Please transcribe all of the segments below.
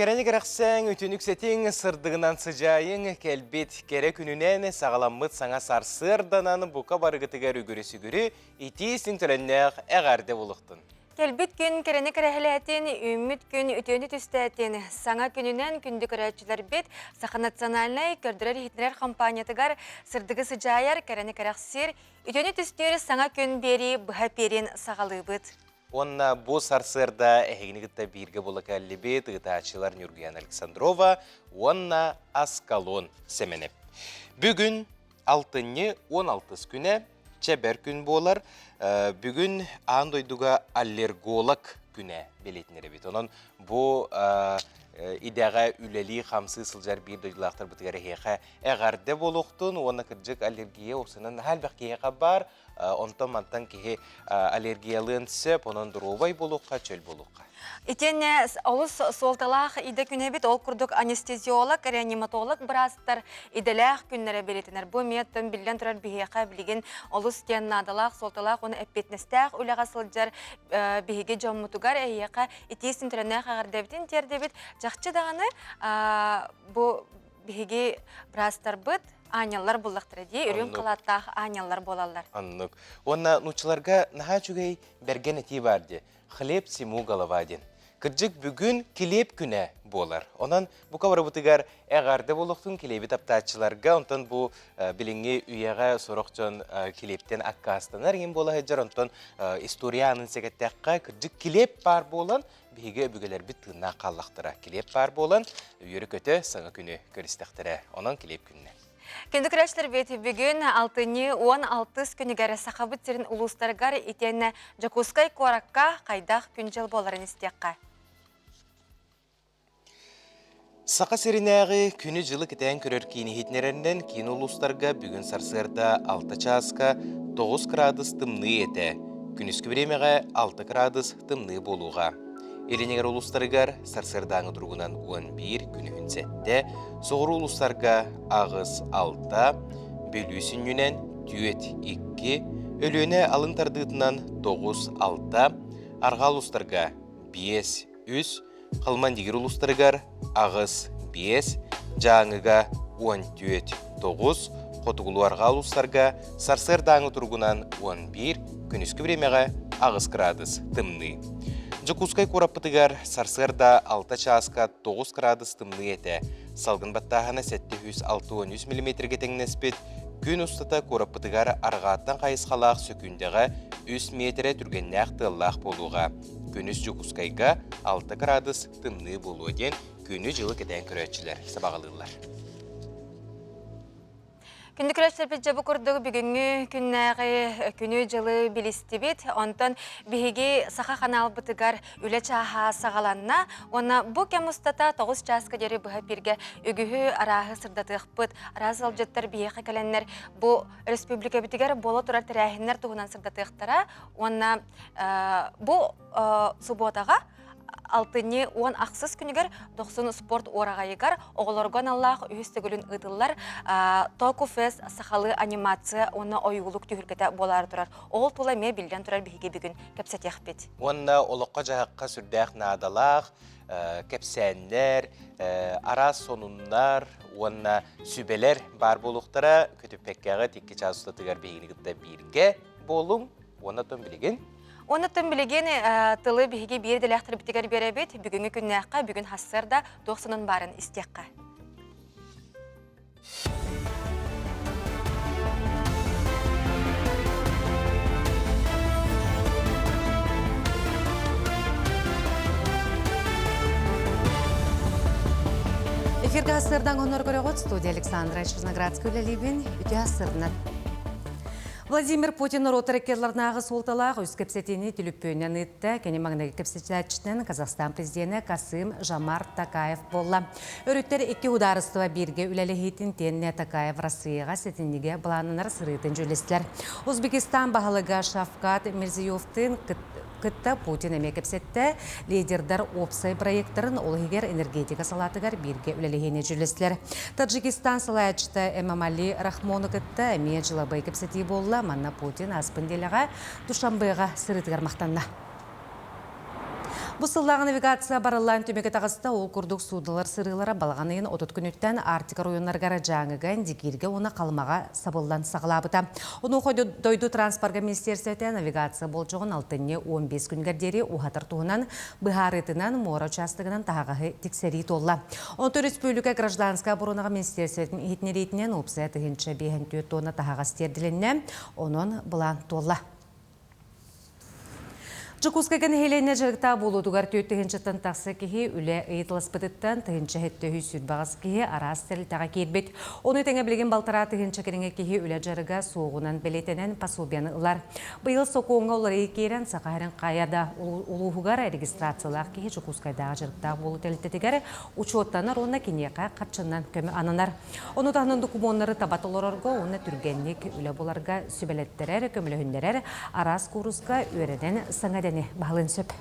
Кэрэни кэрэхсээҥ, үтүнүк сэтиҥ, сырдыгынан сыдьаайыҥ, кэлбит кэрэ күнүнэн саҕаламмыт саҥа сарсыарданан бука барыгытыгар үгүрү-сүгүрү итии истиҥ төлөннөөх эҕэрдэ булуохтун. Кэлбит күн кэрэни кэрэһэлээтин, үүммүт күн үтүөнү түстээтин, саҥа күнүнэн күндү көрөөччүлэрбит Саха национальнай көрдөрөр-иһитиннэрэр компаниятыгар сырдыгы сыдьаайар, кэрэни кэрэхсиир, үтүөнү түстүүр саҥа күн биэрии быһа пиэрин саҕалыыбыт. Уонна бу сарсыарда эһигини кытта бииргэ буола кэллибит ыытааччылар Ньургуяна Александрова уонна Аскалон Сэмэнэп. Бүгүн алтынньы 16 күнэ чэбэр күн буолар. Бүгүн аан дойдуга аллерголог күнэ бэлиэтинэр эбит. Онон бу идэҕэ үлэлии-хамсыы сылдьар биир дойдулаахтарбытыгар эһиэхэ эҕэрдэ буолуохтун уонна кырдьык аллергия уопсайынан наһаа элбэх киһиэхэ баар. Онтон-мантан киһи аллергиялыан сөп, онон доруобай буолуохха, чөл буолуохха. Итиэннэ олус суолталаах идэ күнэбит, ол курдук анестезиолог, реаниматолог быраастар идэлээх күннэрэ бэлиэтэнэр. Бу эмиэ оттон биллэн турар биһиэхэ билигин олус диэн наадалаах, суолталаах уонна эппиэтинэстээх үлэҕэ сылдьар биһиги дьоммутугар эһиэхэ итии синтэрэннээх эҕэрдэбитин тиэрдэбит. Чахчы даҕаны бу биһиги быраастарбыт аанньаллар буллахтара дии, үрүҥ халааттаах аанньаллар буолаллар. Оннук. Уонна нууччаларга наһаа үчүгэй бэргэн этии баар дии. Хлеб всему голова диэн. Кырдьык бүгүн килиэп күнэ буолар. Онон бука барыбытыгар эҕэрдэ буолуохтун килиэби таптааччыларга, онтон бу билиҥҥи үйэҕэ сорох дьон килиэптэн аккаастанар иһин буола сылдьар, онтон история аанын сэгэттэххэ, кырдьык килиэп баар буолан, биһиги өбүгэлэрбит тыыннаах хааллахтара. Килиэп баар буолан, үөрэ-көтө саҥа күнү көрүстэхтэрэ. Онон килиэп күнүнэн. Күндү көрөөччүлэрбит, бүгүн алтынньы 16 күнүгэр Сахабыт сирин улуустарыгар итиэннэ Дьокуускай куоракка хайдах күн-дьыл буоларын истиэххэ. Саха сиринээҕи күнү-дьылы кэтээн көрөр киин иһитиннэрэринэн киин улуустарга бүгүн сарсыарда 6 чааска 9 кыраадыс тымныы этэ. Күнүскү бириэмэҕэ 6 кыраадыс тымныы буолуоҕа. Илиниҥэр улуустарыгар сарсыардааҥы туругунан 11, күнүһүн сэттэ, соҕуруу улуустарга аҕыс, алта, Бүлүү сүнньүнэн түөрт, икки, Өлүөнэ алын тардыытынан тоҕус, алта, арҕаа улуустарга биэс, үс, Халмандигир улуустарыгар аҕыс, биэс, Дьааҥыга 14, тоҕус, хотугулуу-арҕаа улуустарга сарсыардааҥы туругунан 11, күнүскү бириэмэҕэ 8 кыраадыс тымныы. Дьокуускай куораппытыгар сарсыарда 6 чааска 9 кыраадыс тымныы этэ. Салгын баттааһына 763 миллиметргэ тэҥнэспит. Күн устата куораппытыгар арҕааттан хайысхалаах сөкүүндэҕэ 3 миэтэрэ түргэннээх тыаллаах буолуоҕа. Күнүс Дьокуускайга 6 кыраадыс тымныы буолуо диэн күнү-дьылы кэтээн көрөөччүлэр сабаҕалыыллар. Күндү көрөөччүлэрбит дьэ бу курдук бүгүҥҥү күннээҕи күнү-дьылы билистибит. Онтон биһиги саха ханаалбытыгар үлэ чааһа саҕаланна. Уонна бу кэм устата 9 чааска диэри быһа эпииргэ үгүһү арааһы сырдатыахпыт. Араас ыалдьыттар биһиэхэ кэлэннэр бу республикабытыгар буола турар тэрээһиннэр туһунан сырдатыахтара. Уонна бу субуотаҕа алтынньы уон ахсыс күнүгэр Дохсун спорт уораҕайыгар оҕолорго аналлаах үһүс төгүлүн ыытыллар Току Фест сахалыы анимация уонна ойуулук түһүлгэтэ буолаары турар. Ол тула эмиэ биллэн турар биһиги бүгүн кэпсэтиэхпит. Уонна олоххо-дьаһахха сүрдээх наадалаах кэпсээннэр, араас сонуннар уонна сүбэлэр баар буолуохтара. Көтүппэккэҕит икки чаас устатыгар биһигини кытта бииргэ буолуҥ. Уонна оттон билигин Уонна оттон билигин тылы биһиги биир идэлээхтэрбитигэр биэрэбит. Бүгүҥҥү күннээххэ, бүгүн сарсыарда туох сонун баарын истиэххэ. Эфиргэ сырдан онор көрөҕүт студия Александра Черноградская үлэлиибин үтүө сырдынан. Владимир Путин норуоттар иккиалларынааҕы суолталаах үс кэпсэтиини түлүппүөннэн ыытта. Кини маҥнайгы кэпсэтээччитинэн Казахстан президенэ Касым Жамар Такаев буолла. Өрүттэр икки судаарыстыба бииргэ үлэлэһиитин тиэннэ Такаев Россияҕа сэтинньигэ былааннанар сырыытын дьүүллэстилэр. Узбекистан баһылыга Шавкат Мирзиёевтыын кытта Путин эмиэ кэпсэттэ. Лидердар уопсай проектарын, ол иһигэр энергетика салаатыгар бииргэ үлэлэһиини дьүүллэстилэр. Таджикистан салайааччыта Эмомали Рахмону кытта эмиэ дьылабыай кэпсэтии буолла. Манна Путин ааспын дэлэҕэ Душанбеҕа сырыытыгар махтанна. Бу сыллааҕы навигация барыллаан түмүгэ таҕыста. Ол курдук суудалар сырыылара балаҕан ыйын 30 күнүттэн Арктика оройуоннарыгар Дьааҥыга, Индигииргэ уонна Халымаҕа сабыллан саҕалаабыта. Онуоха дойду транспорга министиэрсэтэ навигация болдьоҕун алтынньы 15 күнүгэр диэри уһатар туһунан быһаарыытынан муора учаастагынан таһаҕаһы тиксэрии туолла. Онтон өрөспүүбүлүкэ гражданскай оборонаҕа министиэрсэтин иһитиннэриитинэн уопсайа 1054 тонна таһаҕас тиэрдилиннэ. Онон былаан туолла. Дьокуускайга нэһилиэнньэ дьарыктаах буолуутугар 4 тыһыынчаттан тахса киһи үлэ ыйыталаспытыттан 1728 киһи араас тэрилтэҕэ киирбит. Ону тэҥэ билигин балтараа тыһыынча кэриҥэ киһи үлэ дьарыга суоҕунан бэлиэтэнэн пособиены ылар. Быйыл сокуоҥҥа уларыйыы киирэн Саха сирин хайа да улууһугар регистрациялаах киһи Дьокуускайдааҕы дьарыктаах буолуу тэрилтэтигэр учуоттанар уонна киниэхэ харчынан көмө ананар. Ону таһынан докумуоннары таба толорорго уонна түргэнник үлэ буларга сүбэлэттэрэр, көмөлөһүннэрэр араас кууруска үөрэнэн саҥа идэни баһылыан сөп.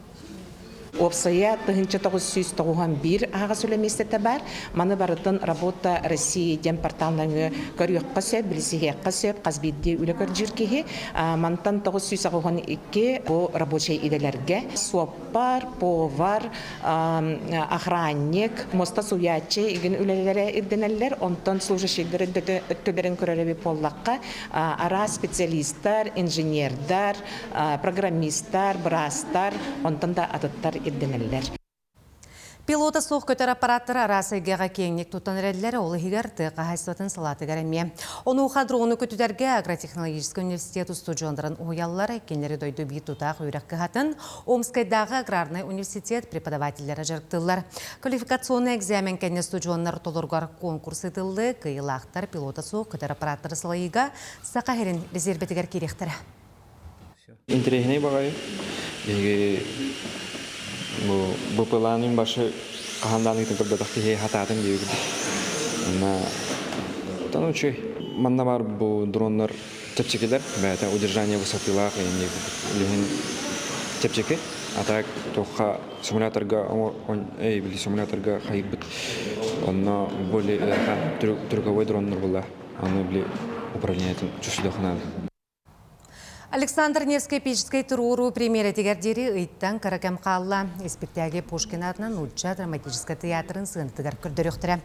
Уопсайа 1991 аһаҕас үлэ миэстэтэ баар. Маны барытын Работа России диэн портал нөҥүө көрүөххэ сөп, билсиһиэххэ сөп, хас биирдии үлэ көрдүүр киһи. Мантан 992 бу рабочай идэлэргэ суоппар, повар, охранник, муоста сууйааччы игин үлэлэрэ ирдэнэллэр. Онтон служащийдар өттүлэрин көрөр эбит буоллахха, араас специалистар, инженердар, программистар, быраастар, онтон да атыттар ирдэнэллэр. Пилота суох көтөр аппараттары араас эйгэҕэ киэҥник туттан эрэллэр, ол иһигэр тыа хаһаайыстыбатын салаатыгар эмиэ. Онуоха дрону көтүтэргэ агротехнологическай университет устудьуоннарын уһуйаллар, кинилэри дойду биир тутаах үөрэх кыһатын Омскайдааҕы аграрнай университет преподавателлэрэ дьарыктыыллар. Квалификационнай экзамен кэннэ устудьуоннар ортолоругар конкурс ыытыллыы, кыайыылаахтар пилота суох көтөр аппараттары салайыыга Саха сирин резервэтигэр киириэхтэрэ. Интэриэһинэй баҕайы. Биһиги бу БПЛА-ның башы хаһан даҕаны көрбөтөх киһи хатаатын диэбит. Онно тон үчүгэй. Манна баар бу дроннар чэпчэкилэр, бэйэтэ удержание высотылаах үлэһин чэпчэки. А так туохха симуляторга эй били симуляторга хайырбыт. Онно более трюковой дроннар була. Аны били управлениетын чувствуйдахына. Александр Невскэй эпическэй туруоруу премьерэтигэр диэри ыйтан кыра кэм хаалла. Испиктээги Пушкин аатынан Нуучча драматическай тыйаатырын сыанатыгар көрдөрүөхтэрэ.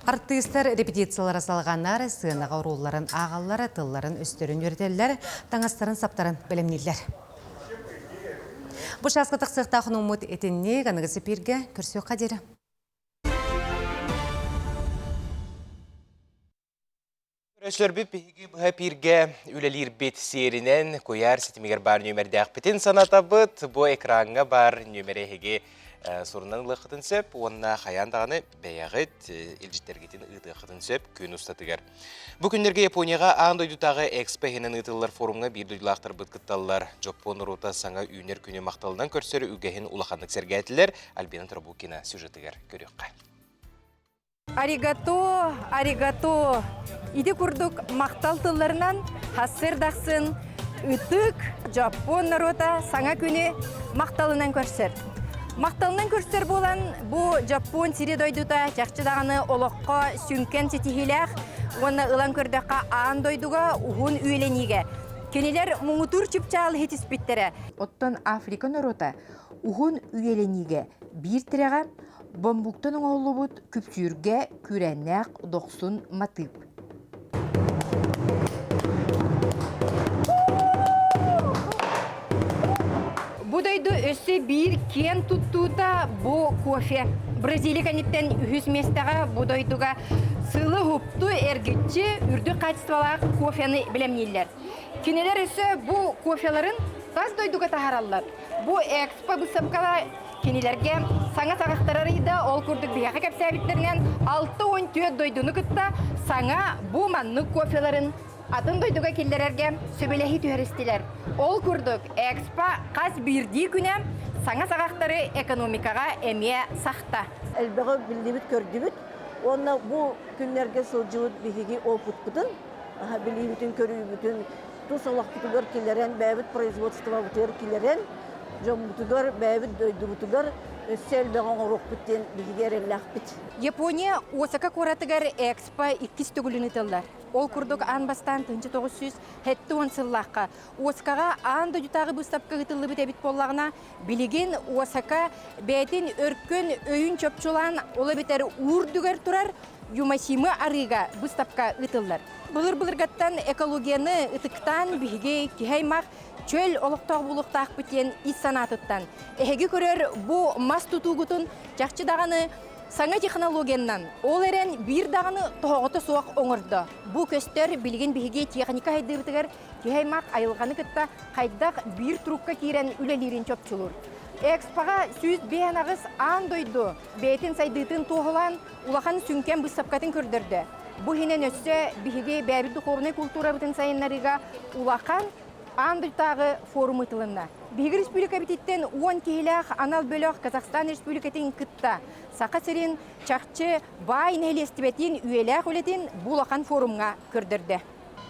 Артыыстар репетициялара салҕанар, сыанаҕа оруолларын ааҕаллар, тылларын-өстөрүн үөрэтэллэр, таҥастарын-саптарын бэлэмнииллэр. Бу чааска тахсыахтаах хонууммут итинник аныгы эпииргэ көрсүөххэ диэри. Көрөөччүлэрбит биһиги быһа эпииргэ үлэлиирбит сиэринэн куйаар ситимигэр баар нүөмэрдээхпитин санатабыт. Бу экраҥҥа баар нүөмэри эһиги сурунан ылыаххытын сөп уонна хайаан даҕаны бэйэҕит илдьиттэргитин ыытыаххытын сөп күн устатыгар. Бу күннэргэ Японияҕа аан дойдутааҕы экспо иһинэн ыытыллар форумҥа биир дойдулаахтарбыт кытталлар. Дьоппуон норуота саҥа үүнэр күнү махталынан көрсөр үгэһин улаханнык сэргээтилэр. Альбина Трабукина сюжетыгар көрүөххэ. Аригато, аригато. Ити курдук махтал тылларынан хассыр-дахсын ытык Дьоппуон норуота саҥа күнү махталынан көрсөр. Махталынан көрсөр буолан, бу Дьоппуон сири дойдута чахчы даҕаны олоххо сүҥкэн ситиһиилээх уонна ылан көрдөххө аан дойдуга уһун үйэлэниигэ кинилэр муҥутуур чыпчаал иһитиспиттэрэ. Оттон Африка норуота уһун үйэлэниигэ биир тирэҕэ Бамбуктан оҥоһуллубут күпсүүргэ күүрээннээх дохсун матыып. Бу дойду өссө биир киэн туттуута бу кофе. Бразилия кэнниттэн үһүс миэстэҕэ бу дойдуга сылы уһукту эргиччи үрдүк хаачыстыбалаах кофены бэлэмнииллэр. Кинилэр өссө бу кофеларын тас дойдуга таһаараллар. Бу экспо быыстапкала Кинилэргэ саҥа саҕахтар арыйда, ол курдук биһиэхэ кэпсээбиттэринэн 64 дойдуну кытта саҥа бу маннык кофеларын атын дойдуга киллэрэргэ сөбүлэһии түһэристилэр. Ол курдук Экспо хас биирдии күнэ саҥа саҕахтары экономикаҕа эмиэ сахта. Элбэҕи биллибит-көрдүбүт уонна бу күннэргэ сылдьыбыт биһиги опытпытын, билиибитин-көрүүбүтүн тус олохпутугар киллэрэн, бэйэбит производствобытыгар киллэрэн, дьоммутугар, бэйэбит дойдубутугар. Өссө элбэҕи оҥоруохпут диэн биһиги эрэллээхпит. Япония Осака куоратыгар Экспо иккис төгүлүн ыытыллар. Ол курдук аан бастаан 1970 сыллаахха Осакаҕа аан дойдутааҕы быыстапка ыытыллыбыт эбит буоллаҕына, билигин Осака бэйэтин өркөн өйүн чопчулаан, ол эбэтэр уурдугар турар Юмасимы арыыга быыстапка ыытыллар. Былыр-былыргаттан экологияны ытыктаан биһиги киһи аймах чөл олохтоох буолуохтаахпыт диэн ис санаатыттан эһиги көрөр бу мас тутуугутун чахчы даҕаны саҥа технологиянан, ол эрэн биир даҕаны тоһоҕото суох оҥордо. Бу көстөр билигин биһиги техника сайдыыбытыгар киһи аймах айылҕаны кытта хайдах биир турукка киирэн үлэлиирин чопчулуур. Экспоҕа 158 аан дойду бэйэтин сайдыытын туоһулаан улахан сүҥкэн быыстапкатын көрдөрдө. Бу иһинэн өссө биһиги бэйэбит духуобунай култуурабытын сайыннарыыга улахан аан дойдутааҕы форум ыытылынна. Биһиги республикабытыттан 10 киһилээх анал бөлөх Казахстан Республикатын кытта Саха сирин чахчы баай нэһилиэстибэтин үйэлээх үлэтин бу улахан форумҥа көрдөрдө.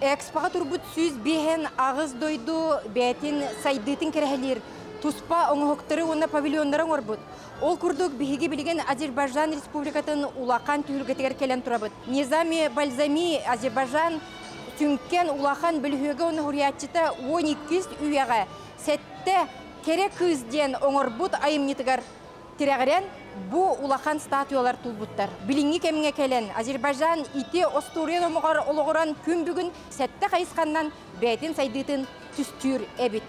Экспоҕа турбут 158 дойду бэйэтин сайдыытын кэрэһэлиир туспа оҥоһуктары уонна павильоннары оҥорбут. Ол курдук биһиги билигин Азербайджан Республикатын улахан түһүлгэтигэр кэлэн турабыт. Низами Бальзами Азербайджан сүҥкэн улахан бөлүһүөгэ уонна суруйааччыта 12 үйэҕэ сэттэ кэрэ кыыс диэн оҥорбут айымньытыгар тирэҕирэн бу улахан статуялар тулбуттар. Билиҥҥи кэмҥэ кэлэн Азербайджан ити остуоруйа номоҕор олоҕуран күн бүгүн сэттэ хайысханнан бэйэтин сайдыытын түстүүр эбит.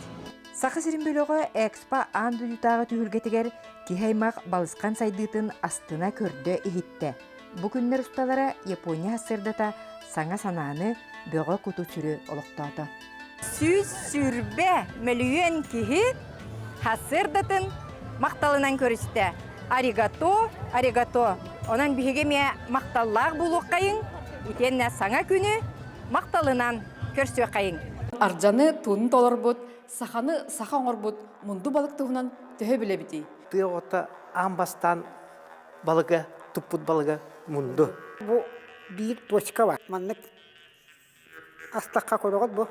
Саха сирин бөлөҕө Экспо аан дойдутааҕы түһүлгэтигэр киһи аймах балысхан сайдыытын астына көрдө-иһиттэ. Бу күннэр усталара Япония сырдата саҥа санааны, бөҕө куту-сүрү олохтоото. 120 мөлүйүөн киһи сарсыардатын махталынан көрүстэ. Аригато, аригато. Онон биһиги эмиэ махталлаах буолуоххайыҥ, итиэннэ саҥа күнү махталынан көрсүөххэйиҥ. Ардьаны туун толорбут, саханы саха оҥорбут мунду балык туһунан төһө билэбитий? Тыа оҕото аан бастаан балыга, туппут балыга мунду. Бу биир точка бар. Маннык астахха көрөҕүт бу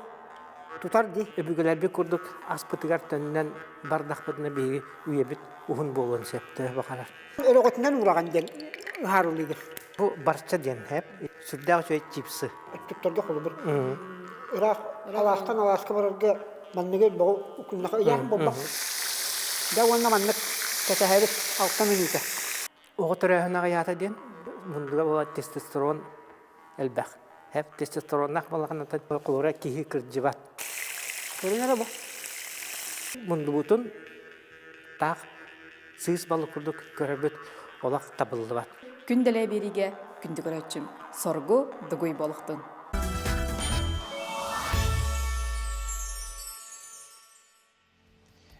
тутар дии. Өбүгэлэрбит курдук аспытыгар төннөн бардахпытына биһиги үйэбит уһун буолуон сөп төһө баҕарар. Өрөҕөтүнэн ураҕан диэн ыһаарылыыгын. Бу барча диэн хэп сүрдээх үчүгэй чипсы. Өттүктэргэ холобур ыраах алаастан алааска барарга манныгы бөҕү укуннаха ыйаан буолбах. Да уонна маннык кэтэһэбит алта мүнүүтэ. Оҕо төрөөһүн аҕыйаата диэн мундуга буола тестостерон элбэх. Хэп тестостероннаах балаҕанатан холура киһи кырдьыбат. Көрүҥ эрэ бу. Мундубутун таах сыыс балык курдук көрөрбүт олох табыллыбат. Күн дэлэ биэриигэ күндү көрөөччүм, соргу дугуй буолуохтун.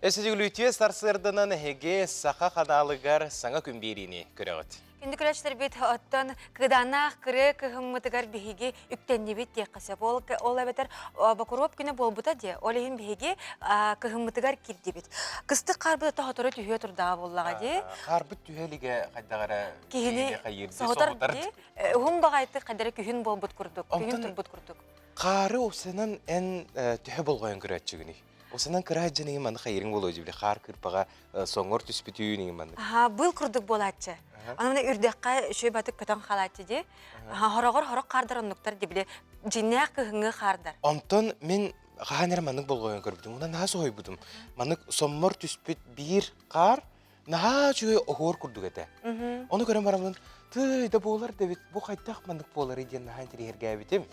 Эсэдьүлүтүө сарсыарданан эһиги саха ханаалыгар саҥа күн биэриини көрөҕүт. Күндү көрөөччүлэрбит оттон кыдааннаах кырыы кыһыммытыгар биһиги үктэннибит диэххэ сөп. Ол, ол эбэтэр Бокуруоп күнэ буолбута диэ. Ол иһин биһиги кыһыммытыгар киирдибит. Кыстык хаарбыт ото түһүө турдаҕа буоллаҕа дии. Хаарбыт түһэ илигэ хайдах эрэ киһини соһутар дии. Уһун баҕайытык хайдах эрэ күһүн буолбут курдук, күһүн турбут курдук. Хаары усанан эн төһө болҕойон көрөөччүгүнүй? Усанан кыра дьэн иҥин маннык хайырыҥ буолуо дьибили хаар кырпаҕа соҥор түспүтүүн иҥин маннык. Аха, быыл курдук буолааччы. Аны үрдэххэ үчүгэй батык көтөн хаалааччы дии. Хороҕор хорох хаардар оннуктар дии били дьиҥнээх кыһыҥҥы хаардар. Онтон мин хаһан эрэ маннык болҕойон көрбүтүм. Онон наһаа соһуйбутум. Маннык соммор түспүт биир хаар наһаа үчүгэй оһуор курдук этэ. Ону көрөн бараммын, тыый да буолар да эбит, бу хайдах маннык буоларый диэн наһаа интэриэһиргээбитим.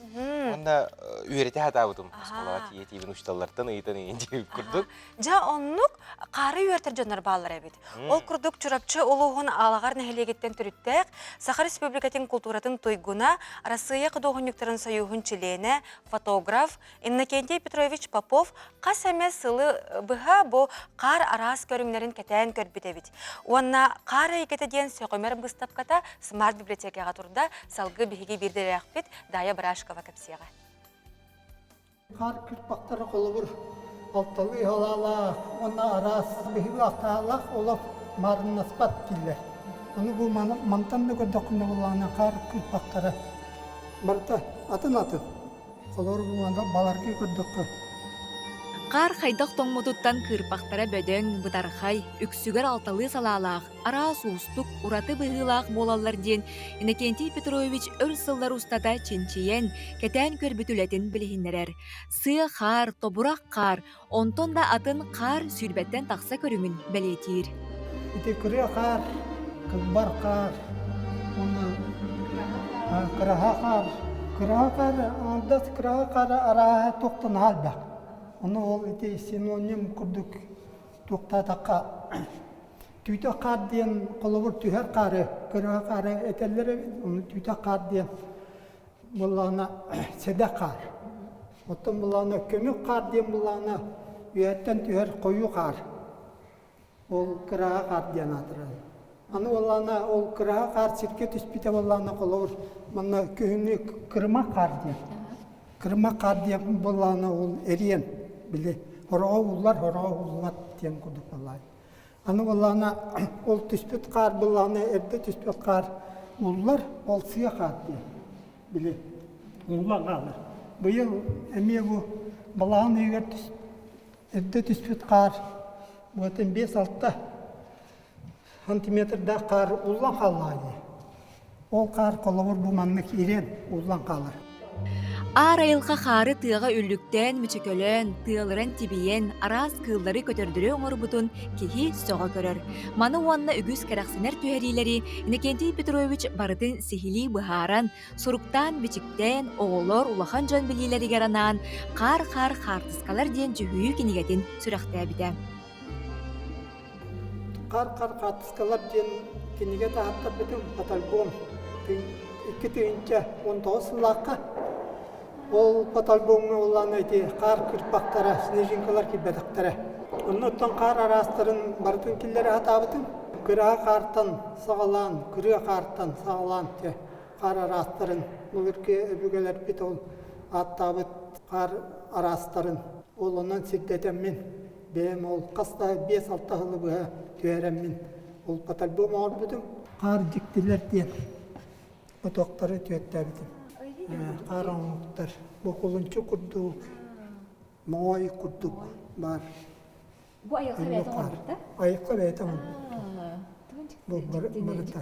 Уонна үөрэтэ сатаабытым. Оскуолаҕа тиийэ тиийбин учууталлартан ыйытан ыйын диэбит курдук. Дьэ оннук хаары үөртэр дьоннор бааллар эбит. Ол курдук Чурапчы улууһун Алаҕар нэһилиэгиттэн төрүттээх Саха Республикатын култууратын туйгуна, Арассыыйа худуоһунньуктарын сойууһун чилиэнэ, фотограф, Иннокентий Петрович Попов хас эмэ сылы быһа бу хаар араас көрүҥнэрин кэтээн көрбүт эбит. Уонна хаар эйгэтэ диэн сөҕүмэр быыстапката смарт библиотекаҕа турда. Салгыы биһиги биирдэлээхпит Дая Барашкова кэпсиэҕэ. Хаар кырпахтара холобур алталыы халаалаах уонна араас биһиги алтаалаах олох маарыннаспат дииллэр. Ону бу мантан да көрдөххүнэ буоллаҕына хаар кырпахтара барыта атын-атын. Холобур, бу баларга көрдөххө. Хаар хайдах тоҥмутуттан кыырпахтара бөдөҥ, бытархай, үксүгэр алталыы салаалаах, араас уустук, ураты быһыылаах буолаллар диэн Иннокентий Петрович өр сыллар устата чинчийэн, кэтээн көрбүт үлэтин билиһиннэрэр. Сыа хаар, тобурах хаар, онтон да атын хаар сүүрбэттэн тахса көрүҥүн бэлиэтиир. Ити кырыа хаар, кылбар хаар уонна кыраһа хаар. Кыраһа хаар, аҥардас кыраһа хаар арааһа туохтан аһа элбэх. Ону ол ити синоним курдук туохтаатахха түүтэх хаар диэн холобур түһэр хаары, кыраһа хаары этэллэр эбит, ону түүтэх хаар диэн буоллаҕына сэдэх хаар. Оттон буоллаҕына көмүк хаар диэн буоллаҕына үөһэттэн түһэр хойуу хаар. Ол кыраһа хаар диэн аатырар. Аны буоллаҕына ол кыраһа хаар сиргэ түспүтэ буоллаҕына холобур манна күһүҥҥү кырымах хаар диэн. Кырымах хаар диэн буоллаҕына ол эриэн били хороҕо ууллар, хороҕо ууллубат диэн курдук буоллаҕа. Аны буоллаҕына ол түспүт хаар буоллаҕына эрдэ түспүт хаар ууллар, ол сыа хаар диэн били ууллан хаалар. Быйыл эмиэ бу балаҕан ыйыгар эрдэ түспүт хаар буотун 5-6 сантиметрдаах хаар ууллан хааллаҕа дии. Ол хаар холобур бу маннык ириэн ууллан хаалар. Аар айылҕа хаары тыаҕа үллүктээн мүчөкөлөөн, тыалыран тибийэн, араас кыыллары көтөрдөрү оҥорбутун киһи сөҕө көрөр. Маны уонна үгүс кэрэхсэнэр түһэриилэри Иннокентий Петрович барытын сиһилии быһааран, суруктаан-бичиктээн, оҕолор, улахан дьон билиилэригэр анаан «Хаар-хаар хаартыскалар» диэн дьүһүйүү кинигэтин сүрэхтээбитэ. Хаар-хаар хаартыскалар диэн кинигэ таһааттарбытым фотоальбом 2019 сыллаахха. Ол фотоальбомҥа улаана ити хаар кырпахтара, снежинкалар киирбэтэхтэрэ. Онно оттон хаар араастарын барытын киллэрэ сатаабытым. Кыраһа хаартан саҕалаан, кырыа хаартан саҕалаан хаар араастарын былыргы өбүгэлэрбит ол ааттаабыт хаар араастарын ол онон сирдэтэммин бэйэм ол хас да 5-6 сылы быһа түһэрэммин ол фотоальбом оҥорбутум. Хаар дьиктилэр диэн отуохтары түөттээбитим. Хаар оҥоһуктар бу кулунчук курдук, моой курдук баар. Бу айылҕа бэйэтэ оҥорбут да? Айылҕа бэйэтэ оҥорбут. Бу барыта.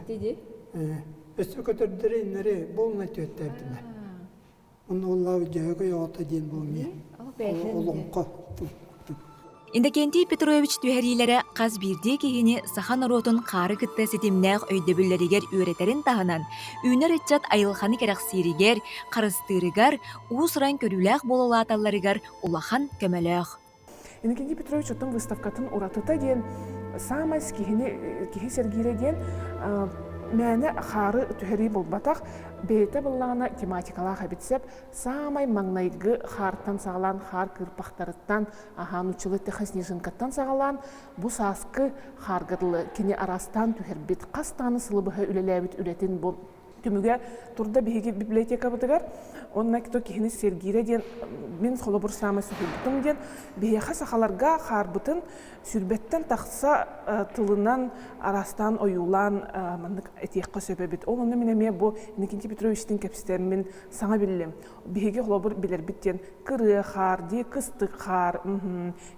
Өссө көтөрдөрү иннэри буолунай түөттээбитим. Онно уллаабыт Дьөһөгөй оҕото диэн бу эмиэ олоҥхо. Иннокентий Петрович түһэриилэрэ хас биирдии киһини саха норуотун хаары кытта ситимнээх өйдөбүллэригэр үөрэтэрин таһынан, үүнэр ыччат айылҕаны кэрэхсииригэр, харыстыырыгар, уус-уран көрүүлээх буола улааталларыгар улахан көмөлөөх. Иннокентий Петрович оттон выставкатын уратыта диэн саамай киһини киһи сэргиирэ диэн мээнэ хаары түһэрии буолбатах, бэйэтэ быллаҕына тематикалаах эбит сөп. Саамай маҥнайгы хаартан саҕалаан хаар кыырпахтарыттан, аһаан учулы снежинкаттан саҕалаан бу сааскы хаарга дылы кини араастаан түһэрбит, хас даҕаны сылы быһа үлэлээбит үлэтин бу түмүгэ турда биһиги библиотекабытыгар. Онно кто киһини сэргиирэ диэн мин холобур саамай соһуйбутум диэн биһиэхэ сахаларга хаарбытын сүүрбэттэн тахса тылынан араастаан ойуулаан маннык этиэххэ сөп эбит. Ол онно мин эмиэ бу Иннокентий Петровичтыын кэпсэтэммин саҥа биллим. Биһиги холобур билэрбит диэн кырыа хаар дии, кыстык хаар.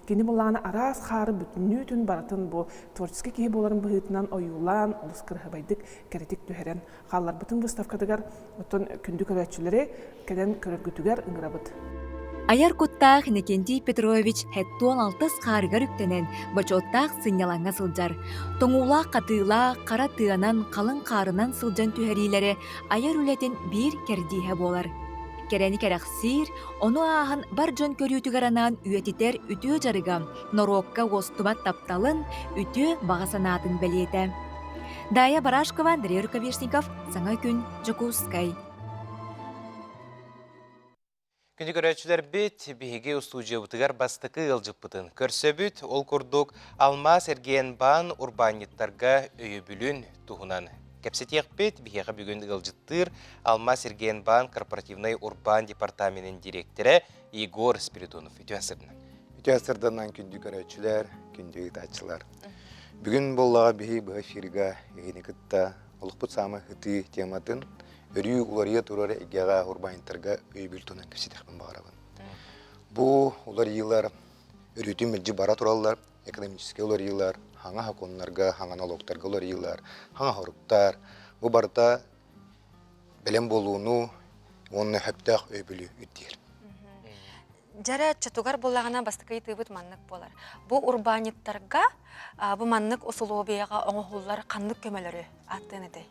Кини булаана араас хаары бүтүннүүтүн барытын бу творческий киһи буоларын быһыытынан ойуулаан олус кыраһыбайдык кэрэтик түһэрэн хаалларбытын выставкатыгар оттон күндү көрөөччүлэри кэлэн көрөргүтүгэр ыҥырабыт. Айар куттаах Иннокентий Петрович хэттуон алтыс хаарыгар үктэнэн, бочуоттаах сынньалаҥҥа сылдьар. Тоҥуулаах-хатыылаах, хара тыанан, халыҥ хаарынан сылдьан түһэриилэрэ айар үлэтин биир кэрдииһэ буолар. Кэрэни кэрэхсиир, ону ааһан бар дьон көрүүтүгэр анаан үйэтитэр үтүө дьарыга норуокка уостубат тапталын, үтүө баҕа санаатын бэлиэтэ. Дая Барашкова, Андрей Рукавишников, Саҥа күн, Дьокуускай. Күндү көрөөччүлэрбит, биһиги устуудьуйабытыгар бастакы ыалдьыппытын көрсөбүт. Ол курдук, Алмаас эргиэн-баан урбаанньыттарга өйөбүлүн туһунан кэпсэтиэхпит. Биһиэхэ бүгүн ыалдьыттыыр Алмаас эргиэн-баан корпоративнай урбаан департаменын дириэктэрэ Егор Спиридонов. Үтүө сырдынан. Үтүө сырдынан күндү көрөөччүлэр, күндү ыытааччылар. Бүгүн буоллаҕа биһи быһа эфирга эһини кытта олохпут саамай ытыы тематын өрүү уларыйа турар эйгэҕэ урбаанньыттарга өйөбүл туһунан кэпсэтиэхпин баҕарабын. Бу уларыйыылар. өрүүтүн мэлдьи бара тураллар, экономическай уларыйыылар, хаҥа сокуоннарга, хаҥа налогтарга уларыйыылар, хаҥа соруктар. Бу барыта бэлэм буолууну уонна сөптөөх өйөбүлү ирдиир. Дьэрэ оччотугар буоллаҕына бастакы ыйытыыбыт маннык буолар. Бу урбаанньыттарга бу маннык усулуобуйаҕа оҥоһуллар ханнык көмөлөрү ааттыан этэй?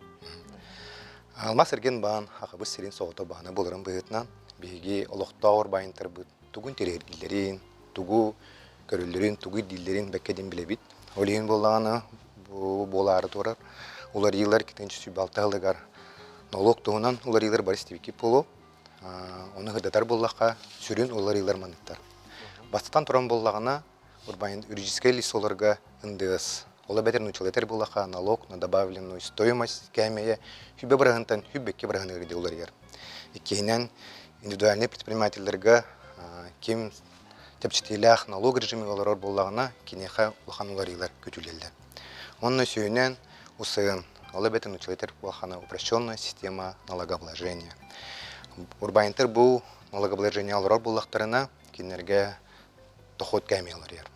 Алмаас эргин баан Хахабыс сирин соҕото баана буоларын быһыытынан биһиги олохтоох урбаанньыттарбыт тугун тириэрдиллэрин, тугу көрөллөрүн, тугу ирдииллэрин бэккэ диэн билэбит. Ол иһин буоллаҕына бу буолаары турар уларыйыылар 2026 сылыгар нолуок туһунан уларыйыылар бары истибиккит буолуо. Ону сырдатар буоллахха, сүрүн уларыйыылар манныктар. Бастатан туран буоллаҕына, урбаан юридическай лицоларга НДС, ол эбэтэр нууччалыы этэр буоллахха, налог на добавленную стоимость кээмэйэ хүбэ быраһынтан хүббэккэ быраһыныгар диэн уларыйар. Иккиһинэн, индивидуальнай предпринимателлэргэ ким чэпчэтиилээх налог режимигэр олорор буоллаҕына, киниэхэ улахан уларыйыылар күтүлэллэр. Онно үсүһүнэн, УСН, ол эбэтэр нууччалыы этэр буоллаххына, упрощенная система налогообложения. Урбаанньыттар бу налогообложение олорор буоллахтарына, кинилэргэ дохуот кээмэйэ уларыйар.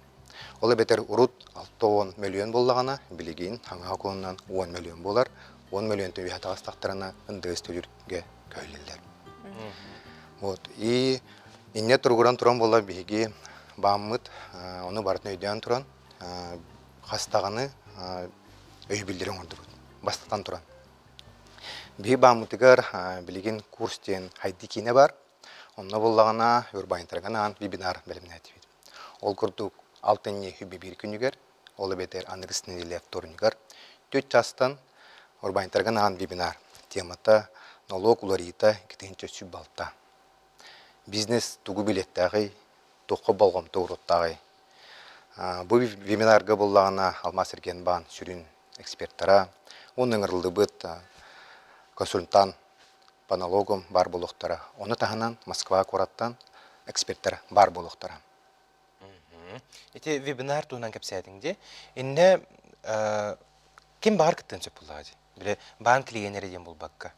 Ол эбэтэр урут 60 мөлүйүөн буоллаҕына, билигин хаҥаһа уклонунан 10 мөлүйүөн буолар. 10 мөлүйүөнтэн үөһэ таҕыстахтарына НДС төлүүргэ көһүллэллэр. Вот. И инньэ туругуран туран буолла биһиги бааммыт, ону барытын өйдөөн туран, хас даҕаны өйөбүллэри оҥордубут. Бастатан туран. Биһи бааммытыгар билигин курс диэн хайдыы киинэ бар. Онно буоллаҕына урбаанньыттарга анаан вебинар бэлэмнээтибит. Ол курдук алтынньы хүбби биир күнүгэр, ол эбэтэр аныгыс нэдиэлэ вторнигар, түөрт чаастан урбаанньыттарга анаан вебинар темата налог уларыйыыта 2006. Бизнес тугу билиэттээҕий, туохха болҕомто уруттааҕый? Бу вебинарга буоллаҕына Алмаас-Эргиэнбаан сүрүн экспертара, уонна ыҥырыллыбыт консультант по налогам баар буолуохтара. Ону таһынан Москва куораттан экспертэр баар буолуохтара. Ити вебинар туһунан кэпсээтиҥ дии. Иннэ ким баҕар кыттыан сөп буоллаҕа дии. Били баан клиеннэрэ диэн буолбакка.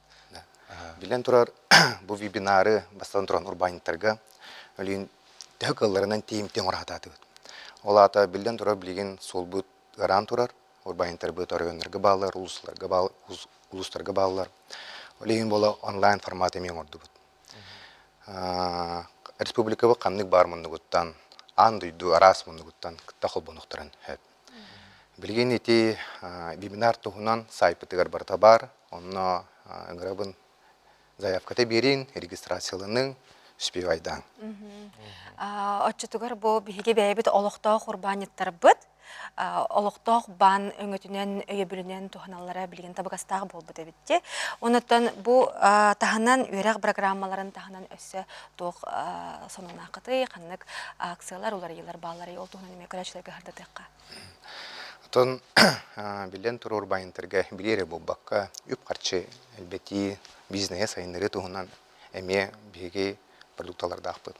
Билэн турар бу вебинары бастатан туран урбаанньыттарга өлүүн төһө кыалларынан тиийимтиэ оҥоро сатаатыбыт. Ол аата биллэн турар билигин суолбут ыараан турар, урбаанньыттарбыт оройуоннарга бааллар, улуустарга бааллар. Ол иһин буола онлайн формат эмиэ оҥордубут. Республикабыт ханнык баар муннугуттан, аан дойду араас муннугуттан кытта холбонуохтарын сөп. Билигин ити вебинар туһунан сайтпытыгар барыта баар. Онно ыҥырабын заявката биэриҥ, регистрацияланыҥ, успевайдааҥ. Оччотугар бу биһиги бэйэбит олохтоох урбаанньыттарбыт олохтоох баан өҥөтүнэн, өйөбүлүнэн туһаналлара билигин табыгастаах буолбут эбит дии. Онуттан бу таһынан үөрэх программаларын таһынан өссө туох сонуннааххытый, ханнык акциялар, уларыйыылар баалларый, ол туһунан эмиэ көрөөччүлэргэ сырдатыахха. Оттон биллэн турар урбаанньыттарга билии эрэ буолбакка, үп-харчы элбэтии, бизнеһи сайыннарыы туһунан эмиэ биһиги продукталардаахпыт.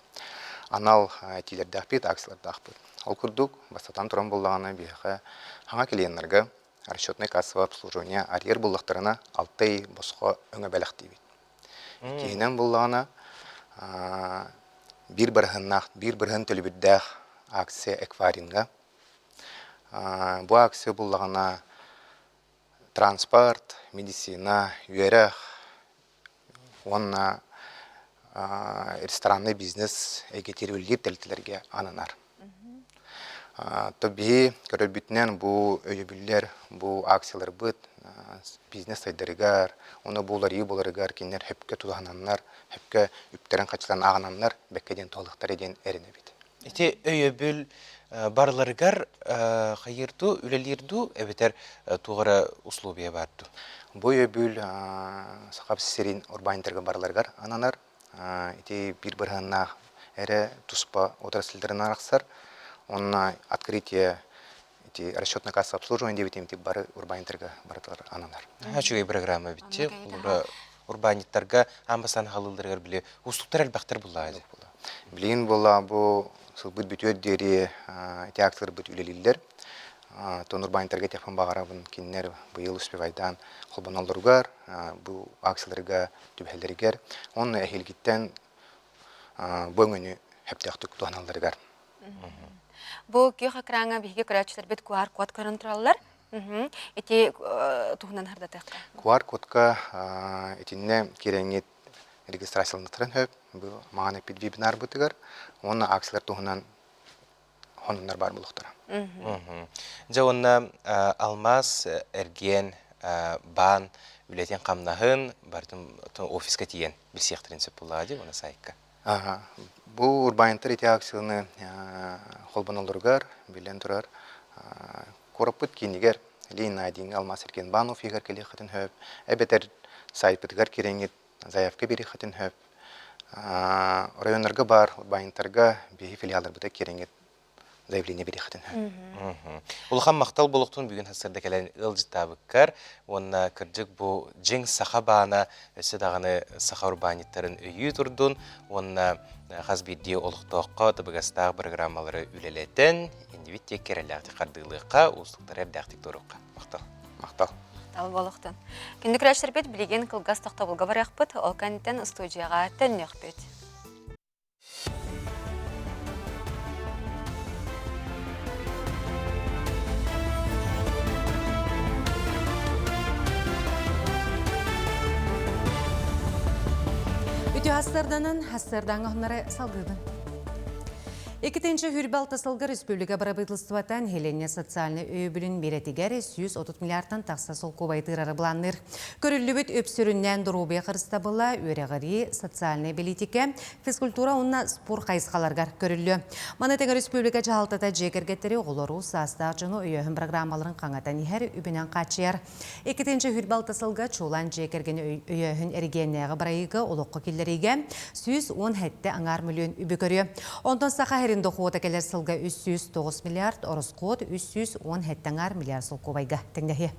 Анал этиилэрдээхпит, акциялардаахпыт. Ол курдук, бастатан туран буоллаҕына, биһиэхэ хаҥа клиеннарга расчетное кассовое обслуживание арыйар буоллахтарына, алта ый босхо өҥө бэлэхтиибит. Иккиһинэн буоллаҕына, биир бырыһыннаах, биир бырыһын төлөбүрдээх акция эквайринга. Бу акция буоллаҕына транспорт, медицина, үөрэх уонна ресторанный бизнес эйгэтигэр үлэлиир тэрилтэлэргэ ананар. То биһи көрөрбүтүнэн бу өйөбүллэр, бу акцияларбыт бизнес сайдарыгар, уонна бу уларыйыы буоларыгар кинилэр сөпкө тутуһананнар, сөпкө үптэрин-харчыларын ааҕынаннар бэккэ диэн туһалыахтара диэн эрэнэбит. Ити өйөбүл барыларыгар хайыыр дуу, үлэлиир дуу, эбэтэр туох эрэ условия баар дуу? Бу өйөбүл Саха сирин урбаанньыттарга барыларыгар ананар. Ити биир бырыһыаннаах эрэ туспа отрасльдарынан арахсар. Онно открытие ити расчетно-кассовое обслуживание диэбитим ити бары урбаанньыттарга барытыгар ананар. Үчүгэй программа эбит урбаанньыттарга аан бастаан хаалыыларыгар били уустуктар элбэхтэр буллаҕа дии. Билигин буолла бу сылбыт бүтүөр диэри ити акцияларбыт үлэлииллэр. Тон урбаанньыттарга этиэхпин баҕарабын кинилэр быйыл успевайдаан холбоноллоругар, бу акцияларга түбэһэллэригэр уонна эһиилгиттэн бу өҥөнү сөптөөхтүк туһаналларыгар. Бу күөх экраҥҥа биһиги көрөөччүлэрбит QR-код көрөн тураллар. Ити туһунан хардатыахха. QR-кодка итиннэ кирэҥҥит регистрацияланытыран хөп. Бу маҕан эппит вебинарбытыгар уонна акциялар туһунан хонуннар баар буолуохтара. Дьэ уонна алмаас эргиэн баан үлэтин хамнаһын барытын офиска тиийэн билсиэхтэрин сөп буоллаҕа дии уонна сайтка. Бу урбаанньыттар ити акцияны холбоноллоругар, биллэн турар, куораппыт киинигэр Ленин Айдиҥҥа алмаас эргиэн баан офиһыгар кэлиэххитин сөп, эбэтэр сайтпытыгар киирэҥҥит заявка биэриэххитин сөп. Оройуоннарга баар урбаанньыттарга биһиги филиалларбытыгар киирэҥҥит заявление биэриэххитин сөп. Улахан махтал буолуохтун бүгүн сарсыарда кэлэн ыалдьыттаабыккар уонна кырдьык бу дьиҥ саха баана өссө даҕаны саха урбаанньыттарын өйүү турдун уонна хас биирдии олохтооххо табыгастаах программалары үлэлэтэн иннибит диэки эрэллээхтик хардыылыахха, уустуктары эрдээхтик туоруохха. Махтал. Махтал. Махтал буолуохтун. Күндү көрөөччүлэрбит билигин кылгас тохтобулга барыахпыт, ол кэнниттэн устуудьуйаҕа төннүөхпүт. Үтүө хастарданан, хастардаҥа хоннары салгыыбын. Иккитинчи хүрбэ алта сылга республика бырабыыталыстыбата нэһилиэнньэ социальнай өйөбүлүн миэрэтигэр 130 миллиардтан тахса солкуобайы тыырары былаанныыр. Көрүллүбүт үп сүрүннээн доруобуйа харыстабыла, үөрэҕирии, социальнай бэлиитикэ, физкультура уонна спорт хайысхаларыгар көрүллүө. Маны тэҥэ республика дьаһалтата дьиэ кэргэттэри оҕолору, саастаах дьону өйөөһүн программаларын хаҥатан иһэр үбүнэн хааччыйар. Иккитинчи хүрбэ алта сылга чуулаан дьиэ кэргэни өйөөһүн эрэгийиэннээҕи бырайыагы олоххо киллэриигэ 117 аҥаар мөлүйүөн үбү көрүө. Онтон Саха сирин дохуота кэлэр сылга 309 миллиард, ороскуот 317 аҥаар миллиард солкуобайга тэҥнэһиэ.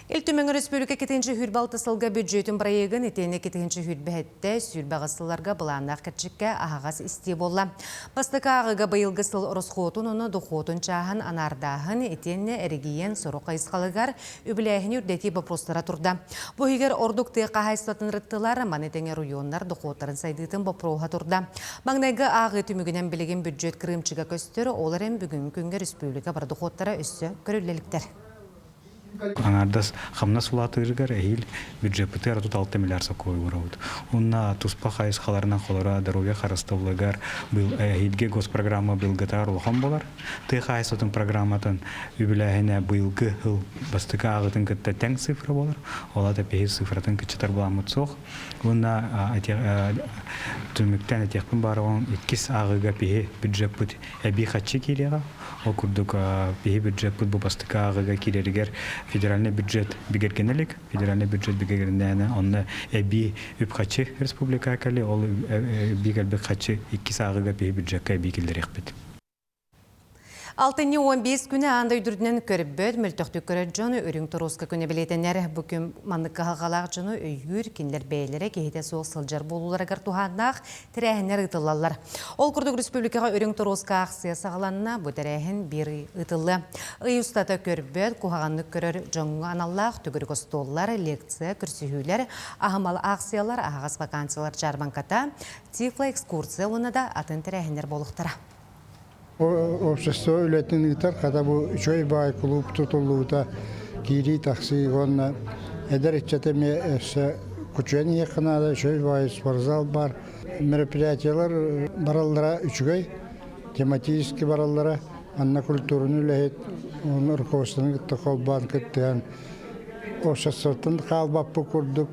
Ил Түмэн Өрөспүүбүлүкэ иккитинчи сүүрбэ алта сылга бүддьүөтүн бырайыагын итиэннэ иккитинчи сүүрбэ сэттэ, сүүрбэ аҕыс сылларга былааннаах кэрчиккэ аһаҕас истии буолла. Бастакы ааҕыыга быйылгы сыл ороскуотун уонна дохуотун чааһын анаардааһын итиэннэ эрэгийиэн сорох хайысхаларыгар үбүлээһини үрдэтии боппуруостара турда. Бу иһигэр ордук тыа хаһаайыстыбатын ырыттылар, маны тэҥэ оройуоннар дохуоттарын сайдыытын боппуруоһа турда. Маҥнайгы ааҕыы түмүгүнэн билигин бүддьүөт кырыымчыга көстөр, ол эрэн бүгүҥҥү күҥҥэ республика бары дохуоттара өссө көрүллэ иликтэр. Аҥаардас хамнас улаатыырыгар эһиил бюджеппытыгар 36 миллиард сокуой уурабыт. Уонна туспа хайысхаларынан холоро здоровье харыстабылыгар эһиилги госпрограмма быйылгытыгар улахан буолар. Тыа хаһаайыстыбатын программатын үбүлээһинэ быйылгы сыл бастакы ааҕыытын кытта тэҥ цифра буолар. Ол аата биһи цифратын кыччатар буламмыт суох. Уонна түмүктэн этиэхпин баарыгын иккис ааҕыыга биһи бюджеппыт эбии хаччы киириэҕэ. Ол курдук биһи бюджеппыт бу бастакы ааҕыыга киирэригэр федеральный бюджет бигэргэнэ илик. Федеральный бюджет бигэргэннээнэ онно эбии үп-хаччы республикаҕа кэлиэ. Ол эбии кэлбит хаччы иккис ааҕыыга биһи бюджекка эбии киллэриэхпит. Алтынньы 15 күнэ аан дойду үрдүнэн көрбөт, мөлтөхтүк көрөр дьон үрүҥ торуоска күнэ бэлиэтэнэр. Бу күн маннык кыһалҕалаах дьону өйүүр, кинилэр бэйэлэрэ киһитэ суох сылдьар буолууларыгар туһааннаах тэрээһиннэр ыытыллаллар. Ол курдук республикаҕа үрүҥ торуоска аахсыйа саҕаланна, бу тэрээһин биир ый ыытыллыа. Ый устата көрбөт, куһаҕаннык көрөр дьоҥҥо аналлаах төгүрүк остуоллар, лекция, көрсүһүүлэр, аһымал аахсыйалар, аһаҕас вакансиялар дьаарбаҥката, тифло-экскурсия уонна да атын тэрээһиннэр буолуохтара. Общество үлэтин ыытар, хата бу үчүгэй баай кулууп тутуллубута киирии-тахсыы уонна эдэр ыччат эмиэ өссө кучуйан иһиэххэ наада, үчүгэй баай спортзал баар. Мероприятиелар бараллара үчүгэй, тематически бараллара, анна культураны үлэһит, оны руководствоны кытта холбоон кыттыһан обществоттан хаалбаппыт курдук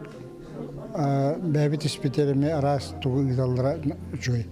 бэйэбит испитигэр эмиэ араас тугу ыыталлара үчүгэй.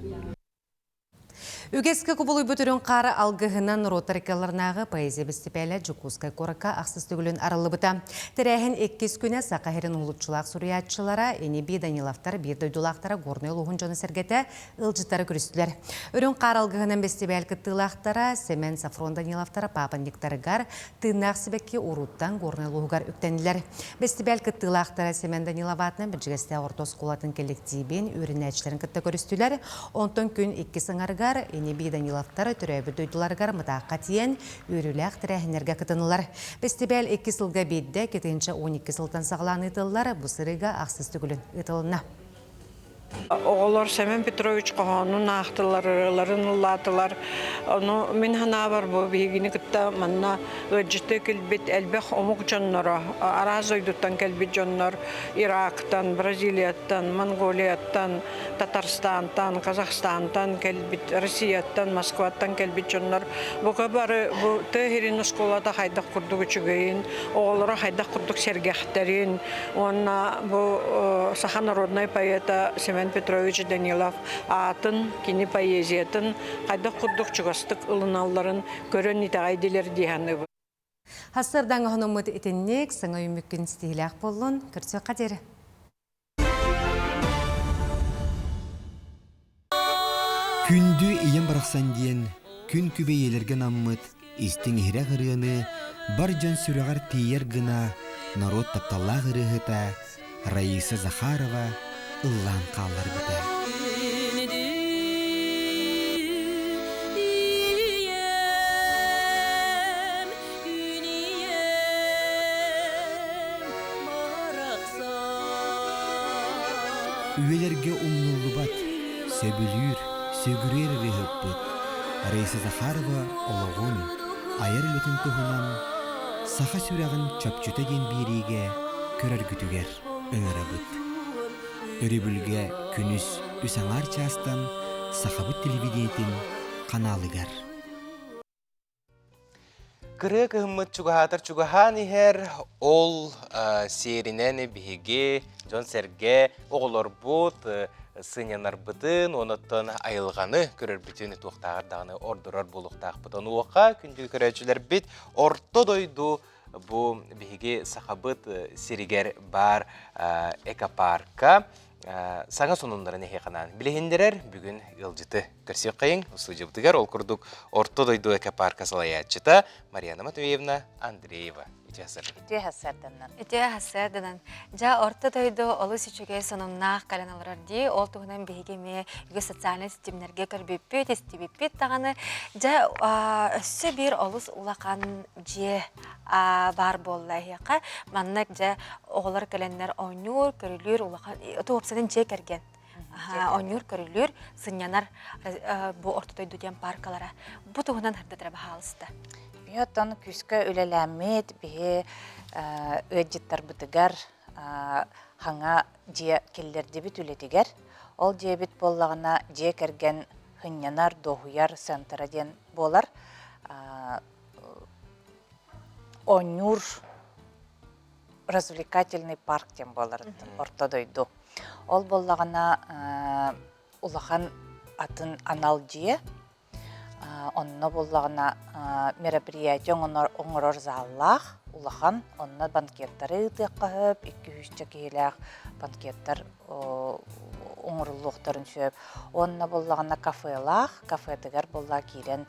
Үгэскэ кубулуйбут үрүҥ хаары алгыһынан норуоттар ыккаларынааҕы поэзия бэстибээлэ Дьокуускай куоракка ахсыс төгүлүн арыллыбыта. Тэрээһин иккис күнэ Саха сирин уһулуччулаах суруйааччылара Ини-бии Даниловтар биир дойдулаахтара Горнай улууһун дьоно-сэргэтэ ыалдьыттары көрүстүлэр. Үрүҥ хаар алгыһынан бэстибээл кыттыылаахтара Сэмэн Софрон Даниловтара папанниктарыгар тыыннаах сибэкки урууттан Горнай улууһугар үктэннилэр. Бэстибээл кыттыылаахтара Сэмэн Данилов аатынан Бэрдьигэстээх орто оскуолатын кэллэктиибин үөрэнээччилэрин кытта көрүстүлэр. Онтон күн иккис аҥарыгар ини-бии Даниловтар төрөөбүт дойдуларыгар Мытаахха тиийэн үөрүүлээх тэрээһиннэргэ кытыннылар. Бэстибээл икки сылга биирдэ, 2012 сылтан саҕалаан ыытыллар, бу сырыыга ахсыс төгүлүн ыытылынна. Оҕолор Семен Петрович хоһоонун аахтылар, ырыаларын ыллаатылар. Ону мин санаабар бу биһигини кытта манна ыалдьыттыы кэлбит элбэх омук дьонноро, араас дойдуттан кэлбит дьоннор Ирактан, Бразилияттан, Монголияттан, Татарстантан, Казахстантан кэлбит, Россияттан, Москваттан кэлбит дьоннор бука бары бу тыа сирин оскуолата хайдах курдук үчүгэйин, оҕолоро хайдах курдук сэргэхтэрин уонна бу саха народнай поэта Семен Петрович Данилов аатын, кини поэзиятын хайдах курдук чугастык ылыналларын көрөн итэҕэйдилэр дии саныыбын. Хасырдаҥ оһонуммут итинник саҥа үүммүккүн ситиһилээх буоллун, көрсүөххэ диэри. Күндү ийэм барахсан диэн күн күбэй ийэлэргэ анаммыт истиҥ иһирэх ырыаны бар дьон сүрэҕэр тиийэр гына норуот тапталлаах ырыаһыта Раиса Захарова ыллаан хаалларбыта. Үйэлэргэ умнуллубат, сөбүлүүр, сүгүрүйэр ырыаһыппыт Раиса Захарова олоҕун, айар үлэтин туһунан «Саха сүрэҕин чопчута» диэн биэриигэ көрөргүтүгэр ыҥырабыт. Өрөбүлгэ күнүс үс аҥаар чаастан Сахабыт телевидениетин ханаалыгар. Кырыа кыһыммыт чугаһаатар чугаһаан иһэр, ол сиэринэн биһиги дьон-сэргэ оҕолорбут сынньанарбытын, онуттан айылҕаны көрөрбүтүн туохтааҕар даҕаны ордорор буолуохтаахпыт. Онуоха күндү көрөөччүлэрбит орто дойду бу биһиги Сахабыт сиригэр баар экопарка саҥа сонуннарын эһиэхэ анаан билиһиннэрэр бүгүн ыалдьыты көрсүөххэйиҥ устуудьубутугар ол курдук Орто дойду экопарка салайааччыта Марьяна Матвеевна Андреева үтүө Үтүө сарданан. Үтүө сарданан. Дьэ, Орто дойду олус үчүгэй сонуннаах кэлэн олорор дии. Ол туһунан биһиги эмиэ үгүс социальнай ситимнэргэ көрбүппүт, истибиппит даҕаны. Дьэ, өссө биир олус улахан дьиэ баар буолла эһиэхэ. Манна дьэ оҕолор кэлэннэр оонньуур, көрүлүүр улахан уопсайынан дьиэ кэргэн оонньуур, көрүлүүр, сынньанар бу Орто дойду диэн паркалара. Бу туһунан ырдатара баһаалыста. Биһи оттон күүскэ үлэлээммит, биһи ыалдьыттарбытыгар хаҥа дьиэ киллэрдибит үлэтигэр. Ол дьиэбит буоллаҕына дьиэ кэргэн сынньанар, дуоһуйар центра диэн буолар. Оонньуур развлекательный парк диэн буолар орто дойду. Ол буоллаҕына улахан атын анал дьиэ. Онно буоллаҕына мероприятие оҥорор заллаах улахан. Онно банкеттары ыытыахха сөп, икки-үсчэ киһилээх банкеттар оҥоруллуохтарын сөп. Уонна буоллаҕына кафелаах, кафетыгар буолла киирэн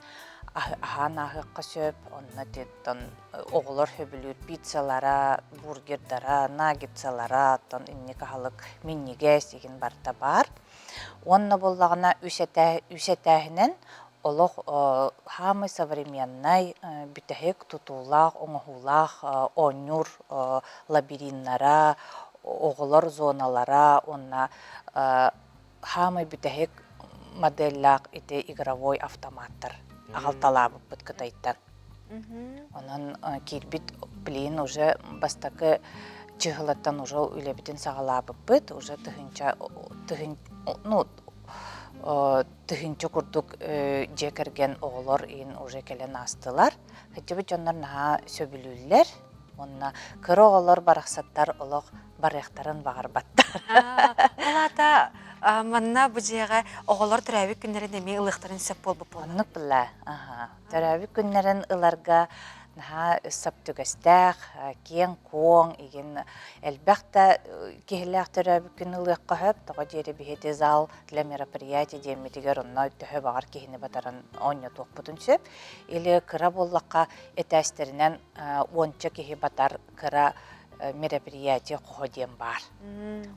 аһаан ааһыахха сөп. Онно тиэттэн оҕолор сөбүлүүр пиццалара, бургердара, наггетсалара, оттон инник аһылык минньигэс игин барыта баар. Уонна буоллаҕына үс үс этээһинэн олох хаамай современнай бүтэһик тутуулаах, оҥоһуулаах оонньуур лабириннара, оҕолор зоналара уонна хаамай бүтэһик моделлаах ити игровой автоматтар аҕалталаабыппыт Кытайтан. Онон киирбит блин уже бастакы чыһылаттан уже үлэбитин саҕалаабыппыт уже тыһыынча тыһын ну тыһыынча курдук дьиэ кэргэн оҕолор иин уже кэлэн аастылар. Кырдьыбыт дьоннор наһаа сөбүлүүллэр. Уонна кыра оҕолор барахсаттар олох барыахтарын баҕарбаттар. Ол аата манна бу дьиэҕэ оҕолор төрөөбүт күннэрин эмиэ ылыахтарын сөп буолбут буолла. Оннук была. Төрөөбүт күннэрин ыларга наһаа сап түгэстээх, киэҥ-куоҥ, игин элбэх да киһилээх төрөөбүт күн ылыахха сөп. Тоҕо диэри биһиги зал для мероприятий диэммитигэр онно төһө баҕар киһини батаран оонньотуохпутун сөп. Или кыра буоллахха этээстэринэн уонча киһи батар кыра мероприятие хоһо диэн баар.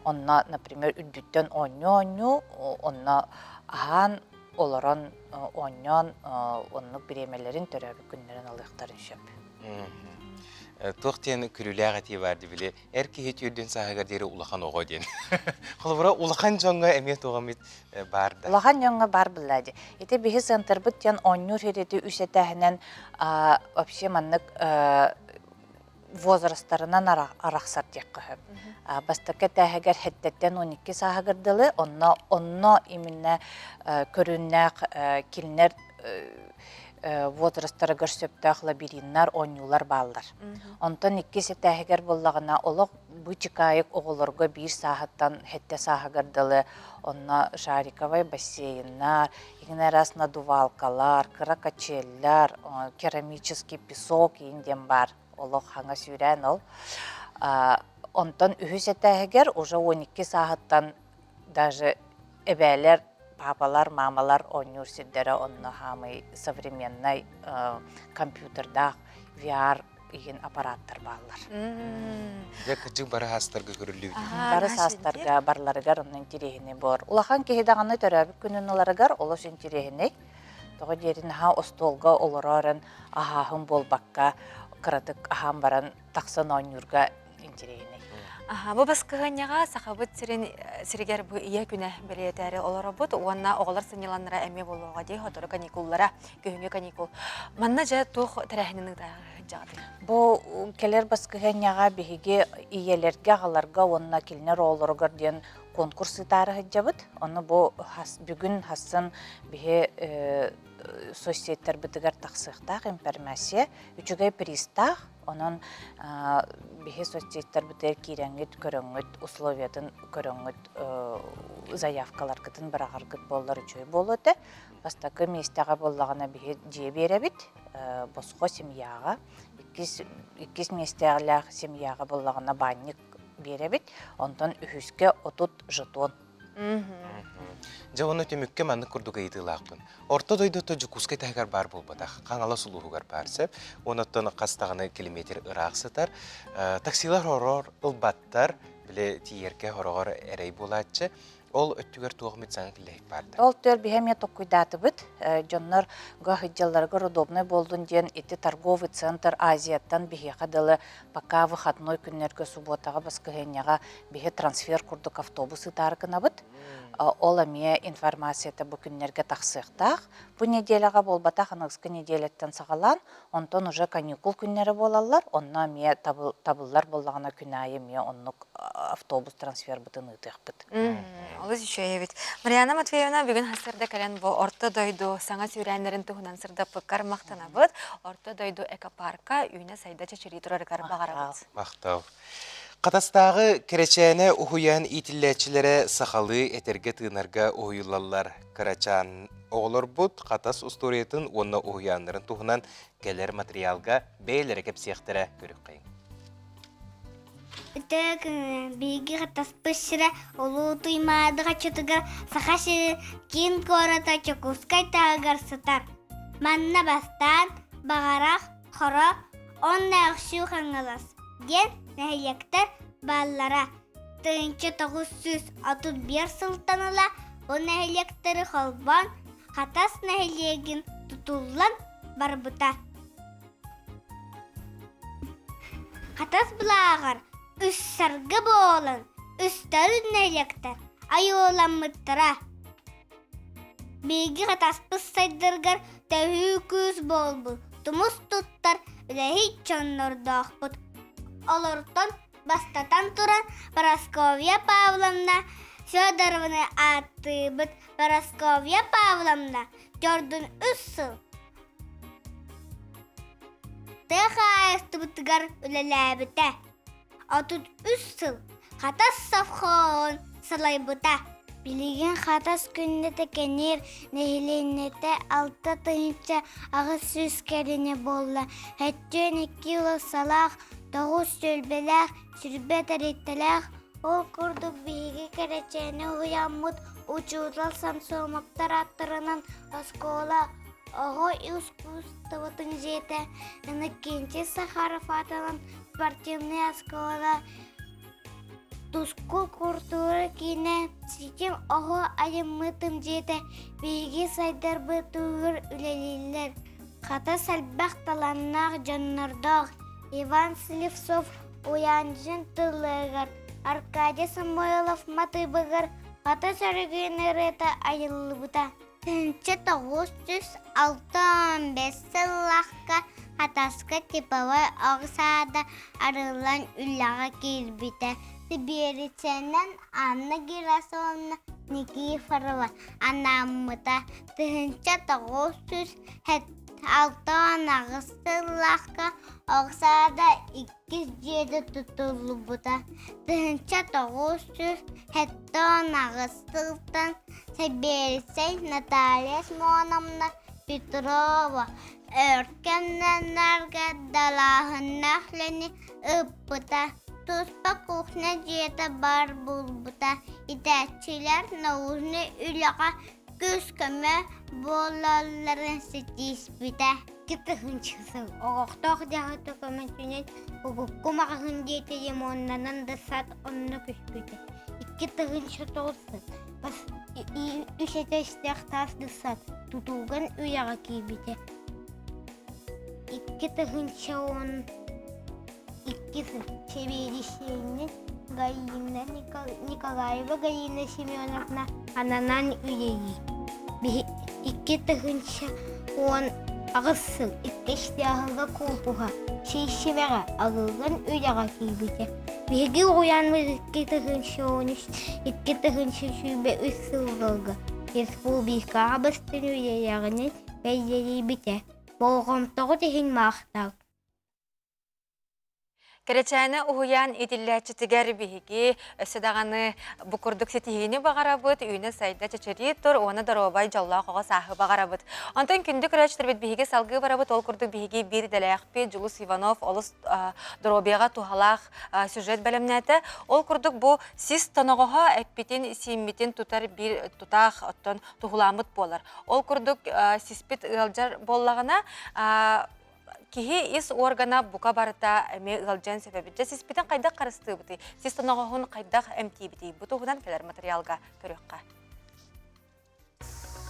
Онно, например, үрдүттэн оонньуу-оонньуу, онно аһаан олорон оонньоон оннук бириэмэлэрин төрөөбүт күннэрин алыахтарын сөп. Туох диэн күлүүлээх этии баар дии били эр киһи түүрдүн сааһыгар диэри улахан оҕо диэн. Холобура улахан дьоҥҥо эмиэ туох эмит баар да. Улахан дьоҥҥо баар былаа дии. Ити биһи центрбыт диэн оонньуур хирети үс этээһинэн вообще маннык возрастарынан арахсар диэххэ сөп. Бастакы этээһигэр хэттэттэн 12 сааһыгар дылы, онно онно именно көрүннээх кинилэр возрастарыгар сөптөөх лабириннар, оонньуулар бааллар. Онтон иккис этээһигэр буоллаҕына олох бычыкаайык оҕолорго биир сааһыттан хэттэ сааһыгар дылы онно шариковай бассейннар, игин раз надувалкалар, кыра качеллар, керамический песок иин диэн баар олох хаҥа сүүрээн ол. Онтон үһүс этээһигэр уже 12 сааһыттан даже эбээлэр, папалар, мамалар оонньуур сирдэрэ онно хаамый современнай компьютердаах VR игин аппараттар бааллар. Дьэ, кырдьык бары саастарга көрүллүбүт. Бары саастарга барыларыгар онно интириэһинэй буолар. Улахан киһи даҕаны төрөөбүт күнүн ыларыгар олус интириэһинэй. Тоҕо диэрин наһаа остуолга олоророн аһааһын буолбакка кыратык аһаан баран тахсан оонньуурга интириэһинэй. Аха, бу баскыһыанньаҕа Сахабыт сирин сиригэр бу ийэ күнэ бэлиэтээри олоробут уонна оҕолор сынньаланнара эмиэ буолуоҕа дии сотору каникуллара, күһүҥҥү каникул. Манна дьэ туох тэрээһинин ыытаҕытый? Бу кэлэр баскыһыанньаҕа биһиги ийэлэргэ, аҕаларга уонна кинилэр оҕолоругар диэн конкурс ыытаары сылдьабыт. Ону бу бүгүн хассын биһи соцсеттарбытыгар тахсыахтаах информация үчүгэй призтаах Онон биһи соцсеттарбытыгар киирэҥҥит, көрөҥҥүт, условиятын көрөҥҥүт заявкаларгытын быраҕаргыт буоллар үчүгэй буолуо этэ. Бастакы миэстэҕэ буоллаҕына биһи дьиэ биэрэбит, босхо семьяҕа. Иккис, иккис миэстэлээх семьяҕа буоллаҕына баанньык биэрэбит. Онтон үһүскэ 30 жетон. Дьэ уонна түмүккэ маннык курдук ыйытыылаахпын. Орто дойдута Дьокуускай таһыгар баар буолбатах, Хаҥалас улууһугар баар сөп. Онуттан хас даҕаны километр ыраах сытар. Таксилар хороор ылбаттар, били тиийэргэ хороҕор эрэй буолааччы. Ол өттүгэр туох эмит саҥа киллэһик баар да? Ол түөр биһи эмиэ токкуйдаатыбыт. Дьоннор сылдьалларыгар удобнай буоллун диэн ити торговый центр Азияттан биһиэхэ дылы пока выходной күннэргэ субуотаҕа баскыһыанньаҕа биһи трансфер курдук автобус ыытаары гынабыт. Ол эмиэ информацията бу күннэргэ тахсыахтаах. Бу неделяҕа буолбатах, аныгыскы неделяттан саҕалаан, онтон уже каникул күннэрэ буолаллар, онно эмиэ табыллар буоллаҕына күн аайы эмиэ оннук автобус трансфербытын ыытыахпыт. Олус үчүгэй эбит. Марианна Матвеевна бүгүн сарсыарда кэлэн бу Орто дойду саҥа сүүрээннэрин туһунан сырдаппыккар махтанабыт. Орто дойду экопарка үүнэ-сайда чэчирии турарыгар баҕарабыт. Махтал. Хатастааҕы Кэрэчээнэ уһуйаан иитиллээччилэрэ сахалыы этэргэ-тыынарга уһуйуллаллар. Кырачаан оҕолорбут Хатас устуоруйатын уонна уһуйааннарын туһунан кэлэр матырыйаалга бэйэлэрэ кэпсиэхтэрэ көрүөххэйиҥ. Үтүө күнүнэн биһиги Хатаспыт сирэ Улуу Туймаада хочотугар Саха сирин киин куората Дьокуускай таһыгар сытар. Манна бастаан Баҕарах, Хоро уонна Өксүү Хаҥалас диэн нэһилиэктэр бааллара. 1931 сылтан ыла бу нэһилиэктэри холбоон Хатас нэһилиэгин тутуллан барбыта. Хатас былааҕар үс саргы буолан үстэрин нэһилиэктэр айыыламмыттара. Биһиги хатаспыт сайдарыгар төһүү күүс буолбут, тумус туттар үлэһит дьоннордоохпут. Олортон бастатан туран Парасковья Павловна Федоровны ааттыыбыт. Парасковья Павловна дьордун үс сыл тыа хаһаайыстыбытыгар үлэлээбитэ. 33 сыл Хатас совхоһун салайбыта. Билигин Хатас күннэтэ кэҥиир нэһилиэнньэтэ 6800 кэриҥэ буолла. 72 уулуссалаах, 9 түөлбэлээх, 20 тэрилтэлээх. Ол курдук биһиги Кэрэчээни уһуйаммыт учуутал Самсоновтар ааттарынан оскуола оҕо искусствотын дьиэтэ Иннокентий Сахаров аатынан спортивнай оскуола Тускул культура киинэ ситим оҕо айыммытым дьиэтэ биһиги сайдарбытыгар үлэлииллэр. Хатас элбэх талааннаах дьоннордоох. Иван Слепцов Уйаандьын тылларыгар, Аркадий Самойлов матыыбыгар Хатас өрөгүйүн ырыата айыллыбыта. 1965 сыллаахха Хатаска типовой оҕо саада арыллан үлэҕэ киирбитэ. Сибиэрицэнэн Анна Герасимовна Никифорова анааммыта. 1968 сыллаахха оҕо саада иккис дьиэтэ тутуллубута. 1978 сылтан сэбиэдиссэй Наталья Смоновна Петрова өр кэмнэргэ далааһыннаах үлэни ыыппыта. Туспа кухня дьиэтэ баар буолбута. Итээччилэр научнай үлэҕэ күүс-көмө буолалларын ситиспитэ. Кытыһынчысыл оҕохтоох дьаһалта көмөтүнэн угукку маҕаһыын диэти ремоннанан да сад онно көспүтэ. 2009 сыл бас үс этээстээх таас десад тутууган үйэҕэ киирбитэ. 2012 сыл сэбиэдиссэйинэн Галина Николаева Галина Семеновна ананан үлэлиир. 2018 сыл иккис куопуһа Сиисимэҕэ арыллан үлэҕэ киирбитэ. Биһиги уһуйааммыт 2013 2023 сылларга республикаҕа бастыҥ үлэлээҕинэн бэлиэлиибитэ. Болҕомтоҕут иһин махтал. Кэрэчээнэ уһуйаан иитиллээччитигэр биһиги өссө даҕаны бу курдук ситиһиини баҕарабыт, үүнэ-сайда чэчирии тур уонна доруобай дьоллоох оҕо сааһы баҕарабыт. Онтон күндү көрөөччүлэрбит биһиги салгыы барабыт, ол курдук биһиги биир идэлээхпит Дьулус Иванов олус доруобуйаҕа туһалаах сюжет бэлэмнээтэ. Ол курдук бу сис тоноҕоһо эппитин, сииммитин тутар биир тутаах оттон туһуламмыт буолар. Ол курдук сиспит ыалдьар буоллаҕына киһи ис органа бука барыта эмиэ ыалдьан сөбөбүт. Дьэ сиспитин хайдах харыстыыбытый? Сис тоноҕоһун хайдах эмтиибитий? Бу туһунан кэлэр материалга көрүөххэ.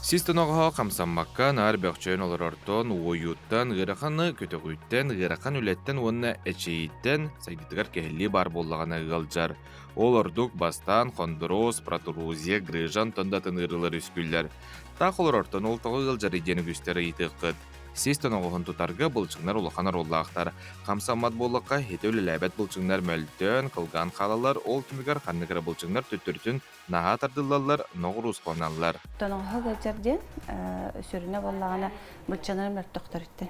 Сис тоноҕоһо хамсаммакка наар бөхчөйөн олорортон, уойууттан, ыараханы көтөҕүүттэн, ыарахан үлэттэн уонна эчэйииттэн сайдыытыгар кэһиллии баар буоллаҕына ыалдьар. Ол ордук бастаан хондроз, протрузия, грыжа онтон да атын ыарыылар үскүүллэр. Таах олорортон ол тоҕо ыалдьарый диэн үгүстэр ыйытыаххыт. Сис тоноҕоһун тутарга былчыҥнар улахан оруоллаахтар. Хамсаммат буоллахха, ити үлэлээбэт былчыҥнар мөлтөөн, кылгаан хаалаллар, ол түмүгэр ханнык эрэ былчыҥнар төттөрүтүн наһаа тардыллаллар, ноҕуруускаланаллар. Тоноҕоһо ыалдьар диэн сүрүнэ буоллаҕына былчанар мөлтөхтөрүттэн.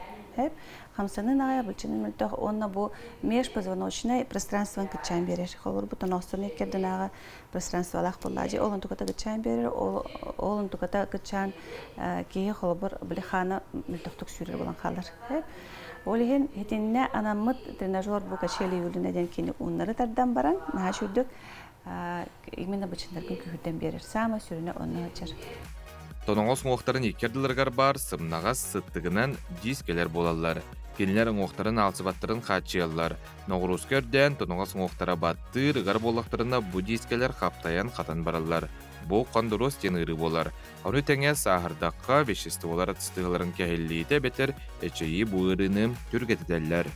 Хамсаныы аҕайа былчанар мөлтөх уонна бу межпозвоночное пространствоны кыччаан биэрэр. Холобур, бу тоноҕостону иккэрдинээҕи пространстволаах буоллаа дьэ ол онтуката кыччаан биэрэр ол ол онтуката кыччаан киһи холобур били хаана мөлтөхтүк сүүрэр буолан хаалар ол иһин итиннэ анаммыт тренажер бу качели Юлина диэн кини ууннары тардан баран наһаа үчүгдүк именно бычыннаргын күһүрдэн биэрэр саамай сүрүнэ онно сылдьар. Тоноҕос уҥуохтарын икки ардыларыгар баар сымнаҕас сыттыгынан дискэлэр буолаллар. Кинилэр уҥуохтарын аалсыбаттарын хааччыйаллар. Ноҕурууска үрдээн, тоноҕос уҥуохтара баттыыр, ыгар буоллахтарына бу диискэлэр хаптайан хатан бараллар. Бу хондуруос диэн ыарыы буолар. Ону тэҥэ сааһырдахха веществолар ацетиларын кэһиллиитэ эбэтэр эчэйии бу ыарыыны түргэтитэллэр.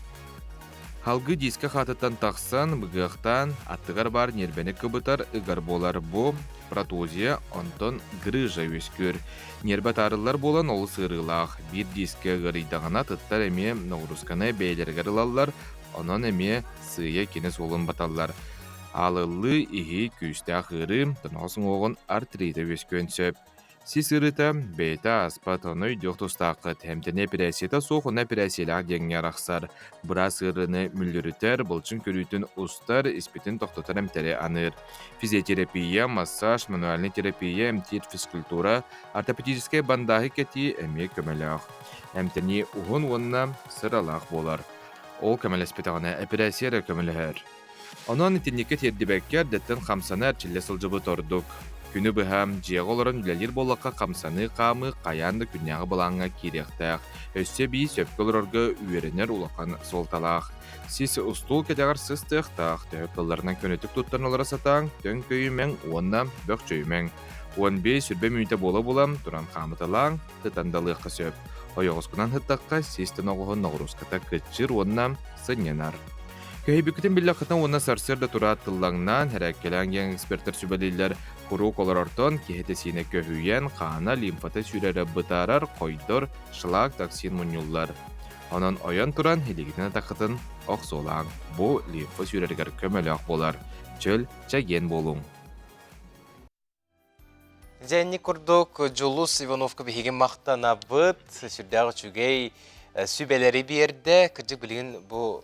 Халгы диискэ хаатыттан тахсан, быгыахтаан, аттыгар баар ньиэрбэни кыбытар ыгар буолар. Бу протозия, онтон грыжа үөскүүр. Ньиэрбэ таарыллар буолан олус ыарыылаах. Биир диискэ ыарыйдаҕына атыттар эмиэ ноҕуруусканы бэйэлэригэр ылаллар, онон эмиэ сыыйа кини суолун баталлар. Аалыллыы, иһии, күүстээх ыарыы, тоноҕос уҥуоҕун артрита үөскүөн сөп. Сис ыарыыта бэйэтэ ааспат, ону өйдүөх тустааххыт. Эмтэнии эпэрээссийэтэ суох уонна эпэрээссийэлээх диэҥҥэ арахсар. Быраас ыарыыны мүллүрүтэр, былчыҥ көрүүтүн устар, испитин тохтотор эмтэри аныыр. Физиотерапия, массаж, мануальнай терапия, эмтиир физкультура, ортопедическай бандааһы кэтии эмиэ көмөлөөх. Эмтэнии уһун уонна сыралаах буолар. Ол көмөлөспөтөҕүнэ эпэрээссийэ эрэ көмөлөһөр. Онон итинниккэ тиэрдибэккэ эрдэттэн хамсана эрчиллэ сылдьыбыт ордук. Күнү быһа дьиэҕэ олорон үлэлиир буоллахха хамсаныы хаамыы хайаан да күннээҕи былааҥҥа киириэхтээх. Өссө эбии сөпкө олорорго үөрэнэр улахан суолталаах. Сис устуул кэтэҕэр сыстыахтаах, төһө кылларынан көнөтүк туттан олоро сатааҥ, төҥкөйүмэҥ уонна бөхчөйүмэҥ. 15 сүрбэ мүнүүтэ буола-буола туран хаамыталааҥ, тытан да ылыахха сөп. Ойоҕоскунан сыттахха сис тоноҕоһун ноҕурууската кыччыыр уонна сынньанар. Көһүйбүккүтүн биллэххитинэ уонна сарсыарда тураат тыллаҥнаан, эрээккэлээн диэн экспертэр сүбэлииллэр. Куруук олорортон киһи этэ-сиинэ көһүйэн, хаана, лимфата сүүрэрэ бытаарар, хойдор, шлак, токсин мунньуллар. Онон ойон туран илиигитин атаххытын охсуолааҥ. Бу лимфа сүүрэригэр көмөлөөх буолар. Чөл, чэгиэн буолуҥ. Дьэ, инник курдук Дьулус Ивановка биһиги махтанабыт, сүрдээх үчүгэй сүбэлэри биэрдэ. Кырдьык билигин бу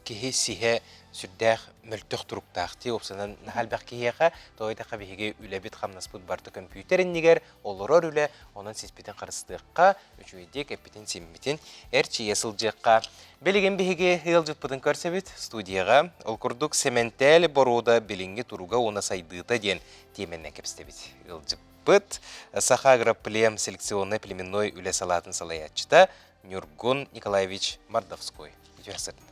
киһи сиһэ сүрдээх мөлтөх туруктаах дии уопсанан наһаа элбэх киһиэхэ тоҕо диэтэххэ биһиги үлэбит-хамнаспыт барыта көмпүүтэр иннигэр олорор үлэ, онон сиспитин харыстыахха, үчүгэйдик эппитин-симмитин эрчийэ сылдьыахха. Билигин биһиги ыалдьыппытын көрсөбүт студияҕа. Ол курдук Сэмэнтээл боруода билиҥҥи туруга уонна сайдыыта диэн тиэмэнэн кэпсэтэбит. Ыалдьыппыт Саха агроплем селекционнай племенной үлэ салаатын салайааччыта Ньургун Николаевич Мордовской. Үтүө сырдын.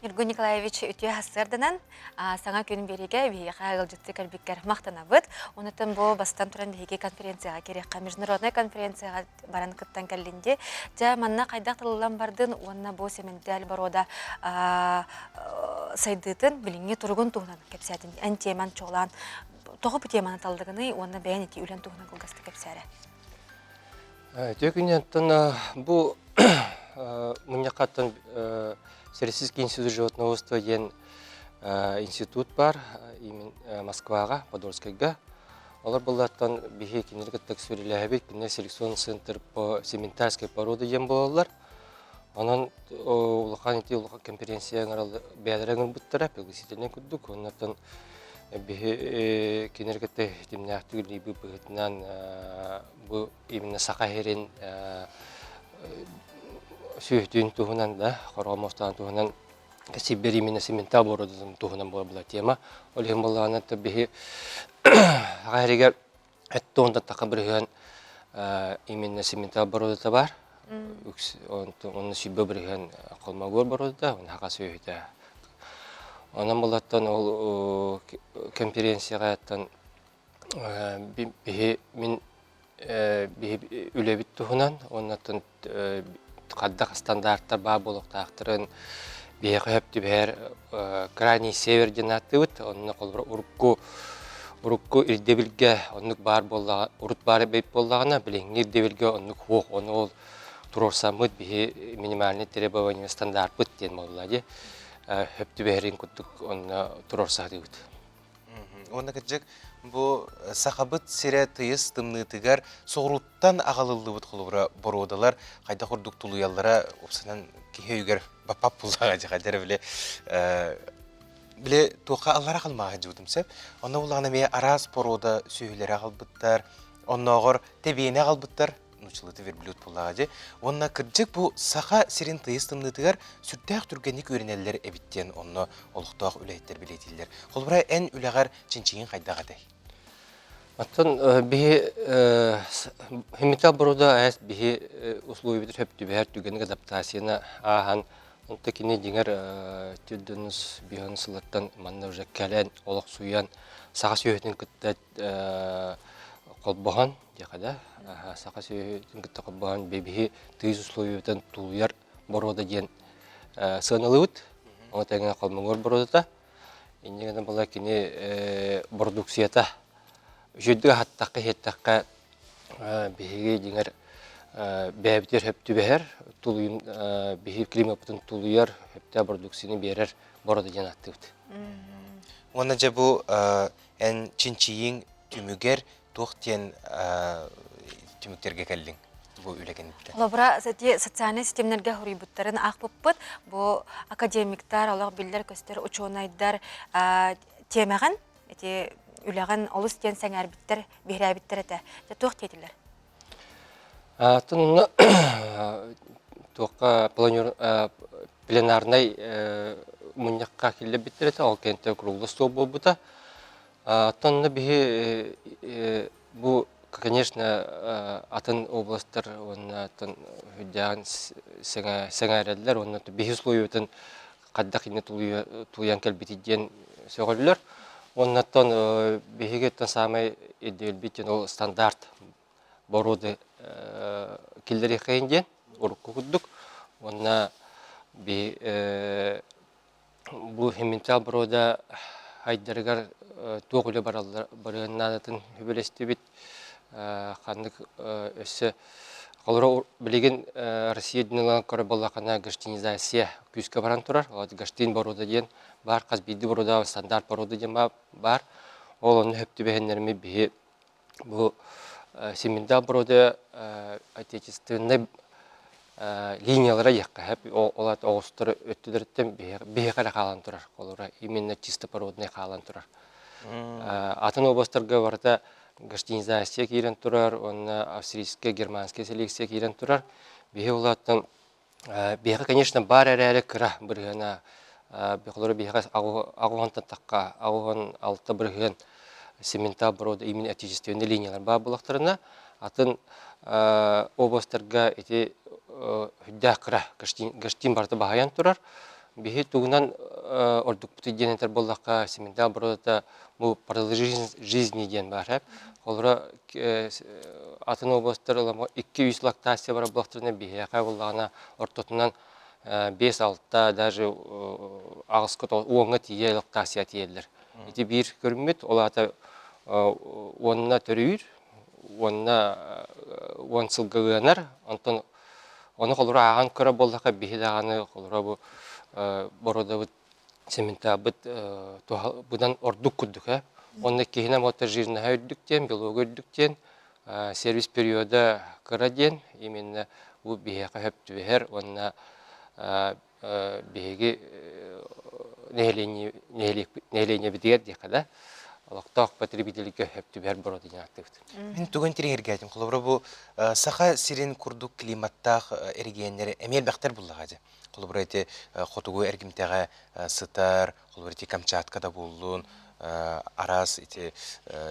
Ньургун Николаевич үтүө сарсыарданан саҥа күн биэриигэ биһиэхэ ыалдьытты кэлбиккэр махтанабыт. Онутан бу бастан туран биһиги конференцияҕа кириэххэ международнай конференцияҕа баран кыттан кэллин дии. Дьэ манна хайдах тылыллан бардын уонна бу сэмэнтээл боруода сайдыытын билиҥҥи туругун туһунан кэпсээтин. Эн тиэмэн чуолаан тоҕо бу теманы таллыгыный уонна бэйэн ити үлэн туһунан кылгастык кэпсээрэ. Үтүө күнүнэн бу мунньаххаттан Всероссийский институт животноводства диэн институт бар Москваҕа, Подольскайга. Олор буллартан биһи кинилэри кытта сүрүлэһэбит, кинилэр селекционный центр по сементальской породе диэн буолаллар. Онон улахан ити улахан конференция бэйэлэрэ ыҥырбыттара, пригласительнай курдук. Оннортон биһи кинилэри кытта тимнээхтик үлэлиирбит быһыытынан бу именно Саха сирин сүөһүтүн туһунан да, хороҕо муостаан туһунан сиббер именно сементал боруодатын туһунан буолар тема. Ол иһин буоллаҕына биһи Саха сиригэр эттон таха бырыһыан именно сементал боруодата бар. Онно сүүрбэ бырыһыан холмогор боруодата, онно саха сүөһүтэ. Онон булаттан ол конференцияҕа биһи мин биһи үлэбит туһунан уонна хайдах стандартар баар буолуохтаахтарын биһиэхэ сөп түбэһэр крайний север диэн ааттыыбыт. Онно холобура урукку урукку ирдэбилгэ оннук баар буоллаҕа урут баар эбит буоллаҕына билиҥҥи ирдэбилгэ оннук суох. Ону ол туруорсаммыт биһи минимальный требование стандартпыт диэн буолла дии. Сөп түбэһэрин курдук онно туруорсаатыбыт. Уонна кырдьык бу сахабыт сирэ тыйыс тымныытыгар соҕурууттан аҕалыллыбыт холобура боруодалар хайдах курдук тулуйаллара уопсанан киһи өйүгэр баппап буллаҕа дьэ хайдах эрэ били били туохха аллара халмааһы дьыбытым сөп. Онно буллаҕына эмиэ араас порода сүөһүлэри аҕалбыттар, оннооҕор тэбиэни аҕалбыттар нууччалыыта верблюд буоллаҕа дии. Уонна кырдьык бу саха сирин тыйыс тымныытыгар сүрдээх түргэнник үөрэнэллэр эбит диэн онно олохтоох үлэһиттэр бэлиэтииллэр. Холобура, эн үлэҕэр чинчийиҥ хайдах этэй? Оттон биһи химикал боруода АЭС биһи условиябытыгар сөп түбэһэр түгэник адаптацияны ааһан, онто кини дьиҥэр төрдүнүс биһон сылыттан манна уже кэлэн олохсуйан саха сүөһүтүн кытта холбоһон диэхэ да саха сүөһүтүн кытта холбоһон биһи тыйыс условиятын тулуйар боруода диэн сыаналыыбыт. Ону тэҥэ холмогор боруодата. Инньэ гынан була кини бородууксуйата үчүгэйдик аһаттахха иһиттэххэ биһиги дьиҥэр бэйэбитигэр сөп түбэһэр тулуйун биһиги климаппытын тулуйар сөптөөх бородууксуйаны биэрэр боруода диэн ааттыыбыт. Уонна дьэ бу эн чинчийииҥ түмүгэр туох диэн түмүктэргэ кэллиҥ бу үлэ кэнниттэн? Холобура, социальнай ситимнэргэ хоруйбуттарын аахпыппыт. Бу академиктар, олох биллэр-көстөр учуонайдар тиэмэҕин, ити үлэҕин олус диэн сэҥээрбиттэр, биһирээбиттэр этэ. Дьэ, туох диэтилэр? Атын онно туохха пленарнай мунньахха киллэрбиттэр этэ, ол кэнниттэн круглый стол буолбута. Оттон онно биһи бу, конечно, атын областар уонна атын үрдээҕин сэҥээрэллэр уонна биһи условиятын хайдах иннэ тулуйан кэлбитий диэн сөҕөллөр. Уонна оттон биһиги оттон саамай ирдэбилбит диэн ол стандарт боруоды киллэриэххэйин диэн. урукку курдук. Уонна би бу симментал боруода айдарыгар туох үлэ бараллар барыан наадатын үбүлэстибит. Ханнык өссө холоро билигин Россия динылан көрө буоллахына гостинизация күүскэ баран турар. Вот гостин боруода диэн баар хас биирдии боруода стандарт боруода диэн баар. Ол онно хөп түбэһиннэрми биһи бу Семендал боруода отечественнай линиялара диэххэ сөп. Ол аата оҕустар өттүлэриттэн биһиэхэ эрэ хаалан турар. Холобура именно чистопородный хаалан турар. Атын областарга барыта гостинизация киирэн турар уонна австрийскай, германскай селекция киирэн турар. Биһи улааттан биһиэхэ, конечно, баар эрээри кыра бырыһыана. Холобура биһиэхэ аҕуһунтан тахха аҕуһун алта бырыһыан цементал борода именно отечественный линиялар баар буоллахтарына, атын областарга ити үрдээх кыра гостин барыта баһыйан турар. Биһи тугунан ордукпутуй диэн этэр буоллахха, цементал бородата бу продолжительность жизни диэн баар. Холобура атын областар 2-3 лактация бар буоллахтарына биһиэхэ буоллаҕына ортотунан 5-6 даже аҕыска уоҥҥа тиийэ лактация тиийэллэр. Ити биир көрүммүт, ол аата уонна төрүүр, уонна уон сылга ыанар, онтон ону холобура ааҕан көрө буоллахха биһи даҕаны холобура бу бородабыт цементаабыт быдан ордук курдук ээ. Онно киһинэ мото жирноһа үрдүк диэн, белога үрдүк диэн, сервис периода кыра диэн, именно бу биһиэхэ сөп түбэһэр уонна биһиги нэһилиэнньэбитигэр диэххэ да, олохтоох потребительгэ сөп түбэһэр боруода диэн ааттыыбыт. Мин тугун интириэһиргээтим. Холобура бу Саха сирин курдук климаттаах эрэгийиэннэри эмиэ элбэхтэр буллаҕа дии. Холобура ити хотугу эргимтэҕэ сытар, холобура ити Камчатка да буоллун, араас ити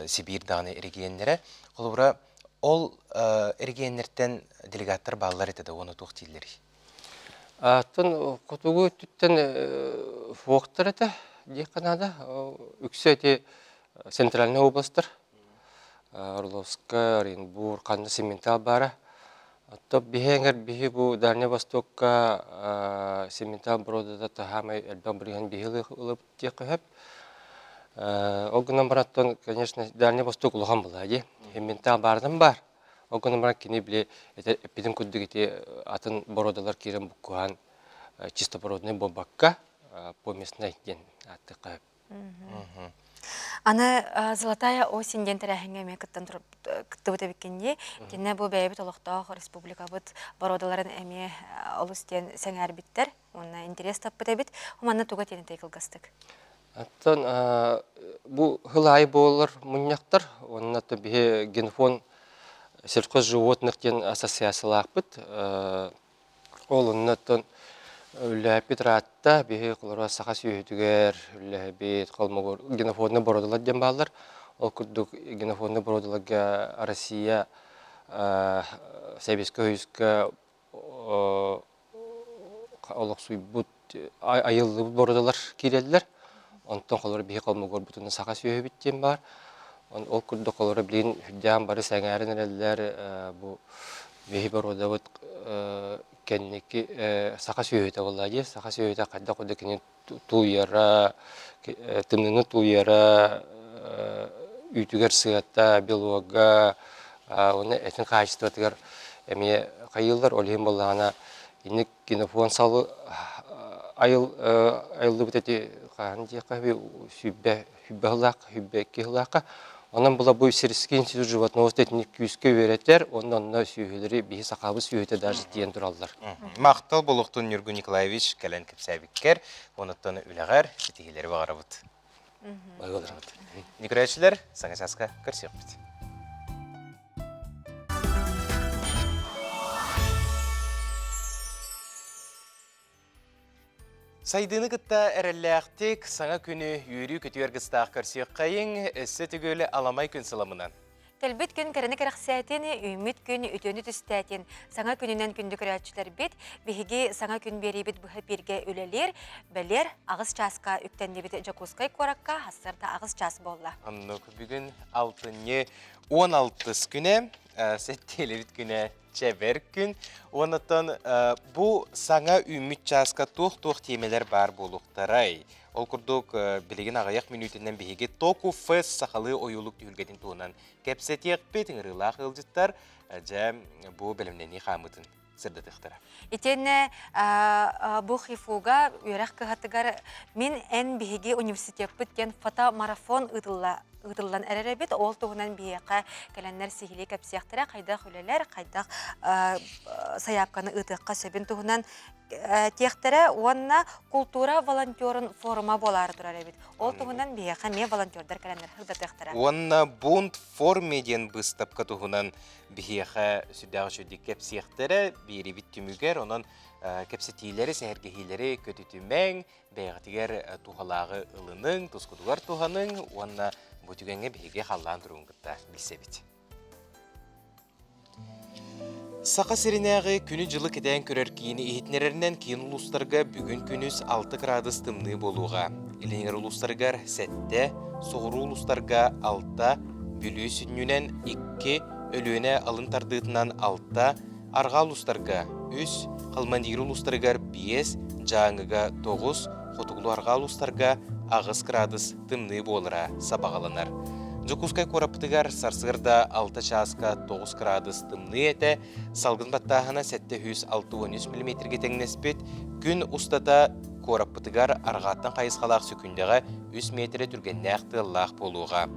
Сибиир даҕаны эрэгийиэннэрэ. Холобура ол эрэгийиэннэртэн делегаттар бааллар этэ да уонна туох дииллэрий? Атын хотугу өттүттэн фоктар этэ диэххэ наада. Үксэ ити центральнай областар. Орловскай, Оренбург, ханна цементал баара. Оттон биһи эҥэр биһи бу Дальнай Востокка цементал боруодата таһаамай элбэх бырыһыан биһи ылыбыт диэххэ сөп. Ол гынан баран, конечно, Дальнай Восток улахан буолаа дии. Цементал баарынан баар. Ол гынан баран кини били эппитин курдук ити атын боруодалар киирэн буккуһан чистопородный буолбакка поместный диэн ааттыахха сөп. Аны Золотая осень диэн тэрээһиҥҥэ эмиэ кыттан кыттыбыт эбиккин дии. Итиннэ бу бэйэбит олохтоох республикабыт боруодаларын эмиэ олус диэн сэҥээрбиттэр уонна интэриэс таппыт эбит. Манна туга тиэнэтэй кылгастык? Оттон бу сыл аайы буолар мунньахтар уонна биһи генфон сельхозживотных диэн ассоциациялаахпыт. Ол оннуттан үллэһиппит ыраатта, биһи холоро саха сүөһүтүгэр үллэһэбит, холмогор генофондный бородалар диэн бааллар. Ол курдук генофондный бородаларга Россия Сэбиэскэй Союзка олохсуйбут айыллыбыт бородалар киирэллэр. Онтон холоро биһи холмогорбутун саха сүөһүбүт диэн баар. Ол курдук холоро билигин үрдээн бары сэҥээрэн эрэллэр бу биһи боруодабыт кэнники саха сүөһүтэ буолла дии. Саха сүөһүтэ хайдах курдук кини тулуйара, тымныыны тулуйара, үүтүгэр сыата, белога, уонна этин хаачыстыбатыгар эмиэ хайыыллар. Ол иһин буоллаҕына инник генофон салы айыл айыллыбыт эти хаһан диэххэ сүүрбэ сүүрбэ сыллаах сүүрбэ икки сыллаахха онон була бу сельский институт животноводства итини күүскэ үөрэтэр уонна онно сүөһүлэри биһи сахабыт сүөһүтэ даже тиийэн тураллар. Махтал буолуохтун Ньургун Николаевич кэлэн кэпсээбиккэр, онуттан үлэҕэр ситиһиилэри баҕарабыт. Николаевичтар, саҥа чааска көрсүөхпүт. Сайдыыны кытта эрэллээхтик саҥа күнү үөрүү-көтүү аргыстаах көрсүөххэйиҥ, өссө төгүл аламай күн сыламынан. Кэлбит күн кэрэни кэрэхсээтин, үүммүт күн үтүөнү түстээтин, саҥа күнүнэн күндү көрөөччүлэрбит, биһиги саҥа күн биэриибит быһа бииргэ үлэлиир, бэлиэр аҕыс чааска үктэннибит Дьокуускай куоракка сарсыарда аҕыс чаас буолла. Оннук бүгүн алтынньы 16 күнэ, сэттиэлэбит күнэ. чэбэр күн. Онтон бу саҥа үүммүт чааска туох-туох тиэмэлэр баар буолуохтарай? Ол курдук, билигин аҕыйах мүнүүтүнэн биһиги Току Фест сахалыы ойуулук түһүлгэтин туһунан кэпсэтиэхпит, ыҥырыылаах ыалдьыттар дьэ бу бэлэмнэнии хаамыытын сырдатыахтара. Итиэннэ бу ХИФУга үөрэх кыһатыгар Мин эн биһиги университеппыт диэн фотомарафон ыытылла ыытыллан эрэр эбит. Ол туһунан биһиэхэ кэлэннэр сиһилии кэпсиэхтэрэ, хайдах үлэлэр, хайдах сайаапканы ыытыахха сөбүн туһунан тиэхтэрэ уонна култуура волонтерун форума буолаары турар эбит. Ол туһунан биһиэхэ эмиэ волонтердар кэлэннэр сырдатыахтара. Уонна Бунт форме диэн быыстапка туһунан биһиэхэ сүрдээх үчүгэйдик кэпсиэхтэрэ биэрибит түмүгэр, онон кэпсэтиилэри, сэһэргэһиилэри көтүтүмэҥ, бэйэҕитигэр туһалааҕы ылыныҥ, тускутугар туһаныҥ уонна бу түгэҥҥэ биһиги халлаан туругун кытта билсэбит. Саха сиринээҕи күнү-дьылы кэтээн көрөр киини иһитиннэрэринэн киин улуустарга бүгүн күнүс 6 кыраадыс тымныы буолуоҕа. Илиҥэр улуустарыгар 7, соҕуруу улуустарга 6, Бүлүү сүнньүнэн 2, Өлүөнэ алын тардыытынан 6, Арҕаа улуустарга 3, Халмандиир улуустарыгар 5, Дьааҥыга 9, Хотугулуу-арҕаа улуустарга 8 кыраадыс тымныы буолара сабаҕаланар. Дьокуускай куораппытыгар сарсыарда 6 чааска 9 кыраадыс тымныы этэ, салгын баттааһына 763 миллиметргэ тэҥнэспит. Күн устата куораппытыгар арҕааттан хайысхалаах сөкүндэҕэ 3 миэтэрэ түргэннээх тыаллаах буолуоҕа.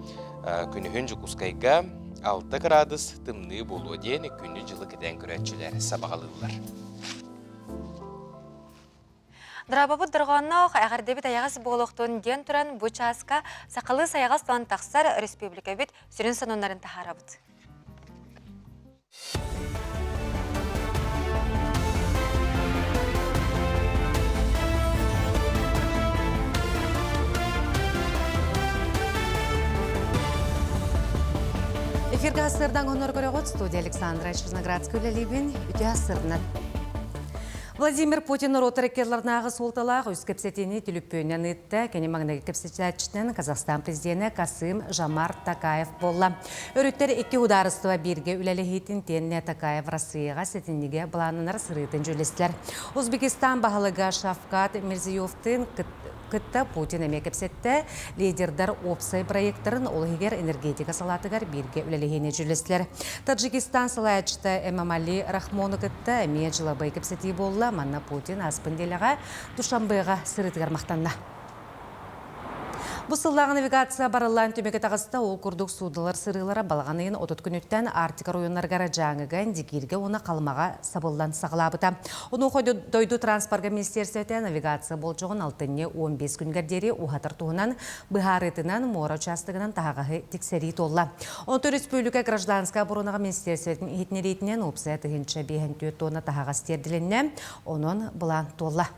Күнүһүн Дьокуускайга 6 кыраадыс тымныы буолуо диэн күнү-дьылы кэтээн көрөөччүлэр сабаҕалыыллар. Дорообобут дорҕоонноох, эҕэрдэбит айаҕас буолуохтун диэн туран бу чааска сахалыы сайаҕас туон тахсар республикабыт сүрүн сонуннарын таһаарабыт. Эфиргэ сырдан онор көрөҕүт студия Александра Черноградская үлэлиибин үтүө сырдынан. Владимир Путин норуоттар иккиэллэрнааҕы суолталаах үс кэпсэтиини түлүппүөннэн ыытта. Кини маҥнайгы кэпсэтээччитинэн Казахстан президенэ Касым Жамар Такаев буолла. Өрүттэр икки судаарыстыба бииргэ үлэлэһиитин тиэннэ Такаев Россияҕа сэтинньигэ былааннанар сырыытын дьүүллэстилэр. Узбекистан баһылыга Шавкат Мирзиёевтыын кытта Путин эмиэ кэпсэттэ. Лидердар уопсай проектарын, ол иһигэр энергетика салаатыгар бииргэ үлэлэһиини дьүүллэстилэр. Таджикистан салайааччыта Эмомали Рахмону кытта эмиэ дьылабыай кэпсэтии буолла. Манна Путин ааспын дэлэҕэ Душанбеҕа сырыытыгар махтанна. Бу сыллааҕы навигация барыллаан түмүгэ таҕыста. Ол курдук суудалар сырыылара балаҕан ыйын 30 күнүттэн Арктика оройуоннарыгар Дьааҥыга, Индигииргэ уонна Халымаҕа сабыллан саҕалаабыта. Онуоха дойду транспорга министиэристибэтэ навигация болдьоҕун алтынньы 15 күнүгэр диэри уһатар туһунан быһаарыытынан муора учаастагынан таһаҕаһы тиксэрии туолла. Онтон республика гражданскай оборонаҕа министиэристибэтин иһитиннэриитинэн уопсайа 1054 тонна таһаҕас тиэрдилиннэ. Онон былаан туолла.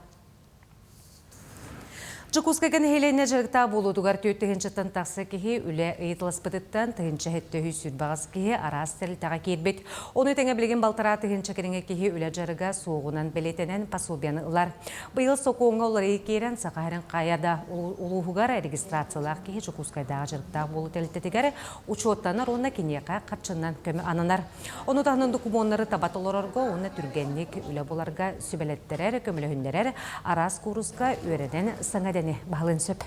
Дьокуускайга нэһилиэнньэ дьарыктаах буолуутугар түөрт тыһыынчаттан тахса киһи үлэ ыйыталаспытыттан тыһыынча сэттэ сүүс сүүрбэҕис киһи араас тэрилтэҕэ киирбит. Ону тэҥэ билигин балтараа тыһыынча кэриҥэ киһи үлэ дьарыга суоҕунан бэлиэтэнэн пособиены ылар. Быйыл сокуоҥҥа уларыйыы киирэн Саха сирин хайа да улууһугар регистрациялаах киһи Дьокуускайдааҕы дьарыктаах буолуу тэрилтэтигэр учуоттанар уонна киниэхэ харчынан көмө ананар. Ону таһынан докумуоннары таба толорорго уонна түргэнник үлэ буларга сүбэлэттэрэр, көмөлөһүннэрэр араас кууруска үөрэнэн саҥа идэни баһылыан сөп.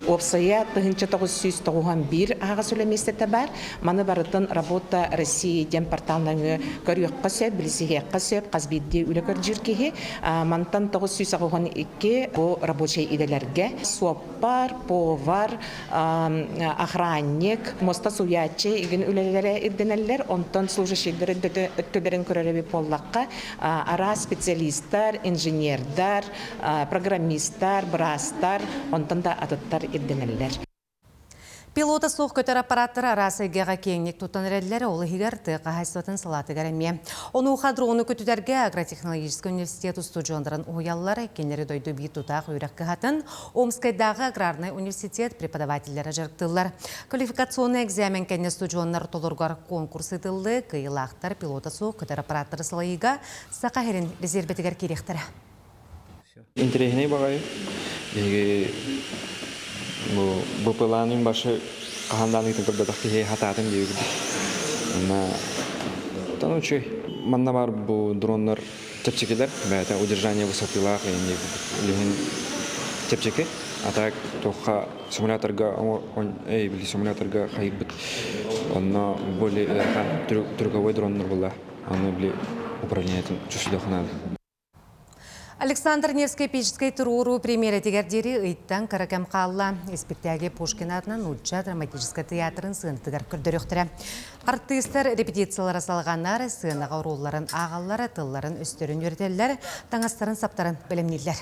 Уопсайа 1991 аһаҕас үлэ миэстэтэ баар. Маны барытын Работа России диэн портал нөҥүө көрүөххэ сөп, билсиһиэххэ сөп, хас биирдии үлэ көрдүүр киһи. Мантан 992 бу рабочай идэлэргэ суоппар, повар, охранник, муоста сууйааччы игин үлэлэрэ ирдэнэллэр. Онтон служащийдар өттүлэрин көрөр эбит буоллахха, араас специалистар, инженердар, программистар, быраастар, онтон да атыттар ирдэнэллэр. Пилота суох көтөр аппараттары араас эйгэҕэ киэҥник туттан эрэллэр, ол иһигэр тыа хаһаайыстыбатын салаатыгар эмиэ. Онуоха дрону көтүтэргэ агротехнологическай университет устудьуоннарын уһуйаллар, кинилэри дойду биир тутаах үөрэх кыһатын Омскайдааҕы аграрнай университет преподавателлэрэ дьарыктыыллар. Квалификационнай экзамен кэннэ устудьуоннар толоругар конкурс ыытыллыы, кыайыылаахтар пилота суох көтөр аппараттары салайыыга Саха сирин резервэтигэр киириэхтэрэ. Интэриэһинэй баҕайы. Биһиги бу БПЛА-ны башы хаһан даҕаны ыытан көрбөтөх киһи хатаатын диэбит. Онно оттон үчүгэй. Манна баар бу дроннар чэпчэкилэр, бэйэтэ удержание высотылаах илиһин чэпчэки. А так туохха симуляторга эй били симуляторга хайырбыт онно более ыарахан трюковой дроннар була. Аны били управлениетын чувствуйдахына наада. Александр Невскэй эпическэй туруоруу премьерэтигэр диэри ыйтан кыра кэм хаалла. Испиктээги Пушкин аатынан Нуучча драматическай тыйаатырын сыанатыгар көрдөрүөхтэрэ. Артыыстар репетициялара салҕанар, сыанаҕа оруолларын ааҕаллар, тылларын-өстөрүн үөрэтэллэр, таҥастарын-саптарын бэлэмнииллэр.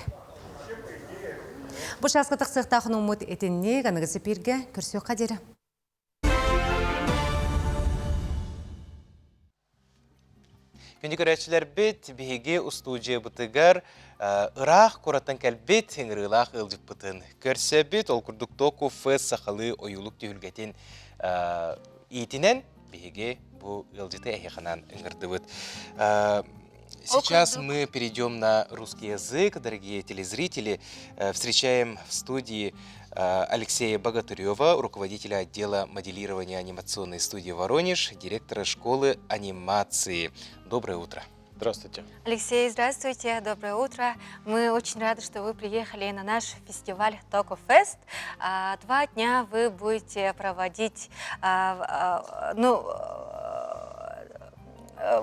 Бу чааска тахсыахтаах хонууммут итинник аныгы эпииргэ көрсүөххэ диэри. Күндү көрөөччүлэрбит, биһиги устуудьуйабытыгар ыраах куораттан кэлбит ыҥырыылаах ыалдьыппытын көрсөбүт. Ол курдук Току Фест сахалыы ойуулук түһүлгэтин иитинэн биһиги бу ыалдьыты эһиэхэнэн ыҥырдыбыт. Сейчас мы перейдем на русский язык, дорогие телезрители. Встречаем в студии Алексея Богатырева, руководителя отдела моделирования анимационной студии «Воронеж», директора школы анимации. Доброе утро. Здравствуйте. Алексей, здравствуйте, доброе утро. Мы очень рады, что вы приехали на наш фестиваль Токо Фест. 2 дня вы будете проводить, ну,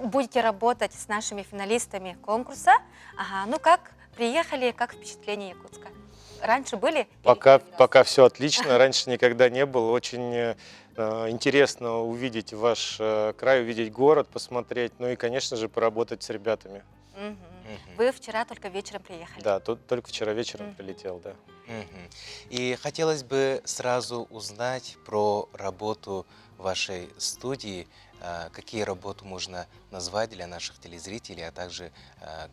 будете работать с нашими финалистами конкурса. Ага, ну как приехали, как впечатление Якутска? Раньше были? Пока все отлично, раньше никогда не было. Очень интересно увидеть ваш край, увидеть город, посмотреть, ну и, конечно же, поработать с ребятами. Мгм. Вы вчера только вечером приехали. Да, тут только вчера вечером прилетел, да. Мгм. И хотелось бы сразу узнать про работу вашей студии, какие работы можно назвать для наших телезрителей, а также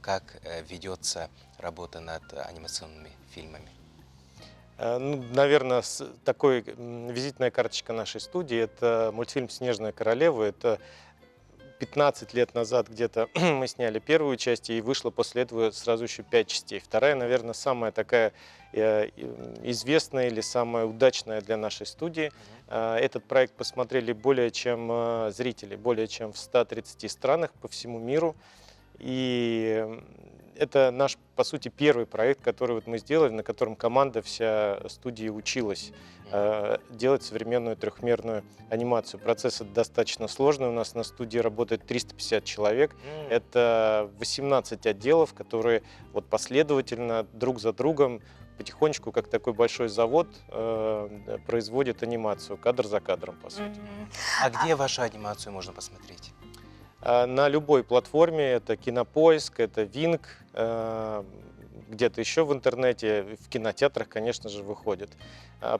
как ведется работа над анимационными фильмами. Ну, наверное, такой визитная карточка нашей студии – это мультфильм «Снежная королева». Это 15 лет назад где-то мы сняли первую часть, и вышло после этого сразу еще пять частей. Вторая, наверное, самая такая известная или самая удачная для нашей студии. Этот проект посмотрели более чем зрители, более чем в 130 странах по всему миру. И это наш, по сути, первый проект, который вот мы сделали, на котором команда вся студии училась делать современную трехмерную анимацию. Процесс этот достаточно сложный. У нас на студии работает 350 человек. Это 18 отделов, которые вот последовательно друг за другом потихонечку, как такой большой завод, производит анимацию, кадр за кадром, по сути. А где вашу анимацию можно посмотреть? На любой платформе, это Кинопоиск, это Wink, где-то еще в интернете, в кинотеатрах, конечно же, выходит.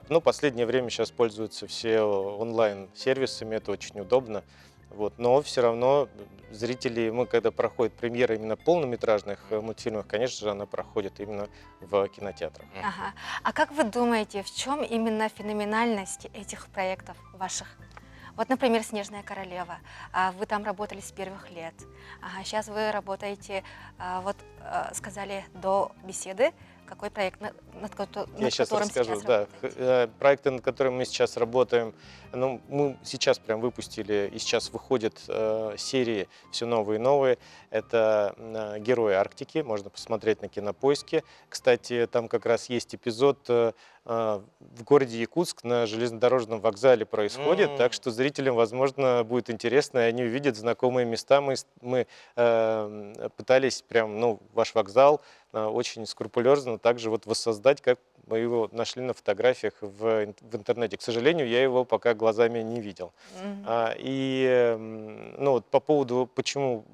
Ну, последнее время сейчас пользуются все онлайн-сервисами, это очень удобно. Вот. Но все равно зрители, мы когда проходит премьера именно полнометражных мультфильмов, конечно же, она проходит именно в кинотеатрах. Ага. А как вы думаете, в чем именно феноменальность этих проектов ваших? Вот, например, «Снежная королева». Вы там работали с первых лет. Ага, сейчас вы работаете, вот сказали до беседы, какой проект, Я над сейчас которым расскажу, сейчас да. работаете? Проекты, над которыми мы сейчас работаем, ну, мы сейчас прям выпустили, и сейчас выходят серии все новые и новые. Это «Герои Арктики», можно посмотреть на Кинопоиске. Кстати, там как раз есть эпизод в городе Якутск на железнодорожном вокзале происходит, так что зрителям, возможно, будет интересно, и они увидят знакомые места. Мы пытались прям, ну, ваш вокзал очень скрупулезно также вот воссоздать, как мы его нашли на фотографиях в интернете. К сожалению, я его пока глазами не видел. Мгм. И, ну, вот по поводу, почему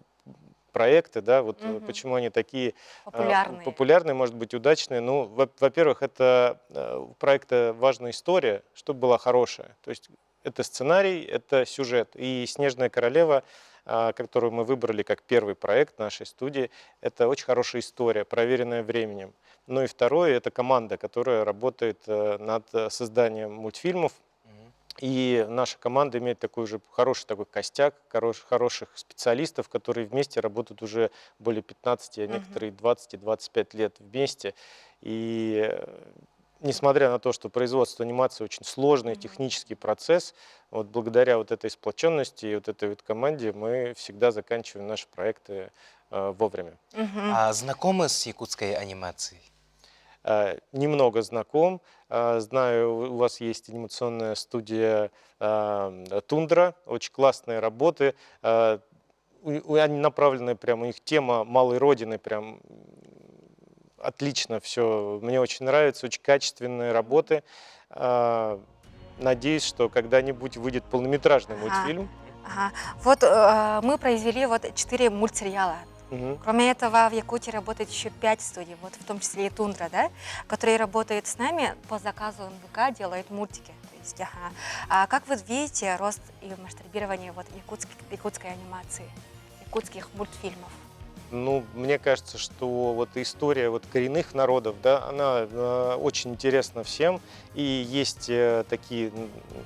проекты, да, вот Мгм. почему они такие Популярные. популярные, может быть, удачные. Ну, во-первых, это у проекта важная история, чтобы была хорошая. То есть это сценарий, это сюжет. И «Снежная королева», которую мы выбрали как первый проект нашей студии, это очень хорошая история, проверенная временем. Ну и второе, это команда, которая работает над созданием мультфильмов. И наша команда имеет такой же хороший такой костяк, хороших специалистов, которые вместе работают уже более 15, а Мгм. некоторые 20 и 25 лет вместе. И несмотря на то, что производство анимации очень сложный технический процесс, вот благодаря вот этой сплоченности и вот этой вот команде мы всегда заканчиваем наши проекты вовремя. А знакомы с якутской анимацией? Немного знаком. Знаю, у вас есть анимационная студия «Тундра», очень классные работы. Они направлены прямо, у них тема малой родины прям отлично все. Мне очень нравится, очень качественные работы. Надеюсь, что когда-нибудь выйдет полнометражный мультфильм. Ага. Вот э, мы произвели вот четыре мультсериала. Угу. Кроме этого, в Якутии работает еще пять студий, вот в том числе и Тундра, да, которые работают с нами по заказу НВК, делают мультики. То есть, ага. А как вы видите рост и масштабирование вот якутской, якутской анимации, якутских мультфильмов? Ну, мне кажется, что вот история вот коренных народов, да, она э, очень интересна всем. И есть э, такие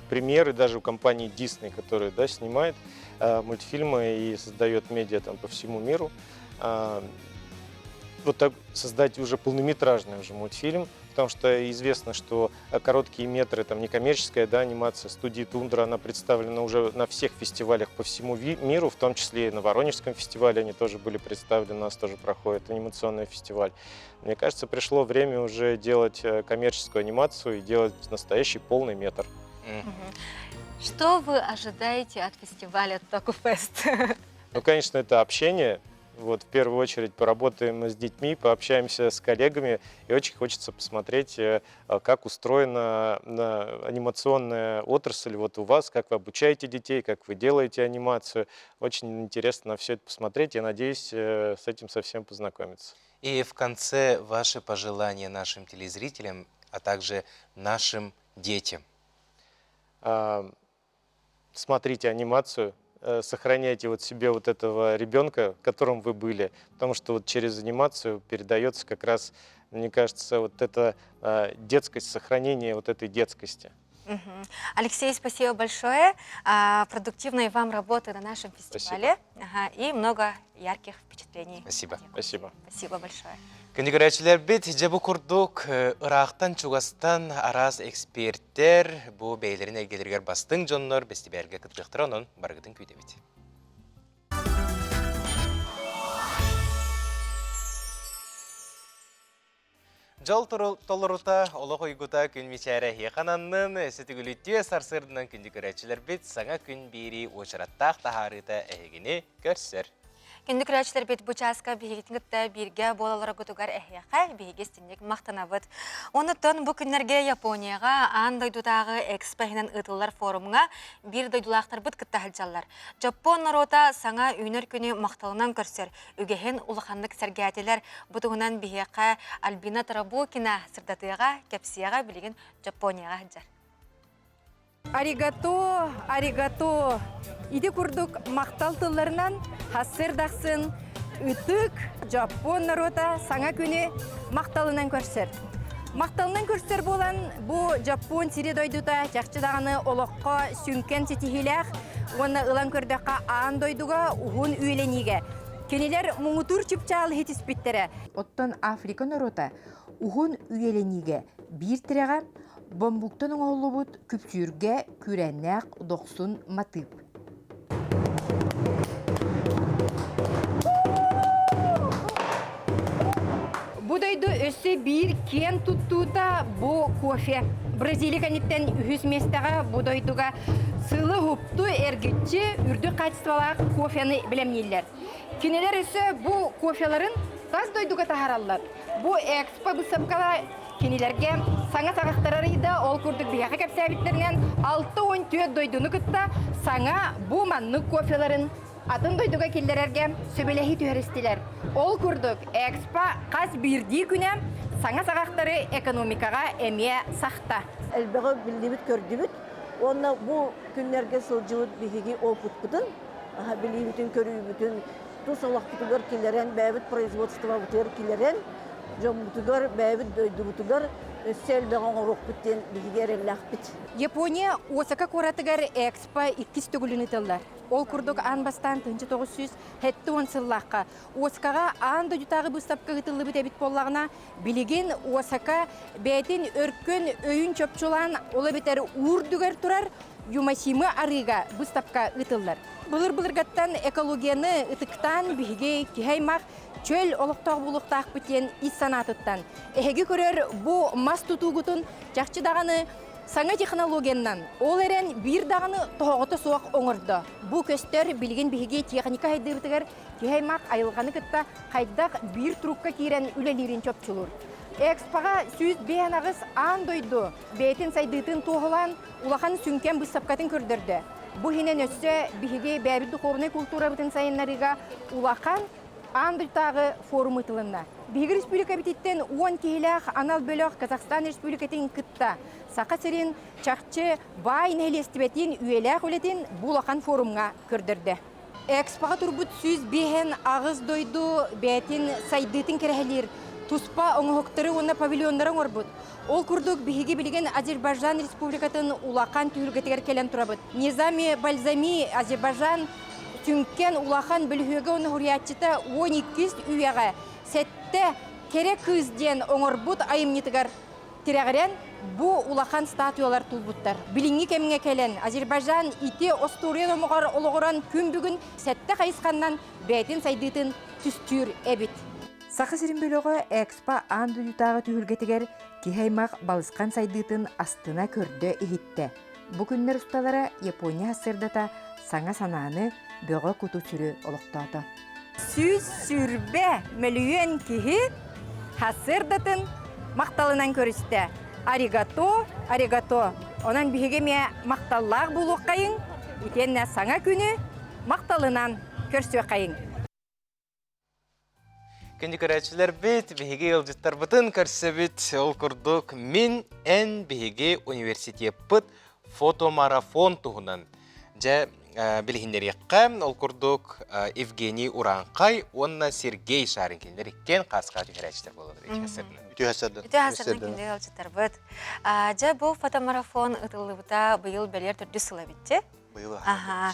примеры даже у компании Disney, которая, да, снимает э, мультфильмы и создает медиа там по всему миру. Э, вот так создать уже полнометражный уже мультфильм, потому что известно, что короткие метры, там некоммерческая да, анимация студии «Тундра», она представлена уже на всех фестивалях по всему миру, в том числе и на Воронежском фестивале они тоже были представлены, у нас тоже проходит анимационный фестиваль. Мне кажется, пришло время уже делать коммерческую анимацию и делать настоящий полный метр. Что вы ожидаете от фестиваля Токуфест? Ну, конечно, это общение, вот, в первую очередь поработаем с детьми, пообщаемся с коллегами, и очень хочется посмотреть, э, как устроена анимационная отрасль вот у вас, как вы обучаете детей, как вы делаете анимацию. Очень интересно на все это посмотреть. Я надеюсь, э, с этим совсем познакомиться. И в конце ваши пожелания нашим телезрителям, а также нашим детям. Смотрите анимацию, Э, сохраняйте вот себе вот этого ребенка, которым вы были, потому что вот через анимацию передается как раз, мне кажется, вот эта э, детскость, сохранение вот этой детскости. Алексей, спасибо большое. А, продуктивной вам работы на нашем фестивале. Ага, и много ярких впечатлений. Спасибо. Спасибо. Спасибо большое. Күндү көрөөччүлэрбит, дьэ бу курдук э, ыраахтан чугастан араас эксперттэр бу бэйэлэрин эйгэлэригэр бастыҥ дьоннор бэстибээлгэ кыттыахтара онон барыгытын күүтэбит. Дьол толорута, олох уйгута күн мичээрэ эһиэхэ өссө сарсыарданан күндү көрөөччүлэрбит саҥа күн биэрии уочараттаах таһаарыыта эһигини көрсөр. Күндү көрөөччүлэрбит бу чааска биһигитин кытта бииргэ буолалларгытыгар эһиэхэ биһиги истиҥник махтанабыт. Онуттан бу күннэргэ Японияҕа аан дойдутааҕы экспо иһинэн ыытыллар форумҥа биир дойдулаахтарбыт кытта сылдьаллар. Дьоппуон норуота саҥа үүнэр күнү махталынан көрсөр, үгэһин улаханнык сэргээтилэр. Бу туһунан биһиэхэ Альбина Тарабукина сырдатыаҕа, кэпсиэҕэ билигин Дьоппуонияҕа сылдьар. Аригато, аригато. Ити курдук махтал тылларынан хассыр дахсын ытык Жапон народа саҥа күнү махталынан көрсөр. Махталынан көрсөр буолан бу Жапон сири дойдута чахчы даҕаны олоххо сүҥкэн ситиһиилээх уонна ылан көрдөххө аан дойдуга уһун үйэлэниигэ кинилэр муҥутуур чыпчаал иһитиспиттэрэ. Оттон Африка норуота уһун үйэлэниигэ биир тирэҕэ Бомбуктан оҥоһуллубут күпсүүргэ күүрээннээх дохсун матыып. Бу дойду өссө биир киэн туттуута бу кофе. Бразилия кэнниттэн үһүс миэстэҕэ бу дойдуга сылы хупту эргиччи үрдүк качестволаах кофены бэлэмнииллэр. Кинилэр өссө бу кофеларын тас дойдуга таһараллар. Бу экспо быысапкала кинилэргэ саҥа саҕахтар арыйда, ол курдук биһиэхэ кэпсээбиттэринэн 64 дойдуну кытта саҥа бу маннык кофеларын атын дойдуга киллэрэргэ сөбүлэһии түһэристилэр. Ол курдук экспо хас биирдии күнэ саҥа саҕахтары экономикаҕа эмиэ сахта. Элбэҕи биллибит-көрдүбүт уонна бу күннэргэ сылдьыбыт биһиги опытпытын, билиибитин-көрүүбүтүн тус олохпутугар киллэрэн, бэйэбит производствобытыгар киллэрэн, дьоммутугар, бэйэбит дойдубутугар өссө элбэҕи оҥоруохпут диэн биһиги эрэллээхпит. Япония Осака куоратыгар экспо иккис төгүлүн ыытыллар. Ол курдук аан бастаан 1970 сыллаахха Осакаҕа аан дойдутааҕы быыстапка ыытыллыбыт эбит буоллаҕына, билигин Осака бэйэтин өркөн өйүн чопчулаан, ол эбэтэр уурдугар турар Юмасимы арыыга быыстапка ыытыллар. Былыр-былыргаттан экологияны ытыктаан биһиги киһи аймах чөл олохтоох буолуохтаахпыт диэн ис санаатыттан эһиги көрөр бу мас тутуугутун чахчы даҕаны саҥа технологиянан, ол эрэн биир даҕаны тоһоҕото суох оҥордо. Бу көстөр билигин биһиги техника сайдыыбытыгар киһи аймах айылҕаны кытта хайдах биир турукка киирэн үлэлиирин чопчулуур. Экспоҕа 158 аан дойду бэйэтин сайдыытын туоһулаан улахан сүҥкэн быыстапкатын көрдөрдө. Бу иһинэн өссө биһиги бэйэбит духуобунай култуурабытын сайыннарыыга улахан аан дойдутааҕы форум ыытылынна. Биһиги республикабытыттан 10 киһилээх анал бөлөх Казахстан Республикатын кытта Саха сирин чахчы баай нэһилиэстибэтин үйэлээх үлэтин бу улахан форумҥа көрдөрдө. Экспоҕа турбут 158 дойду бэйэтин сайдыытын кэрэһэлиир туспа оҥоһуктары уонна павильоннары оҥорбут. Ол курдук биһиги билигин Азербайджан Республикатын улахан түһүлгэтигэр кэлэн турабыт. Низами Бальзами Азербайджан сүҥкэн улахан бөлүһүөгэ уонна суруйааччыта 12 үйэҕэ сэттэ кэрэ кыыс диэн оҥорбут айымньытыгар тирэҕирэн бу улахан статуялар тулбуттар. Билиҥҥи кэмҥэ кэлэн Азербайджан ити остуоруйа номоҕор олоҕуран күн бүгүн сэттэ хайысханнан бэйэтин сайдыытын түстүүр эбит. Саха сирин бөлөҕө Экспо аан дойдутааҕы түһүлгэтигэр киһи аймах балысхан сайдыытын астына көрдө-иһиттэ. Бу күннэр усталара Япония сырдата саҥа санааны, бөҕө куту-сүрү олохтоото. 120 мөлүйүөн киһи сарсыардатын махталынан көрүстэ. Аригато, аригато. Онон биһиги эмиэ махталлаах буолуоххайыҥ, итиэннэ саҥа күнү махталынан көрсүөххэйиҥ. Күндү көрөөччүлэрбит, биһиги ыалдьыттарбытын көрсөбүт. Ол курдук, мин, эн, биһиги университеппыт фотомарафон туһунан дьэ билиһиннэриэххэ. Ол курдук, Евгений Ураанхай уонна Сергей Шарин кинилэр иккиэн хааска түһэрээччилэр буолаллар. Үтүө сардан. Үтүө сардан күндү ыалдьыттарбыт. Дьэ, бу фотомарафон ытыллыбыта быйыл бэлиэр төрдүс сыл эбит Быйыл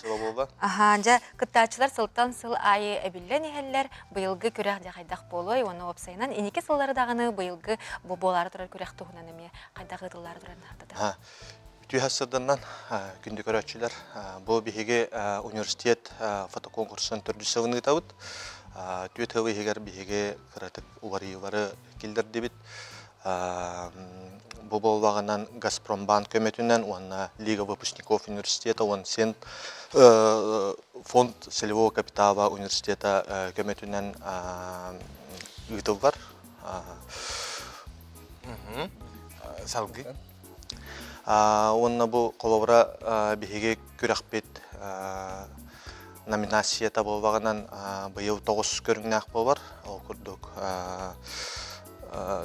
сыла буолла. Аха, дьэ, кыттааччылар сылтан сыл аайы эбиллэн иһэллэр. Быйылгы күрэх дьэ хайдах буолуой уонна уопсайынан инники сыллары даҕаны быйылгы бу буолаары турар күрэх туһунан эмиэ хайдах ыытыллаары турарын ааттата. Үтүө сырданнан күндү көрөөччүлэр, бу биһиги университет фотоконкурсун төрдүс сылын ыытабыт. Түөрт сыл иһигэр биһиги кыратык уларыйыылары киллэрдибит. Бу буоллаҕынан Газпромбанк көмөтүнэн уонна Лига выпускников университета уонна сен фонд целевого капитала университета көмөтүнэн ыытыллар. Салгыы. Уонна бу холобура биһиги күрэхпит номинацията буолбаҕынан быйыл тоҕус көрүҥнээх буолар. Ол курдук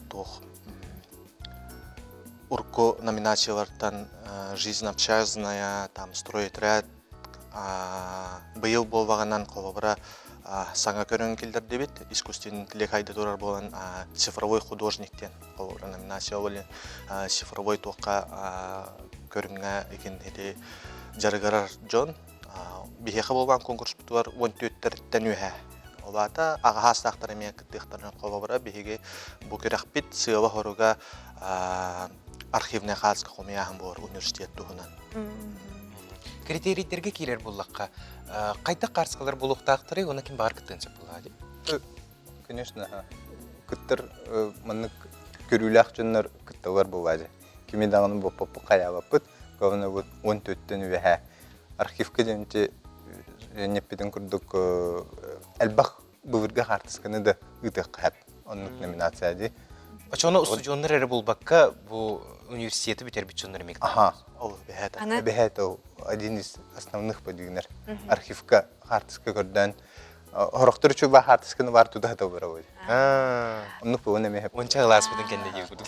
туох урукку номинациялартан «Жизнь общажная», там «Стройотряд», быйыл буолбаҕынан холобура саҥа көрүҥ киллэрдибит. Искусственный интеллект хайда турар буолан цифровой художник диэн холобура номинация ол цифровой туохха көрүҥҥэ икин ити дьарыгырар дьон биһиэхэ буолбаан конкурспутугар уон түөртэртэн үөһэ ол аата аҕаһаастаахтар эмиэ кыттыахтарын холобура биһиги бу күрэхпит сыала-соруга архивнай хааска хомуйааһын буолар университет туһунан Критерийдэргэ киирэр буллахха хайдах хаарскалар буолуохтаахтарый уонна ким баҕар кыттыан сөп буоллаҕа дии? Конечно, кыттар маннык көрүүлээх дьоннор кытталлар буоллаа дии. Кими даҕаны боппоппут хайаабаппыт, главное вот уон төрттөн үөһээ архивка диэн ньэппитин курдук элбэх былыргы хаартысканы да ыытыахха сөп. Оннук номинация дии. Очону устудьуоннар эрэ булбакка бу университеты бүтэрбит дьоннор эмиэ Аха, ол эбэһээт. Эбэһээт ол один из основных подвигнер. Архивка хаартыска көрдөөн Хорохтор үчүгэй хаартысканы бар туда хата барабыт. Оннук буолан эмиэ. Онча кылааспытын кэннэ дии курдук.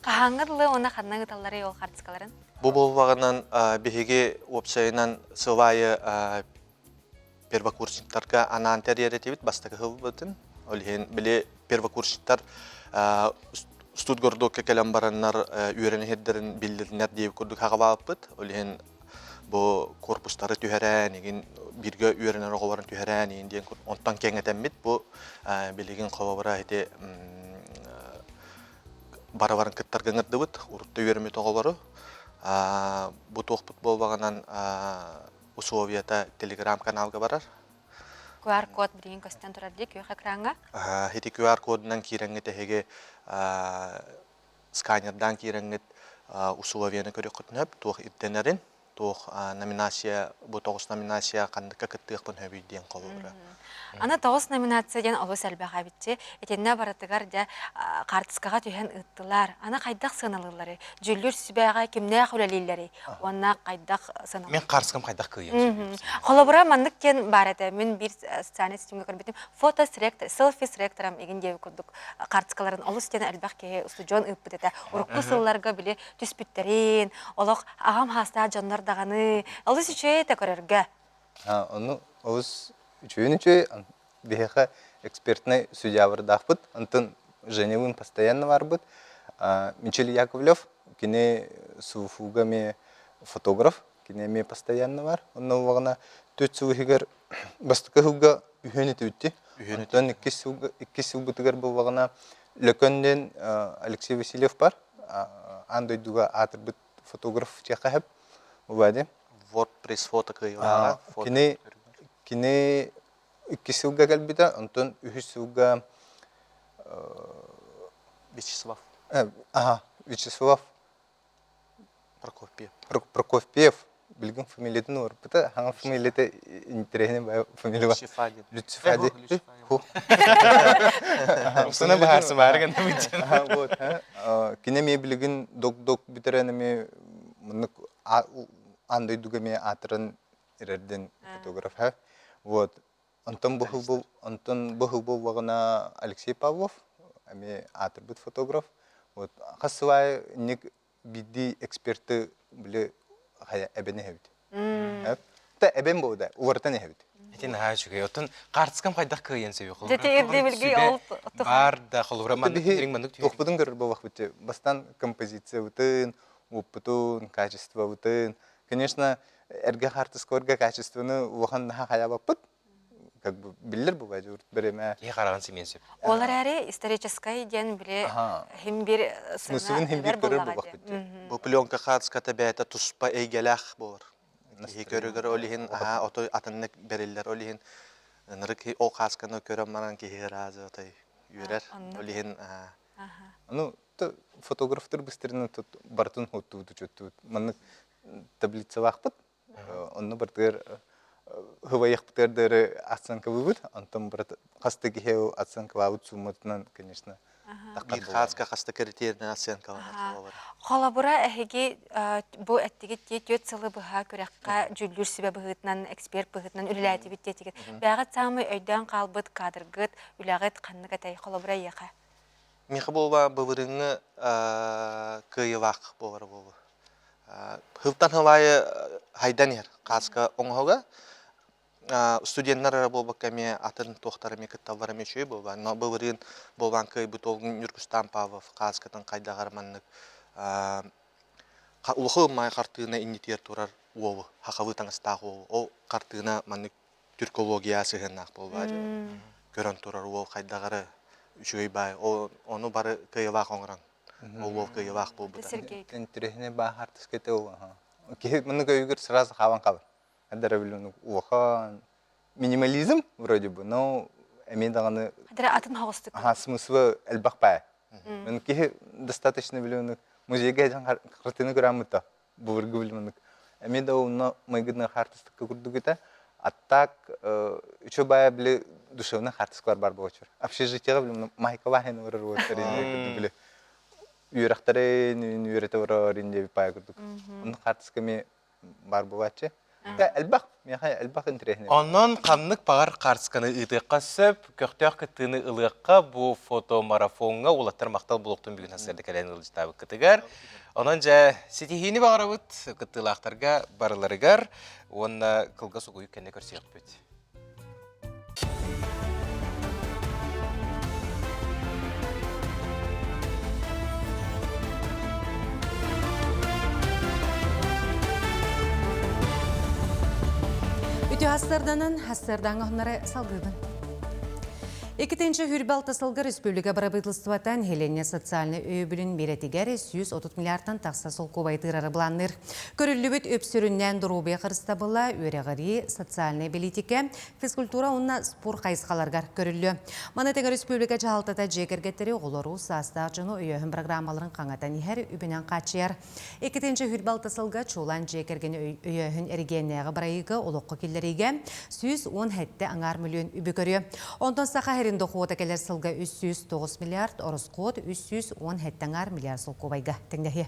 Хаһааҥҥа дылы уонна ханна ыыталларый ол хаартыскаларын? Бу буолбаҕынан биһиги уопсайынан сыл аайы первокурсниктарга анаан тэрийэр этибит бастакы сылбытын. Ол иһин били первокурсниктар студгородокка кэлэн бараннар үөрэнэ сирдэрин биллэринэр диэбит курдук хаҕалаабыппыт. Ол иһин. Бу корпустары түһэрэн, игин бииргэ үөрэнэр оҕолорун түһэрэн игин диэн онтон кэҥэтэммит бу билигин холобура ити барыбарын кыттарга ыҥырдыбыт урутта үөрэммит оҕолору бу туохпут буолбаҕынан условията телеграм-каналга барар. QR-код билигин көстөн турар дии күөх экраҥҥа. Ити QR-кодунан киирэҥҥит эһиги сканердаан киирэҥҥит условияны көрүөххүтүн сөп, туох ирдэнэрин, туох номинация, бу тоҕус номинация ханныкка кыттыахпын сөбүй диэн холобура. Аны тоҕус номинация диэн олус элбэх эбитчи. Итиннэ барытыгар дьэ хаартыскаҕа түһэн ыыттылар. Аны хайдах сыаналыылларый? Дьүүллүүр сүбэҕэ кимнээх үлэлииллэрий? Уонна хайдах сыаналыылларый? Мин хаартыскам хайдах кыайыам Холобура маннык диэн баар этэ. Мин биир социальнай ситимҥэ көрбүтүм. Фото с ректор, селфи с ректором игин диэбит курдук хаартыскаларын олус диэн элбэх киһи устудьуон ыыппыт этэ. Урукку сылларга били түспүттэрин, олох аҕам хаастаах дьоннор даҕаны олус үчүгэй этэ көрөргө. Ону олус үчүгүйүн үчүгэй. Биһиэхэ экспертнэй судьябардаахпыт. Онтон Женевын постоянно барбыт. Мичил Яковлев, кини СУФУга эмиэ фотограф, кини эмиэ постоянно бар. Онно улаҕана түөрт сыл иһигэр бастакы сылга үһүөн этибитти. Онтон иккис сылга иккис сылбытыгар буоллаҕына Лөкөн диэн Алексей Васильев бар. Аан дойдуга аатырбыт фотограф чиэхэ сөп. Влади. WordPress фото кыайыылааҕа. Кини кини иккис сылга кэлбитэ, онтон үһүс сылга Вячеслав. Аха, Вячеслав Прокопьев. Прокопьев билигин фамилиятын уорбута, хаҥа фамилията интэриэһинэй фамилия бар. Люцифади. Люцифади. Сына быһаарсымаары гынныбыт. Вот. Кини эмиэ билигин док-док бүтэрэн эмиэ муннук аан дойдуга эмиэ аатыран эрэрдин фотограф. Вот. Онтон бу онтон бу буоллаҕына Алексей Павлов эмиэ аатырбыт фотограф. Вот хас сыл аайы инник биирдии эксперты били хайа эбэн иһэбит. Та эбэн буолда, уларытан иһэбит. Ити наһаа үчүгэй. Оттон хаартыскам хайдах кыайан сөбүй? Дьэ ирдэбилги ол Бар да холобура маннык маннык Туохпутун көрөр буоллахпыт. Бастан композициябытын, уоппутун, качествобытын. Конечно, эргэ хаартыскаларга качествоны улахан наһаа хайаабаппыт. Как бы биллэр бу бажур береме. Киһи хараҕын симиэн сөп. Ол эрээри историческай диэн били хим бир Смыслын хим бир көрөр буоллахпыт. Бу пленка хаартыската бэйэтэ туспа эйгэлээх буолар. Киһи көрүгэр ол иһин аһаа отой атыннык бэриллэр ол иһин ынырык ол хаасканы көрөн баран киһи ыраазы отой үөрэр. Ол иһин Ну, фотографтар быстырынан тут бартын хоттуут учуттуут. Маннык таблицалаахпыт. Онно бартыгар хывайахпытыгар дары оценкалыыбыт. Онтон брат хаста киһи оценкалаабыт сумматынан, конечно, Биир хааска хаста критерийинэн оценкаланар. Холобура, эһиги бу эттигит дии түөрт сылы быһа күрэххэ дьүүллүүр сүбэ быһыытынан, эксперт быһыытынан үлэлээтибит диэтигит. Бэҕэт саамай өйдөөн хаалбыт кадргыт, үлэҕит ханнык этэй? Холобура, эйиэхэ. Миэхэ буолба былырыыҥҥы кыайыылаах буолара буолуо. Сылтан сыл аайы хайдан иһэр хааска оҥоһуга. Студеннар эрэ буолбакка эмиэ атын туохтар эмиэ кытталлар эмиэ үчүгэй буолба. Но былырыын буолбаан кыайбыт ол Ньургустаан Павлов хааскатын хайдаҕар маннык улахан маай хартыына иннитигэр турар уолу, хахалыы таҥастаах уолу. Ол хартыына маннык түркология сыһыаннаах буолбаа дьэ. Көрөн турар уол хайдах эрэ үчүгэй баай. Ону бары кыайылаах оҥорон. Ол уол кыайылаах буолбута. Интэриэһинэй баа хартыска ол. Киһи маннык өйүгэр сразу хаалан хаалар. Эдэрэ билин улахан минимализм вроде бы, но эмиэ даҕаны Хадара атын хоҕустук. Аха, смысла элбэх баа. Мен киһи достаточно билин музейга дьон картина көрөммүтэ. Былыргы билимник. Эмиэ да онно майгынна хаартыска курдук этэ. А так үчү бая били душевный хаартыскалар бар буолчур. Общежитиеҕа билим майкалаахын олорор уоттар били үөрэхтэрин үөрэтэ олорор диэбит баайа курдук. Онно хаартыска эмиэ бар буолааччы. Элбэх, миэхэ элбэх интэриэһинэй. Онон ханнык баҕар хаартысканы ыытыахха сөп, көхтөөх кыттыыны ылыахха бу фотомарафоҥҥа уолаттар махтал булуохтун бүгүн сарсыарда кэлэн ыалдьытаабыккытыгар. Онон дьэ ситиһиини баҕарабыт кыттыылаахтарга барыларыгар уонна кылгас угуйук кэннэ көрсүөхпүт. Хассарданан, хассардаҥа хоннары салгыыбын. Иккитинчи хүрбэ алта сылга республика бырабыыталыстыбата нэһилиэнньэ социальнай өйөбүлүн миэрэтигэр 130 миллиардтан тахса солкуобай тыырары былаанныыр. Көрүллүбүт үп сүрүннээн доруобуйа харыстабыла, үөрэҕирии, социальнай бэлиитикэ, физкультура уонна спорт хайысхаларыгар көрүллүө. Маны тэҥэ республика дьаһалтата дьиэ кэргэттэри оҕолору, саастаах дьону өйөөһүн программаларын хаҥатан иһэр үбүнэн хааччыйар. Иккитинчи хүрбэ сылга чуулаан дьиэ кэргэни өйөөһүн эрэгийиэннээҕи бырайыагы олоххо киллэриигэ 117 аҥаар мөлүйүөн үбү көрүө. Онтон Саха сирин дохуота кэлэр сылга 309 миллиард, ороскуот 317 аҥаар миллиард солкуобайга тэҥнэһиэ.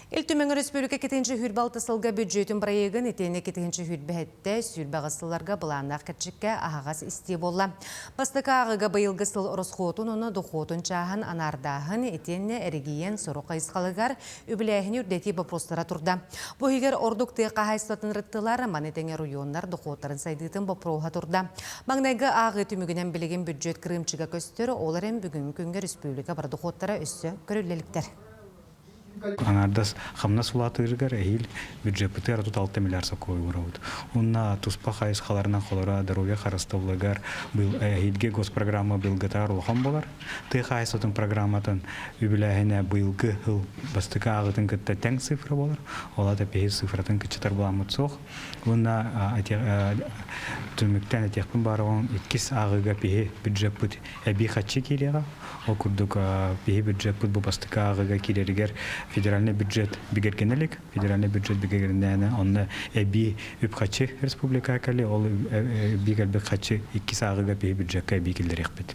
Ил Түмэн Өрөспүүбүлүкэ иккитинчи 26 сылга бүддьүөтүн бырайыагын итиэннэ иккитинчи сүүрбэһэттэ 28 сылларга былааннаах кэрчиккэ аһаҕас истии буолла. Бастакы ааҕыыга быйылгы сыл ороскуотун уонна дохуотун чааһын анаардааһын итиэннэ эрэгийиэн сорох хайысхалыгар үбүлээһини үрдэтии боппуруостара турда. Бу иһигэр ордук тыа хаһаайыстыбатын ырыттылар, маны тэҥэ оройуоннар дохуоттарын сайдыытын боппуруоһа турда. Маҥнайгы ааҕыы түмүгүнэн билигин бүддьүөт кырыымчыга көстөр, ол эрэн бүгүҥҥү күҥҥэ республика бары дохуоттара өссө көрүллэ иликтэр. Аҥаардас хамнас улаатыырыгар эһиил бюджеппытыгар 36 миллиард сокуой уурабыт. Уонна туспа хайысхаларынан холоро здоровье харыстабылыгар эһиилги госпрограмма быйылгытыгар улахан буолар. Тыа хаһаайыстыбатын программатын үбүлээһинэ быйылгы сыл бастакы ааҕыытын кытта тэҥ цифра буолар. Ол аата биһи цифратын кыччатар буоламмыт суох. Уонна түмүктэн этиэхпин баарыгын иккис ааҕыыга биһи бюджеппыт эбии хаччы киириэҕэ. Ол курдук биһи бюджеппыт бу бастакы ааҕыыга киирэригэр федеральный бюджет бигэргэнэ илик. Федеральный бюджет бигэргэннээнэ онно эбии үп-хаччы республикаҕа кэлиэ. Ол эбии кэлбит хаччы иккис ааҕыыга биһи бюджекка эбии киллэриэхпит.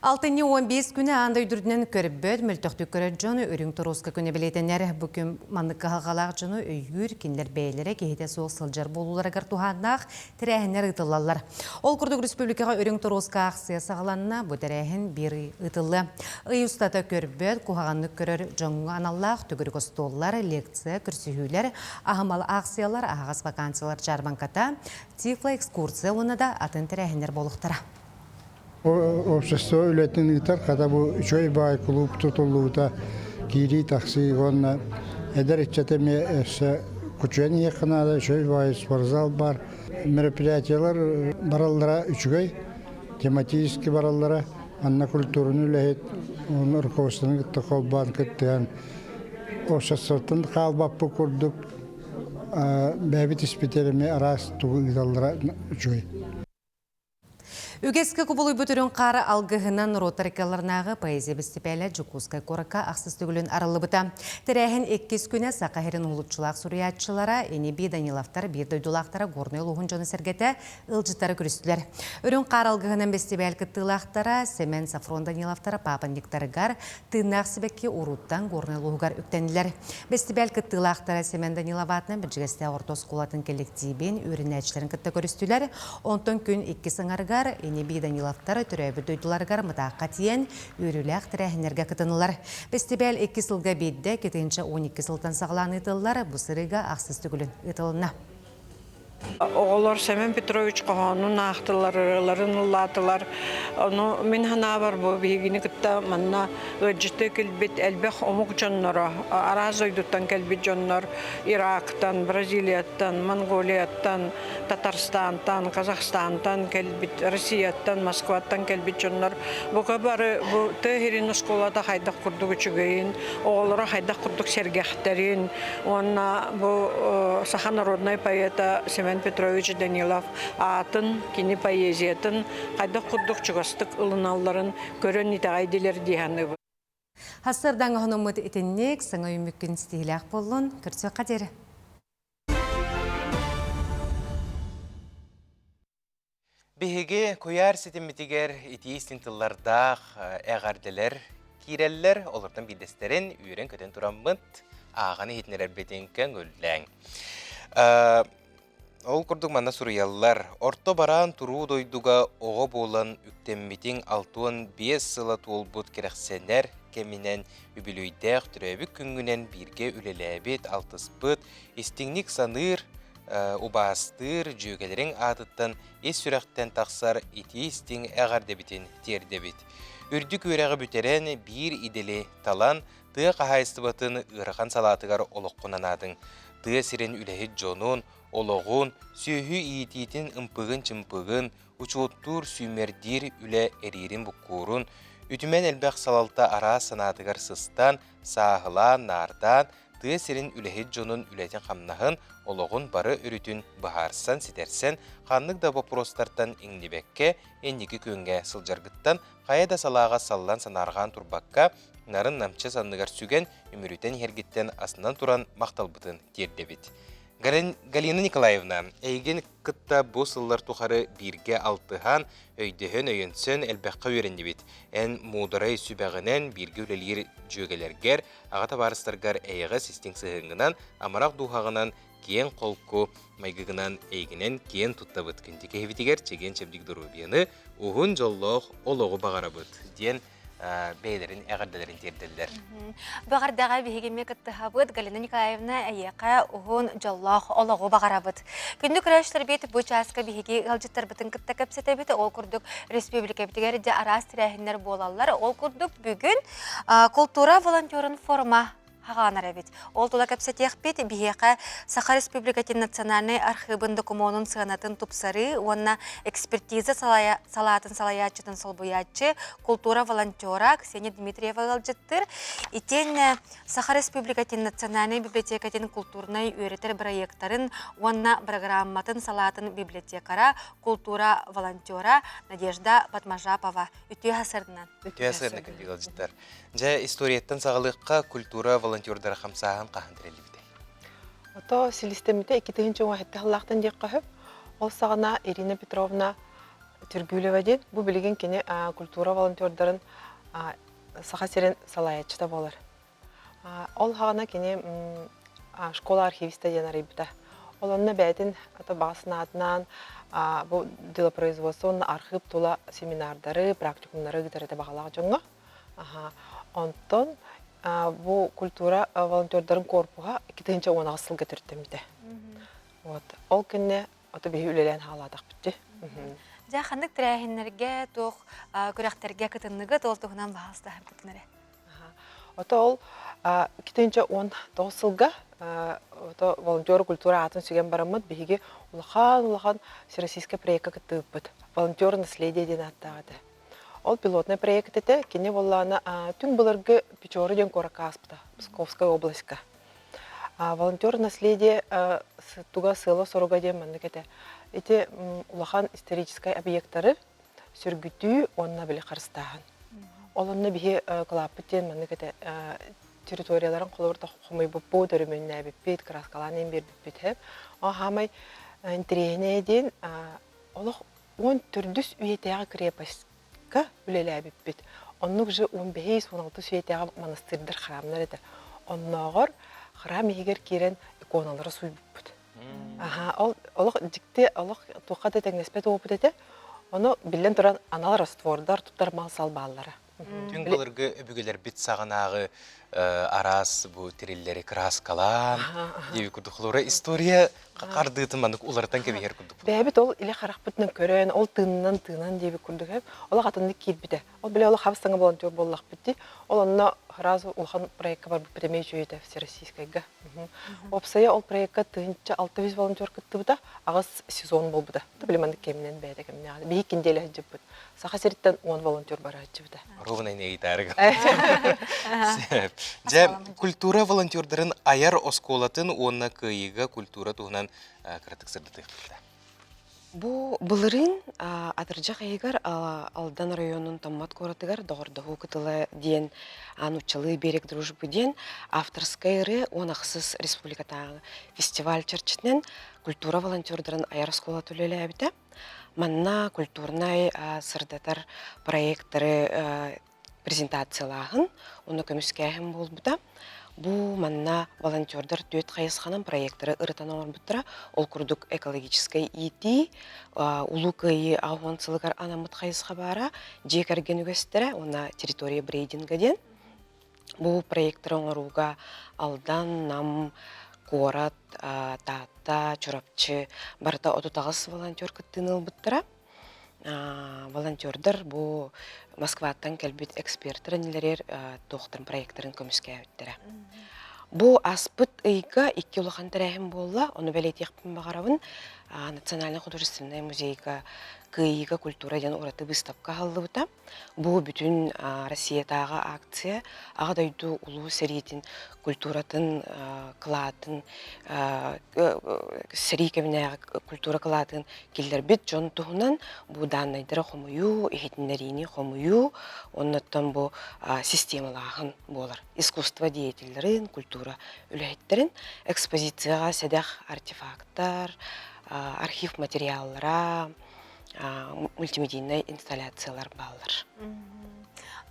Алтынньы 15 күнэ аан дойду үрдүнэн көрбөт, мөлтөхтүк көрөр дьон үрүҥ торуоска күнэ бэлиэтэнэр. Бу күн маннык кыһалҕалаах дьону өйүүр, кинилэр бэйэлэрэ киһитэ суох сылдьар буолууларыгар туһааннаах тэрээһиннэр ыытыллаллар. Ол курдук республикаҕа үрүҥ торуоска аахсыйа саҕаланна, бу тэрээһин биир ый ыытыллыа. Ый устата көрбөт, куһаҕаннык көрөр дьоҥҥо аналлаах төгүрүк остуоллар, лекция, көрсүһүүлэр, аһымал аахсыйалар, аһаҕас вакансиялар дьаарбаҥката, тифло-экскурсия уонна да атын тэрээһиннэр буолуохтара. Общество үлэтин ыытар, хата бу үчүгэй баай кулууп тутуллубута киирии-тахсыы уонна эдэр ыччат эмиэ өссө кучуйан иһиэххэ наада, үчүгэй баай спортзал баар. Мероприятиелар бараллара үчүгэй, тематически бараллара, анна культураны үлэһит, уонна руководствоны кытта холбоон кыттыһан обществоттан хаалбаппыт курдук бэйэбит испитэр эмиэ араас тугу ыыталлара үчүгэй. Үгэскэ кубулуйбут үрүҥ хаары алгыһынан норуоттар ыккаларынааҕы поэзия бэстибээлэ Дьокуускай куоракка ахсыс төгүлүн арыллыбыта. Тэрээһин иккис күнэ Саха сирин уһулуччулаах суруйааччылара Ини-бии Даниловтар биир дойдулаахтара Горнай улууһун дьоно-сэргэтэ ыалдьыттары көрүстүлэр. Үрүҥ хаар алгыһынан бэстибээл кыттыылаахтара Сэмэн Софрон Даниловтара папанниктарыгар тыыннаах сибэкки урууттан Горнай улууһугар үктэннилэр. Бэстибээл кыттыылаахтара Сэмэн Данилов аатынан Бэрдьигэстээх орто оскуолатын кэллэктиибин үөрэнээччилэрин кытта көрүстүлэр. Онтон күн иккис аҥарыгар Ини-бии Даниловтар төрөөбүт дойдуларыгар Мытаахха тиийэн үөрүүлээх тэрээһиннэргэ кытыннылар. Бэстибээл икки сылга биирдэ 2012 сылтан саҕалаан ыытыллар, бу сырыыга ахсыс төгүлүн ыытылынна. Оҕолор Семен Петрович хоһоонун аахтылар, ырыаларын ыллаатылар. Ону мин санаабар бу биһигини кытта манна ыалдьыттыы кэлбит элбэх омук дьонноро, араас дойдуттан кэлбит дьоннор Ирактан, Бразилияттан, Монголияттан, Татарстантан, Казахстантан кэлбит, Россияттан, Москваттан кэлбит дьоннор бука бары бу тыа сирин оскуолата хайдах курдук үчүгэйин, оҕолоро хайдах курдук сэргэхтэрин уонна бу саха народнай поэта Семен Петрович Данилов аатын, кини поэзиятын хайдах курдук чугастык ылыналларын көрөн итэҕэйдилэр дии саныыбын. Хассардаҥ оһонуммут итинник саҥа үүммүккүн ситиһилээх буоллун, көрсүөххэ диэри. Биһиги куйаар ситиммитигэр итии истиҥ тыллардаах эҕэрдэлэр киирэллэр. Олортон биирдэстэрин үөрэн-көтөн тураммыт ааҕан иһитиннэрэрбитин көҥүллээҥ. Ол курдук манна суруйаллар. Орто бараан туруу дойдуга оҕо буолан үктэммитиҥ 65 сыла туолбут кэрэхсэнэр кэминэн үбүлүөйдээх төрөөбүт күҥҥүнэн бииргэ үлэлээбит, алтыспыт, истиҥник саныыр, убаастыыр дьүөгэлэриҥ аатыттан ис сүрэхтэн тахсар итии-истиҥ эҕэрдэбитин тиэрдэбит. Үрдүк үөрэҕи бүтэрэн, биир идэли талан, тыа хаһаайыстыбатын ыарахан салаатыгар олоххун анаатыҥ. Тыа сирин үлэһит дьонун, олоҕун, сүөһү иитиитин ымпыгын-чымпыгын, учуоттуур, сүүмэрдиир үлэ эриирин-буккуурун, үтүмэн элбэх салалта араас санаатыгар сыстан, сааһылаан, наардаан, тыа сирин үлэһит дьонун үлэтин-хамнаһын, олоҕун бары өрүтүн быһаарсан, ситэрсэн, ханнык да боппуруостартан иҥнибэккэ, инники күөҥҥэ сылдьаргыттан хайа да салааҕа саллан санаарҕаан турбакка, нарын-намчы санныгар сүгэн, үмүрүтэн иһэргиттэн астынан туран махталбытын тиэрдэбит. Галина Николаевна, эйигин кытта бу сыллар тухары бииргэ алтыһан, өйдөһөн-өйөнсөн элбэххэ үөрэннибит. Эн муударай сүбэҕинэн бииргэ үлэлиир дьүөгэлэргэр, аҕа табаарыстаргар эйэҕэс истиҥ сыһыаҥҥынан, амарах дууһаҕынан, киэҥ-холку майгыгынан эйигинэн киэн туттабыт. Күндү киһибитигэр чэгиэн-чэбдик доруобуйаны, уһун дьоллоох олоҕу баҕарабыт, диэн бэйэлэрин эҕэрдэлэрин тиэрдэллэр. Баҕардаҕа биһигини кыттыһабыт Галина Николаевна эйиэхэ уһун дьоллоох олоҕу баҕарабыт. Күндү көрөөччүлэрбит бу чааска биһиги ыалдьыттарбытын кытта кэпсэтэбит. Ол курдук республикабытыгар дьэ араас тэрээһиннэр буолаллар. Ол курдук бүгүн култуура волонтерун форума хаҕаанар эбит. Ол тула кэпсэтиэхпит биһиэхэ Саха Республикатын национальнай архыыбын докумуонун сыанатын тупсарыы уонна экспертиза салаатын салайааччытын солбуйааччы, култуура волонтера Ксения Дмитриева ыалдьыттыыр. Итиэннэ Саха Республикатын национальнай библиотекатын култуурнай үөрэтэр бырайыактарын уонна программатын салаатын библиотекара, култуура волонтера Надежда Батмажапова үтүө сырдынан. Үтүө сырдынан күндү ыалдьыттар. Дьэ, историяттан саҕалыахха культура волонтердара хамсааһын хаһан тэриллибитэй? Ото силистэммитэ 2017 сыллаахтан диэххэ сөп. Ол саҕана Ирина Петровна Түргүлева диэн бу билигин кини культура волонтердарын Саха сирин салайааччыта буолар. Ол саҕана кини школа архивиста диэн арыйбыта. Ол онно бэйэтин баҕа санаатынан бу делопроизводство уонна архыып тула семинардары, практикумнары ыытар этэ баҕалаах дьоҥҥо. Онтон бу культура волонтердарын корпуһа 2018 сылга төрүттэммитэ. Вот. Ол кэннэ ото биһи үлэлээн хаалаатахпыт дии. Дьэ, ханнык тэрээһиннэргэ, туох күрэхтэргэ кытынныгыт, ол туһунан баһаалыстаһарбытын эрэ. Ото ол 2019 сылга ото волонтер культура аатын сүгэн бараммыт биһиги улахан-улахан всероссийскай проекка кыттыбыппыт. Волонтер наследие диэн ааттаах этэ. Ол пилотный проект этэ. Кини буоллаана түҥ былыргы Печоры диэн куоракка ааспыта, Псковская областька. Волонтер наследие туга сыала-соруга диэн маннык этэ. Ити улахан историческай объектары сөргүтүү уонна били харыстааһын. Ол онно биһи кылааппыт диэн маннык этэ территорияларын холобурда хомуйбуппут, өрөмүөннээбиппит, кырааскалаан иһин биэрбиппит һэп. Ол хаамай интэриэһинэй диэн олох 14 үйэтээҕи крепостька үлэлээбиппит. Оннук же 15 16 үйэтээҕи монастырдар храмнар этэ. Оннооҕор храм иһигэр киирэн иконалары суйбуппут. Аха, ол олох дьикти, олох туохха да тэҥнэспэт опыт этэ. Ону биллэн туран анал раствордар туттар мал-сал бааллара. Түҥ былыргы өбүгэлэрбит саҕанааҕы араас бу тэриллэри кырааскалаан диэбит курдук холобура история хардыытын маннык уларытан кэбиһэр курдук. Бэйэбит ол илэ харахпытынан көрөн, ол тыынынан тыынан диэбит курдук олох атыннык киирбитэ. Ол бile олох хабыс-саҥа волонтер буоллахпыт дии. Ол онно сразу улахан проекка барбыппыт эмиэ үчүгэй этэ всероссийскайга. Уопсайа ол проекка 1600 волонтер кыттыбыта, аҕыс сезон буолбута. Били маннык кэминэн бэйэтэ кэмнээх. Биһи киндиэлэ сылдьыппыт. Саха сириттэн 10 волонтер барааччыбыта. Ровно ыйытаары Дьэ, культура волонтердарын айар оскуолатын уонна кыайыыга культура туһунан кыратык сырдатыахпыт. Бу былырыын атырдьах ыйыгар Алдан оройуонун Томмот куоратыгар Доҕордоһуу кытыла диэн нууччалыы «Берег дружбы» диэн авторскай ырыа уон ахсыс республикатааҕы фестиваль чэрчитинэн культура волонтердарын айар оскуолата үлэлээбитэ. Манна культурнай сырдатар проекттары презентациялааһын уонна көмүскээһин буолбута. Бу манна волонтердар түөрт хайысханан проекттары ырытан оҥорбуттара. Ол курдук экологическай иитии, Улуу Кыайыы 80 сылыгар анаммыт хайысха баара, дьиэ кэргэн үгэстэрэ уонна территория брейдинга диэн. Бу проекттары оҥорууга Алдан, Нам, куорат, Таатта, Чурапчы барыта 38 волонтер кыттыыны ылбыттара. Волонтердар бу Москваттан кэлбит экспертэр инилэригэр туохтарын проекттарын көмүскээбиттэрэ. Бу ааспыт ыйга икки улахан тэрээһин буолла, ону бэлиэтиэхпин баҕарабын. Национальнай художественнай музейга Кыайыыга культура диэн ураты быыстапка аһыллыбыта. Бу бүтүн Россиятааҕы акция Аҕа дойду Улуу сэриитин культуратын кылаатын сэрии кэминээҕи культура кылаатын киллэрбит дьон туһунан бу дааннайдары хомуйуу, иһитиннэриини хомуйуу, оннуттан бу системалааһын буолар. Искусство деятеллэрин, культура үлэһиттэрин экспозицияҕа сэдэх артефактар, архив материаллара, мультимедийнай инсталляциялар бааллар.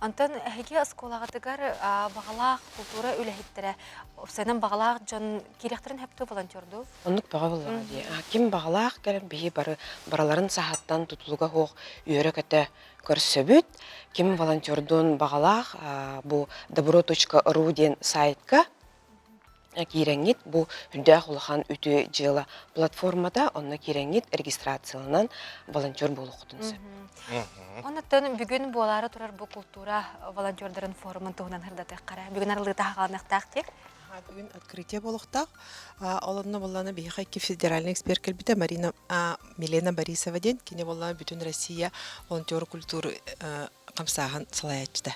Онтон эһиги оскуолаҕытыгар баҕалаах култуура үлэһиттэрэ, уопсайынан баҕалаах дьон киириэхтэрин сөптүү волонтердуу? Оннук бөҕө буоллаҕа дии. Ким баҕалаах кэлэн биһи бары барыларын саһаттан тутулуга суох үөрэ-көтө көрсөбүт. Ким волонтердуон баҕалаах бу добро.ру диэн сайтка киирэҥҥит бу үрдээх улахан үтүө дьыала платформата онно киирэҥҥит регистрацияланан волонтер буолуоххутун сөп. Оннуттан бүгүн буолаары турар бу култуура волонтердарын форумун туһунан сырдатыаххара. Бүгүн арылыыта хааланыахтаах дии. Бүгүн открытие буолуохтаах. Ол онно буоллаҕына биһиэхэ икки федеральный эксперт кэлбитэ Марина Милена Борисова диэн. Кини буоллаҕына бүтүн Россия волонтер культуры хамсааһын салайааччыта.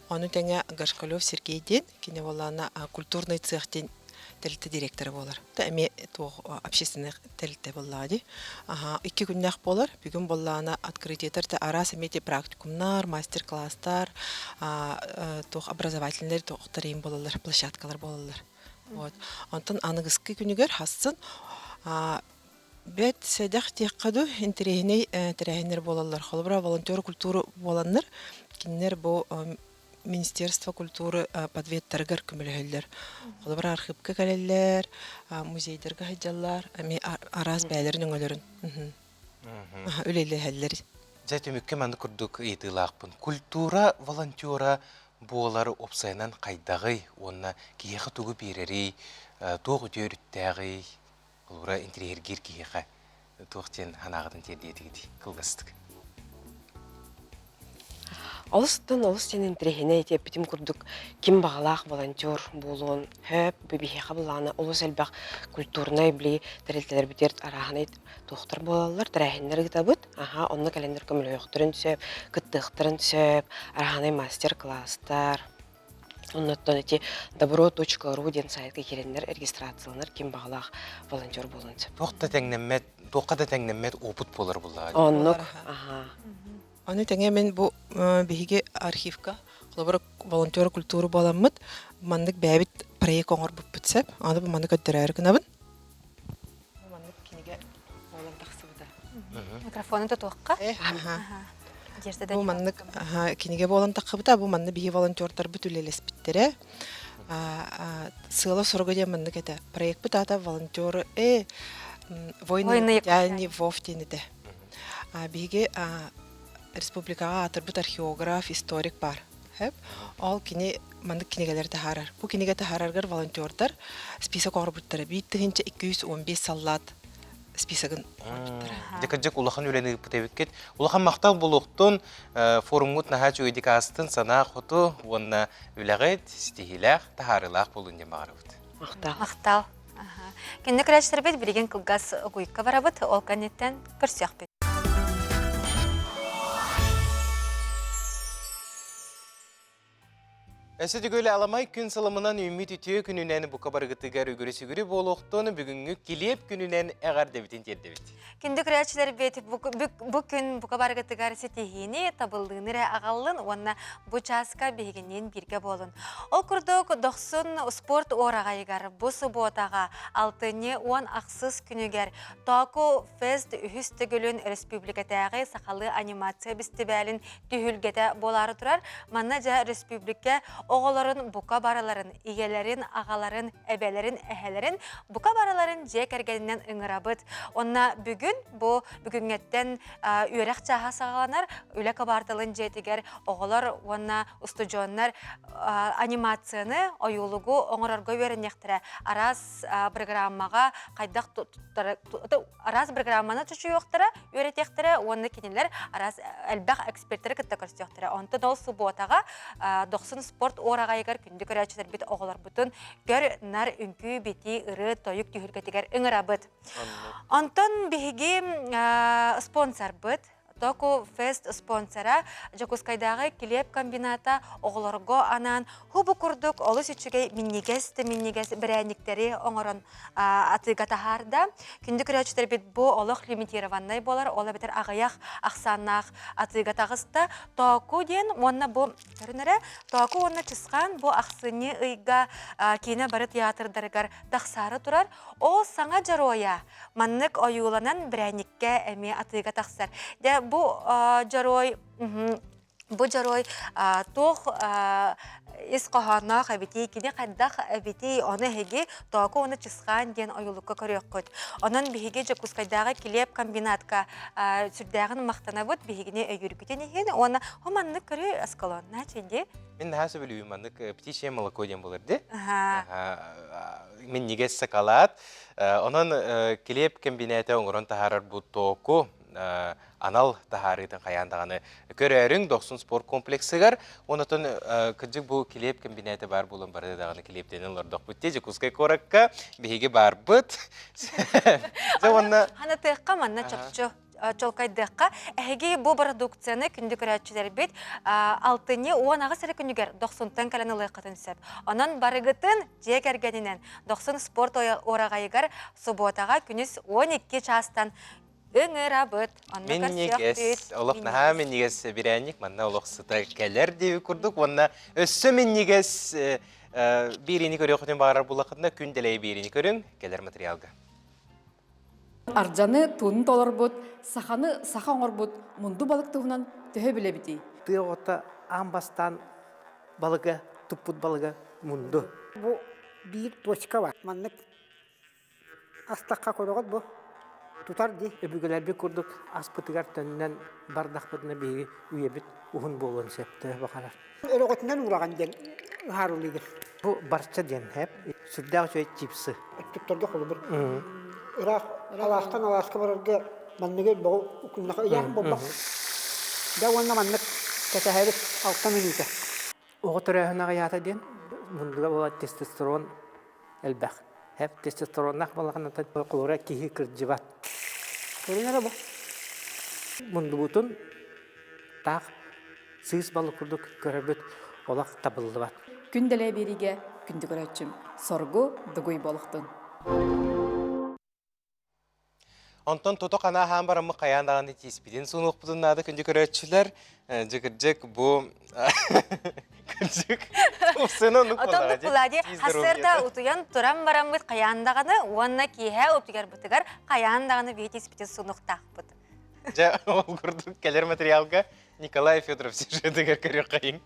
Ону тэҥэ Гашкалев Сергей диэн Кини буоллаҕына культурный цех диэн тэрилтэ директора буолар. Эмиэ туох общественный тэрилтэ буоллаҕа дии. Аха, икки күннээх буолар. Бүгүн буоллаҕына открытиетар да араас эмиэ ити практикумнар, мастер-класстар, туох образовательнай туохтар иин буолаллар, площадкалар буолаллар. Вот. Онтон аныгыскы күнүгэр хассын бэт сэдэх диэххэ дуу, интэриэһинэй тэрээһиннэр буолаллар. Холобура, волонтер культуры буоланнар, кинилэр бу Министерство культуры подведтарыгар көмөлөһөллөр. Холобур, архыыпка кэлэллэр, музейдарга сылдьаллар, эмиэ араас бэйэлэрин өҥөлөрүн үлэлэһэллэр. Дьэ, түмүккэ маннык курдук ыйытыылаахпын. Культура волонтера буолар уопсайынан хайдаҕый уонна киһиэхэ тугу биэрэрий, туох үтүө өрүттээҕий? Холобура, интириэһиргиир киһиэхэ туох диэн санааҕытын тиэрдиэтигитий кылгастык? Олустан олус диэн интэриэһинэй ити эппитим курдук ким баҕалаах волонтер буолуон сөп биһиэхэ былаана олус элбэх культурнай били тэрилтэлэрбитигэр арааһынай туохтар буолаллар тэрээһиннэр ыытабыт аха онно кэлэннэр көмөлөһүөхтэрин сөп кыттыахтарын сөп арааһынай мастер-класстар Оннуттан ити добро.ру диэн сайтка киирэннэр регистрацияланар ким баҕалаах волонтер буолуон сөп. Туох да тэҥнэммэт, туохха да тэҥнэммэт опыт буолар буллаҕа. Оннук, аха. Аны тэҥэ мин бу биһиги архивка холобура волонтер культуры буоламмыт маннык бэйэбит проект оҥорбуппут сөп. Аны бу маннык көрдөрөөрү гынабын. Бу маннык кинигэ буолан тахсыбыта. Микрофону тутуохха. Бу маннык кинигэ буолан таххыбыта. Бу манна биһи волонтердарбыт үлэлэспиттэрэ. Сыала-соруга диэн маннык этэ. Проекпыт аата волонтеры э войны не вов диэн этэ. Биһиги республикаҕа аатырбыт археограф, историк баар. Ол кини маннык кинигэлэри таһаарар. Бу кинигэ таһаараргар волонтердар список оҥорбуттара. 1215 саллаат списогын оҥорбуттара. Дьэ кырдьык улахан үлэни ыыппыт эбиккит. Улахан махтал буолуохтун, форумҥут наһаа үчүгэйдик аастын, санаа хоту уонна үлэҕит ситиһиилээх, таһаарыылаах буолун диэн баҕарабыт. Махтал. Махтал. Кэннэ көрөөччүлэрбит билигин кылгас угуйка барабыт, ол кэнниттэн көрсүөхпүт. Өссө түгүл аламай күн сылымынан үүммүт үтүө күнүнэн бука барыгытыгар үгүрү-сүгүрү буолуохтун бүгүҥҥү килиэп күнүнэн эҕэрдэбитин тиэрдэбит. Күндү көрөөччүлэрбит бу күн бука барыгытыгар ситиһиини, табыллыыны эрэ аҕаллын уонна бу чааска биһигинниин бииргэ буолун. Ол курдук Дохсун спорт уораҕайыгар бу субуотаҕа алтынньы уон ахсыс күнүгэр Тооку Фест үһүс төгүлүн республикатааҕы сахалыы анимация бэстибээлин түһүлгэтэ буолаары турар. Манна дьэ республика оҕолорун бука барыларын, ийэлэрин, аҕаларын, эбэлэрин, эһэлэрин бука барыларын дьиэ кэргэнинэн ыҥырабыт. Онно бүгүн бу бүгүҥҥэттэн үөрэх чааһа саҕаланар. Үлэ кыбаарталын дьиэтигэр оҕолор уонна устудьуоннар анимацияны, ойуулугу оҥорорго үөрэниэхтэрэ. Араас программаҕа хайдах араас программаны чочуйуохтара, үөрэтиэхтэрэ уонна кинилэр араас элбэх экспертэри кытта көрсүөхтэрэ. Онтон ол субуотаҕа Дохсун спорт спорт уораҕайыгар күндү көрөөччүлэрбит оҕолорбутун көр-нар үҥкүү, битии, ырыа, тойук түһүлгэтигэр ыҥырабыт. Онтон биһиги спонсорбыт Току Фест спонсора Дьокуускайдааҕы килиэп комбината оҕолорго анаан хубу курдук олус үчүгэй минньигэс да минньигэс бэрээнньиктэри оҥорон атыыга таһаарда. Күндү көрөөччүлэрбит бу олох лимитированнай буолар, ол эбэтэр аҕыйах ахсааннаах атыыга таҕыста. Тооку диэн уонна бу көрүн эрэ, Тооку уонна Чысхаан бу ахсынньы ыйга киинэ бары театрдарыгар тахсаары турар. Ол саҥа дьоруойа маннык ойууланан бирээнньиккэ эмиэ атыыга тахсар. Дьэ бу дьоруой бу дьоруой туох ис хоһоонноох эбитий, кини хайдах эбитий, ону эһиги Тооку уонна Чысхаан диэн ойуулукка көрүөххүт. Онон биһиги Дьокуускайдааҕы килиэп комбинатка сүрдээҕин махтанабыт биһигини өйүүргүтүн иһин уонна хо маннык көрүү осколонна чэйди. Мин наһаа сөбүлүүбүн маннык птичье молоко диэн буолар ди. Минньигэс сакалаат. Онон килиэп кэмбинээтэ оҥорон таһаарар бу тооку анал таһаарыытын хайаан даҕаны көрөөрүҥ Дохсун спорт комплексыгар. Онотон кырдьык бу килиэп кэмбинээтэ баар буолан бары даҕаны килиэптэнэн олордохпут дии Дьокуускай куоракка биһиги баарбыт. Дьэ уонна Ханатыахха манна чопчу чолкайдыахха эһиги бу бородуукцияны күндү көрөөччүлэрбит алтынньы 18 эрэ күнүгэр Дохсунтан кэлэн ылыаххытын сөп. Онон барыгытын дьиэ кэргэнинэн Дохсун спорт уораҕайыгар субуотаҕа күнүс 12 чаастан ыҥырабыт. Онно Минньигэс, олох наһаа минньигэс бирээнньик манна олох сыта кэлэр диэби курдук уонна өссө минньигэс биэриини көрүөххүтүн баҕарар буоллаххытына күн дэлэй биэриини көрүҥ кэлэр материалга. Ардьаны туунун толорбут, саханы саха оҥорбут мунду балык туһунан төһө билэбитий? Тыа оҕото аан бастаан балыга, туппут балыга мунду. Бу биир точка бар. Маннык астахха көрөҕүт бу тутар дии. Өбүгэлэрбит курдук аспытыгар төннөн бардахпытына биһиги үйэбит уһун буолуон сөп төһө баҕарар. Өрөҕөтүнэн уураҕын диэн ыһаарылыыгын. Бу барча диэн хэп сүрдээх үчүгэй чипсы. Өттүктэргэ холобур. Ыраах алаастан алааска барарга манныгы бөҕү укуннаха ыйаах буолбах. Дьэ уонна маннык кэтэһэбит алта мүнүүтэ. Оҕо төрөөһүн аҕыйаата диэн мундуга буолар тестостерон элбэх. Хэп тестостероннаах балаҕанната холобура киһи кырдьыбат. Көрүн эрэ бу. Мундубутун таах сыыс балык курдук көрөрбүт олох табыллыбат. Күн дэлэ биэриигэ күндү көрөөччүм, соргу дугуй буолуохтун. Онтон тото хана аһаан бараммыт хайаан даҕаны тииспитин суунуохпутун наада күндү көрөөччүлэр. Дьыкырдьык бу кырдьык тупсыны оннук Отон буолла дии. Хассыарда утуйан туран бараммыт хайаан даҕаны уонна киэһэ утуйарбытыгар хайаан даҕаны биһи тииспитин суунуохтаахпыт. Дьэ, ол курдук кэлэр материалга Николай Федоров сюжетыгар көрүөххэйиҥ.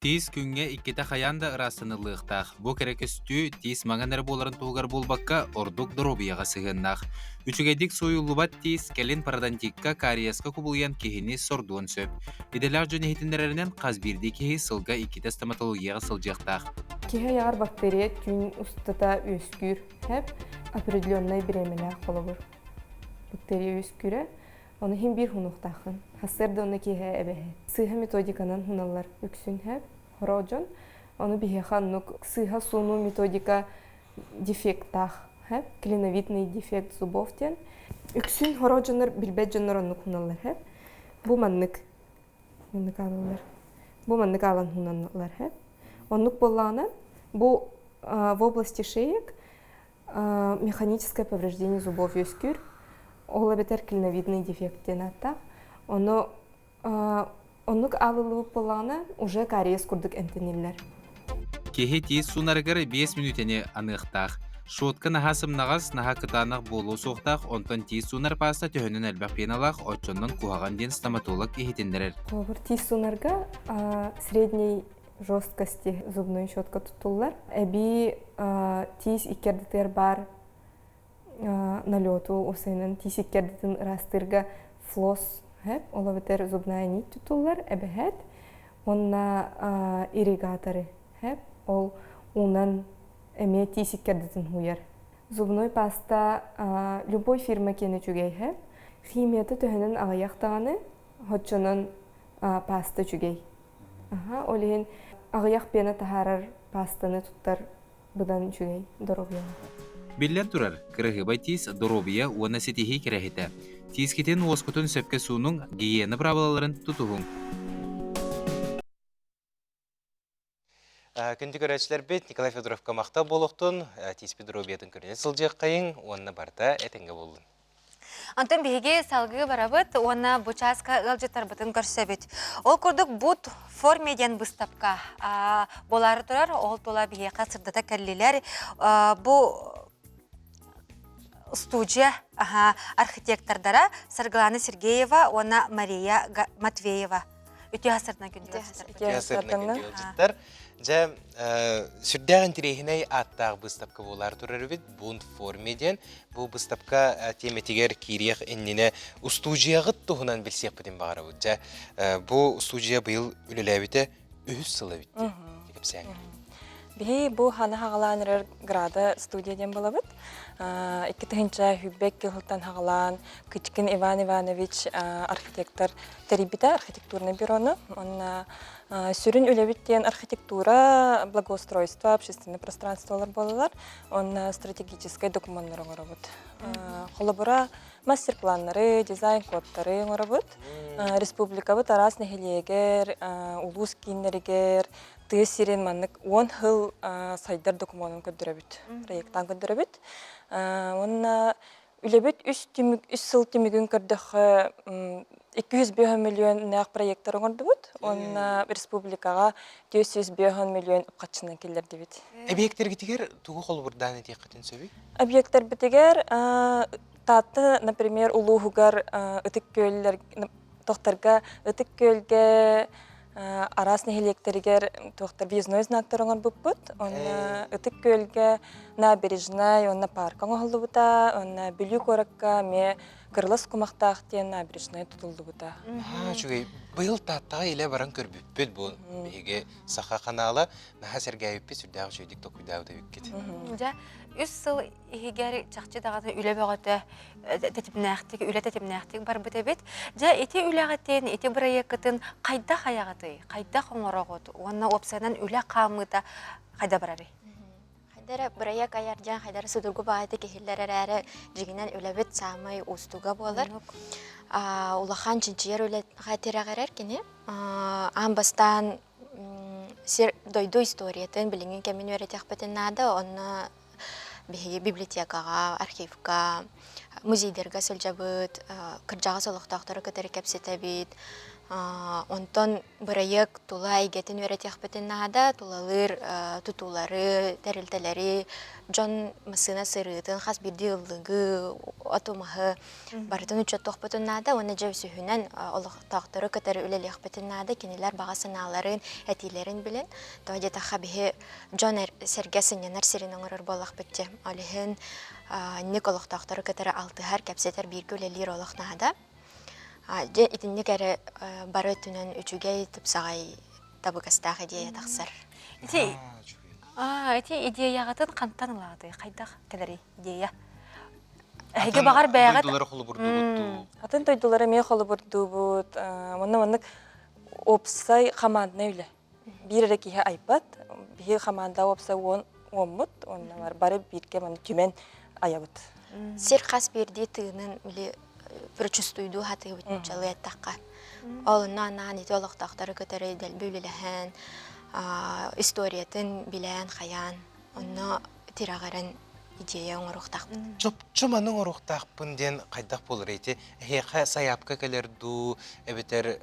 Тиис күҥҥэ иккитэ хайаан да ыраастаныллыахтаах. Бу кэрэ көстүү тиис маҥан эрэ буоларын туһугар буолбакка, ордук доруобуйаҕа сыһыаннаах. Үчүгэйдик сууйуллубат тиис кэлин пародонтикка, кариеска кубулуйан киһини сордуон сөп. Идэлээх дьон иһитиннэрэринэн, хас биирдии киһи сылга иккитэ стоматологияҕа сылдьыахтаах. Киһи айаҕар бактерия түүн устата үөскүүр. Хэп определеннай бириэмэлээх холобур. Бактерия үөскүүрэ Ону иһин биир хунуохтааххын. Сарсыарда уонна киэһэ эбэһэ. Сыыһа методиканан хуналлар үксүн хэп, хоро дьон. Ону биһиэхэ оннук сыыһа суунуу методика дефектаах хэп, клиновидный дефект зубов диэн. Үксүн хоро дьоннор билбэт дьоннор оннук хуналлар хэп. Бу маннык маннык аалаллар. Бу маннык аалан хуналлар хэп. Оннук буоллаҕына бу в области шеек механическое повреждение зубов үөскүүр. Ол эбэтэр клиновидный дефект диэн ааттаах. Ону оннук аалыллыбыт буоллаҕына уже кариес курдук эмтэниллэр. Киһи тиис суунарыгар 5 мүнүүтэни аныахтаах. Шотка наһаа сымнаҕас, наһаа кытаанах буолуо суохтаах, онтон тиис суунар пааста төһөнөн элбэх пеналаах, оччоннон куһаҕан диэн стоматолог иһитиннэрэр. Холобур, тиис суунарга средний жесткости зубной щетка туттуллар. Эбии тиис икки баар налету усайынан тиис икки ыраастыырга флосс ол эбэтэр зубная нить тутуллар эбэһээт уонна ирригаторы ол уунан эмиэ тиис икки ардытын Зубной паста любой фирма киэнэ үчүгэй химията төһөнөн аҕыйах даҕаны оччонон паста үчүгэй. Ол иһин аҕыйах пена таһаарар паастаны туттар быдан үчүгэй доруобуйаҕа. Биллэн турар, кыраһыабай тиис доруобуйа уонна ситиһии кэрэһитэ. Тиискитин уоскутун сөпкө суунуҥ, гигиена быраабылаларын тутуһуҥ. Күндү көрөөччүлэрбит, Николай Федоровка махтал буолуохтун, тииспит доруобуйатын көрүнэ сылдьыаххайыҥ уонна барыта этэҥҥэ буоллун. Онтон биһиги салгыы барабыт уонна бу чааска ыалдьыттарбытын көрсөбүт. Ол курдук Бут форме диэн быыстапка буолаары турар. Ол тула биһиэхэ сырдата кэллилэр. Бу студия архитектордара Саргылана Сергеева уонна Мария Матвеева. Үтүө сырдынан күндү ыалдьыттар. Дьэ, сүрдээх интэриэһинэй ааттаах быыстапка буолаар турар эбит. Бунт форме диэн. Бу быыстапка тиэмэтигэр киириэх иннинэ устуудьуйаҕыт туһунан билсиэхпитин баҕарабыт. Дьэ, бу устуудьуйа быйыл үлэлээбитэ үһүс сыл эбит дии. Кэпсээҥ. Биһи бу ханы хаҕалаан эрэр Града студия диэн буолабыт. 2002 сылтан хаҕалаан Кычкин Иван Иванович архитектор тэрийбитэ архитектурнай бюрону. Онно сүрүн үлэбит диэн архитектура, благоустройство, общественное пространстволар буолалар. Онно стратегическай докумуоннары оҥоробут. Холобура, мастер-планнары, дизайн-кодтары оҥоробут. Республикабыт араас нэһилиэгэр, улуус кииннэригэр тыа сирин маннык 10 сыл сайдар докумуонун көрдөрөбүт, проектаан көрдөрөбүт. Уонна Үлэбит үс, түмүк, үс сыл түмүгүн көрдөххө, 205 миллионнаах проектар оҥордубут уонна республикаҕа 405 миллион үп-харчынан киллэрдибит. Объектэргитигэр тугу холобурдаан этиэххитин сөбүй? Объектэрбитигэр Таатта, например, улууһугар Ытык Күөллэр тохтарга Ытык Күөлгэ араас нэһилиэктэригэр туохтар въездной знактар оҥорбуппут. Онно Ытык Күөлгэ набережнай уонна парка оҥоһуллубута. Онно Бүлүү куоракка эмиэ Кырылас кумахтаах диэн набережнай тутуллубута. Наһаа үчүгэй. Быйыл Тааттаҕа илэ баран көрбүппүт бу биһиги Саха ханаала. Наһаа сэргээбиппит, сүрдээх үчүгэйдик толкуйдаабыт эбиккит. Дьэ, үс сыл иһигэр чахчы даҕаны үлэ бөҕөтө тэтимнээхтик, үлэ тэтимнээхтик барбыт эбит. Дьэ, ити үлэҕитин, ити бырайыаккытын хайдах айаҕытый, хайдах оҥороҕут уонна уопсайынан үлэ хаамыыта хайда барарый? Хайда эрэ бырайыак айар дьон хайда эрэ судургу баҕайытык иһиллэр эрээри, дьиҥинэн үлэбит саамай уустуга буолар. Улахан чинчийэр үлэҕэ тирэҕирэр кини. Аан бастаан сир дойду историятын билиҥҥи кэмин үөрэтиэхпитин наада. Онно биһиги библиотекаҕа, архивка, музейдарга сылдьабыт, кырдьаҕас олохтоохтору кытары кэпсэтэбит. Онтон бырайыак тула эйгэтин үөрэтиэхпитин наада, тулалыыр тутуулары, тэрилтэлэри, дьон массыына сырыытын, хас биирдии ыллыгы, оту-маһы барытын учуоттуохпутун наада уонна дьэ үсүһүнэн олохтоохтору кытары үлэлиэхпитин наада, кинилэр баҕа санааларын, этиилэрин билэн. Тоҕо диэтэххэ биһи дьон сэргэ сынньанар сирин оҥорор буоллахпыт дии. Ол иһин инник олохтоохтору кытары алтыһар, кэпсэтэр, бииргэ үлэлиир олох наада. Дьэ итинник эрэ бары өттүнэн үчүгэй, тупсаҕай, табыгастаах идея тахсар. Ити ити идеяҕытын хантан ылаҕытый? Хайдах кэлэрий идея? Эһиги баҕар бэйэҕит дойдулары холобурдуубут дуу? Атын дойдулары эмиэ холобурдуубут. Онно маннык уопсай команднай үлэ. Биир эрэ киһи айбат. Биһиги хамаанда уопсай уон уоммут. Онно бары бииргэ маны түмэн айабыт. Сир хас биирдии тыынын били прочувствуйдуу сатыыбыт нууччалыы эттэххэ. Ол онно анаан ити олохтоохтору кытары дэлби үлэлэһэн, историятын билэн, хайаан, онно тирэҕирэн идея оҥоруохтаахпыт. Чопчу маны оҥоруохтаахпын диэн хайдах буолар ити? Эһиэхэ сайаапка кэлэр дуу, эбэтэр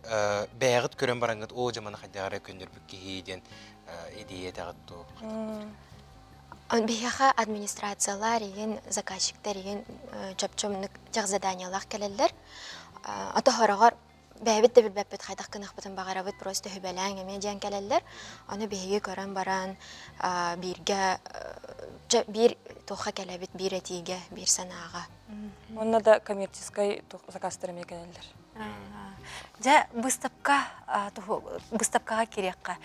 бэйэҕит көрөн бараҥҥыт оо дьэ маны хайдах эрэ көннөрбүт киһи диэн идея этэҕит дуу? Биһиэхэ администрациялар игин, заказчиктар игин чопчу техзаданиялаах кэлэллэр. Ото хороҕор бэйэбит да билбэппит хайдах гыныахпытын баҕарабыт, просто сүбэлээҥ эмиэ диэн кэлэллэр. Ону биһиги көрөн баран бииргэ биир туохха кэлэбит, биир этиигэ, биир санааҕа. Уонна да коммерческай заказтар эмиэ кэлэллэр. Дьэ, быыстапка быыстапкаҕа кириэххэ.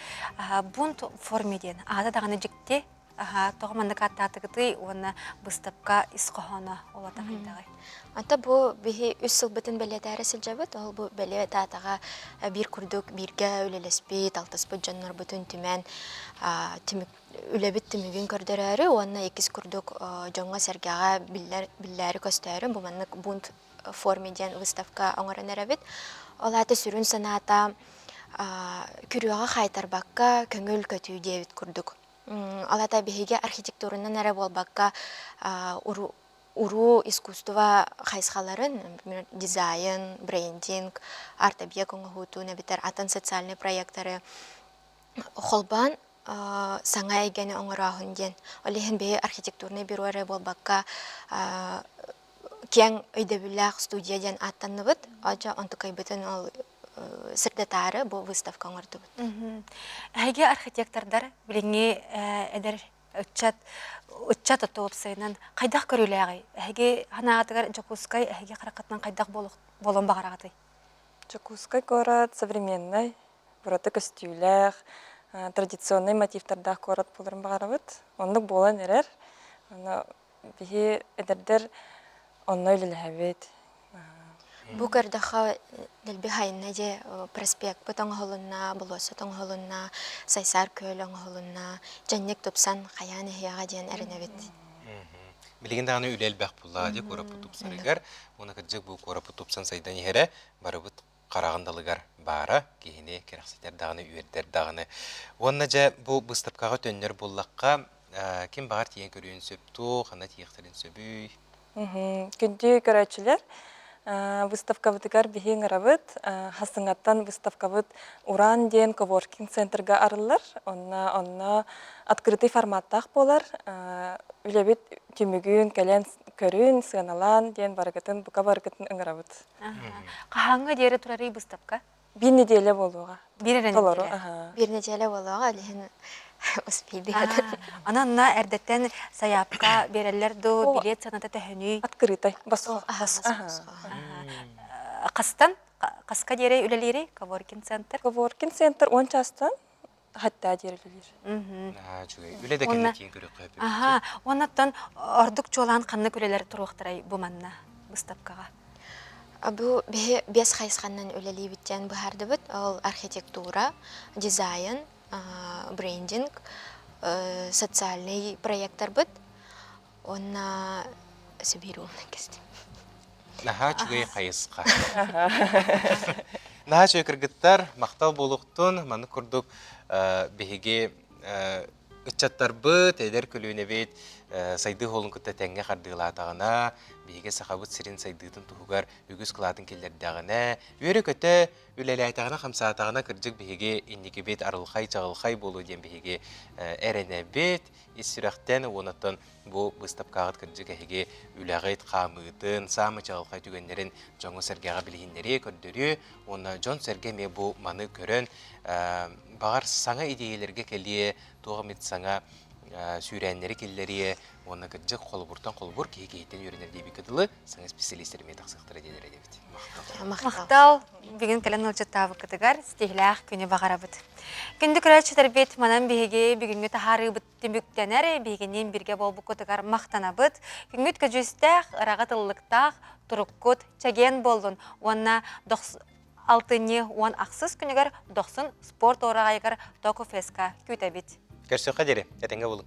Бунт форме диэн аата даҕаны дьикти. Аха, тоҕо маннык ааттаатыгытый уонна быыстапка ис хоһооно олата хайдаҕый? Ата бу биһи үс сылбытын бэлиэтээри сылдьабыт. Ол бу бэлиэ даатаҕа биир курдук бииргэ үлэлэспит, алтыспыт дьоннорбутун түмэн түмүк үлэбит түмүгүн көрдөрөөрү уонна иккис курдук дьоҥҥо-сэргэҕэ биллэр биллээри көстөөрү бу маннык бунт форме диэн выставка оҥорон эрэбит. Ол аата сүрүн санаата күрүөҕэ хаайтарбакка көҥүл көтүү диэбит курдук. Ол аата биһиги архитектуранан эрэ буолбакка уруу искусство хайысхаларын, например, дизайн, брендинг, арт-объект оҥоһуутун эбэтэр атын социальный проектары холбоон саҥа эйгэни оҥорооһун диэн. Ол иһин биһи архитектурнай бюро эрэ буолбакка киэҥ өйдөбүллээх студия диэн ааттанныбыт. Дьэ онтукайбытын ол сырдатаары бу выставка оҥордубут. Эһиги архитектордар билиҥҥи эдэр ыччат ыччат оту уопсайынан хайдах көрүүлээҕий? Эһиги санааҕытыгар Дьокуускай эһиги хараххытынан хайдах буолуон баҕараҕытый? Дьокуускай куорат современнай, ураты көстүүлээх, традиционнай мотивтардаах куорат буоларын баҕарабыт. Оннук буолан эрэр. Аны биһи эдэрдэр онно үлэлэһэбит. Бу көрдөххө дэлби хайынна дьэ проспекпыт оҥоһулунна, болуоссат оҥоһулунна, Сайсаар күөл оҥоһулунна, дьэнник тупсан хайаан иһиэҕэ диэн эрэнэбит. Билигин даҕаны үлэ элбэх буоллаҕа дии куораппыт тупсарыгар. Уонна кырдьык бу куораппыт тупсан сайдан иһэрэ барыбыт хараҕын далыгар баара киһини кэрэхсэтэр даҕаны, үөрдэр даҕаны. Уонна дьэ бу быыстапкаҕа төннөр буоллахха, ким баҕар тиийэн көрүөн сөп дуу, ханна тиийиэхтэрин сөбүй? Күндү көрөөччүлэр, выставкабытыгар биһи ыҥырабыт. Хасыҥаттан выставкабыт Уран диэн коворкинг центрга арыллар. Онно онно открытый форматтаах буолар. Үлэбит түмүгүн кэлэн көрүн, сыаналаан диэн барыгытын, бука барыгытын ыҥырабыт. Хаһааҥҥа диэри турарый быыстапка? Биир нэдиэлэ буолуоҕа. Биир эрэ Толору. нэдиэлэ. Биир нэдиэлэ буолуоҕа, ол иһин успейдыһа. Онон онно эрдэттэн сайаапка биэрэллэр дуу, билиэт сыаната төһөнүй? Открытай, босхо. Хастан? Хаска диэри үлэлиирий Коворкинг центр? Коворкинг центр 10 чаастан хатта диэри үлэлиир. Үчүгэй. Үлэ да кэннэ тиийэн көрүөххэ сөп. Аха, уоннаттан ордук чуолаан ханнык үлэлэр туруохтарай бу манна быыстапкаҕа? Бу биһи биэс хайысханан үлэлиибит диэн быһаардыбыт. Ол архитектура, дизайн, брендинг, социальный проекттарбыт уонна Сибиир уонна кэстим. Наһаа үчүгэй хайысха. Наһаа үчүгэй кыргыттар, махтал буолуохтун. Маннык курдук биһиги ыччаттарбыт, эдэр көлүөнэбит сайдыы суолун кытта тэҥҥэ хардыылаатаҕына, биһиги Сахабыт сирин сайдыытын туһугар үгүс кылаатын киллэрдэҕинэ, үөрэ-көтө үлэлээтэҕинэ-хамсаатаҕына, кырдьык биһиги инникибит арылхай-чаҕылхай буолуо диэн биһиги эрэнэбит. Ис сүрэхтэн уонаттан бу быыстапкаҕыт кырдьык эһиги үлэҕит, хаамыытын, саамай чаҕылхай түгэннэрин дьоҥҥо-сэргэҕэ билиһиннэриэ, көрдөрүө уонна дьон-сэргэ эмиэ бу маны көрөн, баҕар саҥа идиэйэлэргэ кэлиэ, туох эмит саҥа сүүрээннэри киллэриэ уонна кырдьык холобуртан холобур киһи киһиттэн үөрэнэр диэбиккэ дылы саҥа специалистэр эмиэ тахсыахтара диэн эрэдэбит. Махтал. Махтал. Бүгүн кэлэн ыалдьыттаабыккытыгар ситиһилээх күнү баҕарабыт. Күндү көрөөччүлэрбит, манан биһиги бүгүҥҥү таһаарыыбыт түмүктэнэр, биһигинниин бииргэ буолбуккутугар махтанабыт. Күҥҥүт көдьүүстээх, ыраҕыт ыллыктаах, туруккут чэгиэн буоллун уонна алтынньы уон ахсыс күнүгэр Дохсун спорт уораҕайыгар Току Феска күүтэбит. Көрсүөххэ диэри, этэҥҥэ буолуҥ.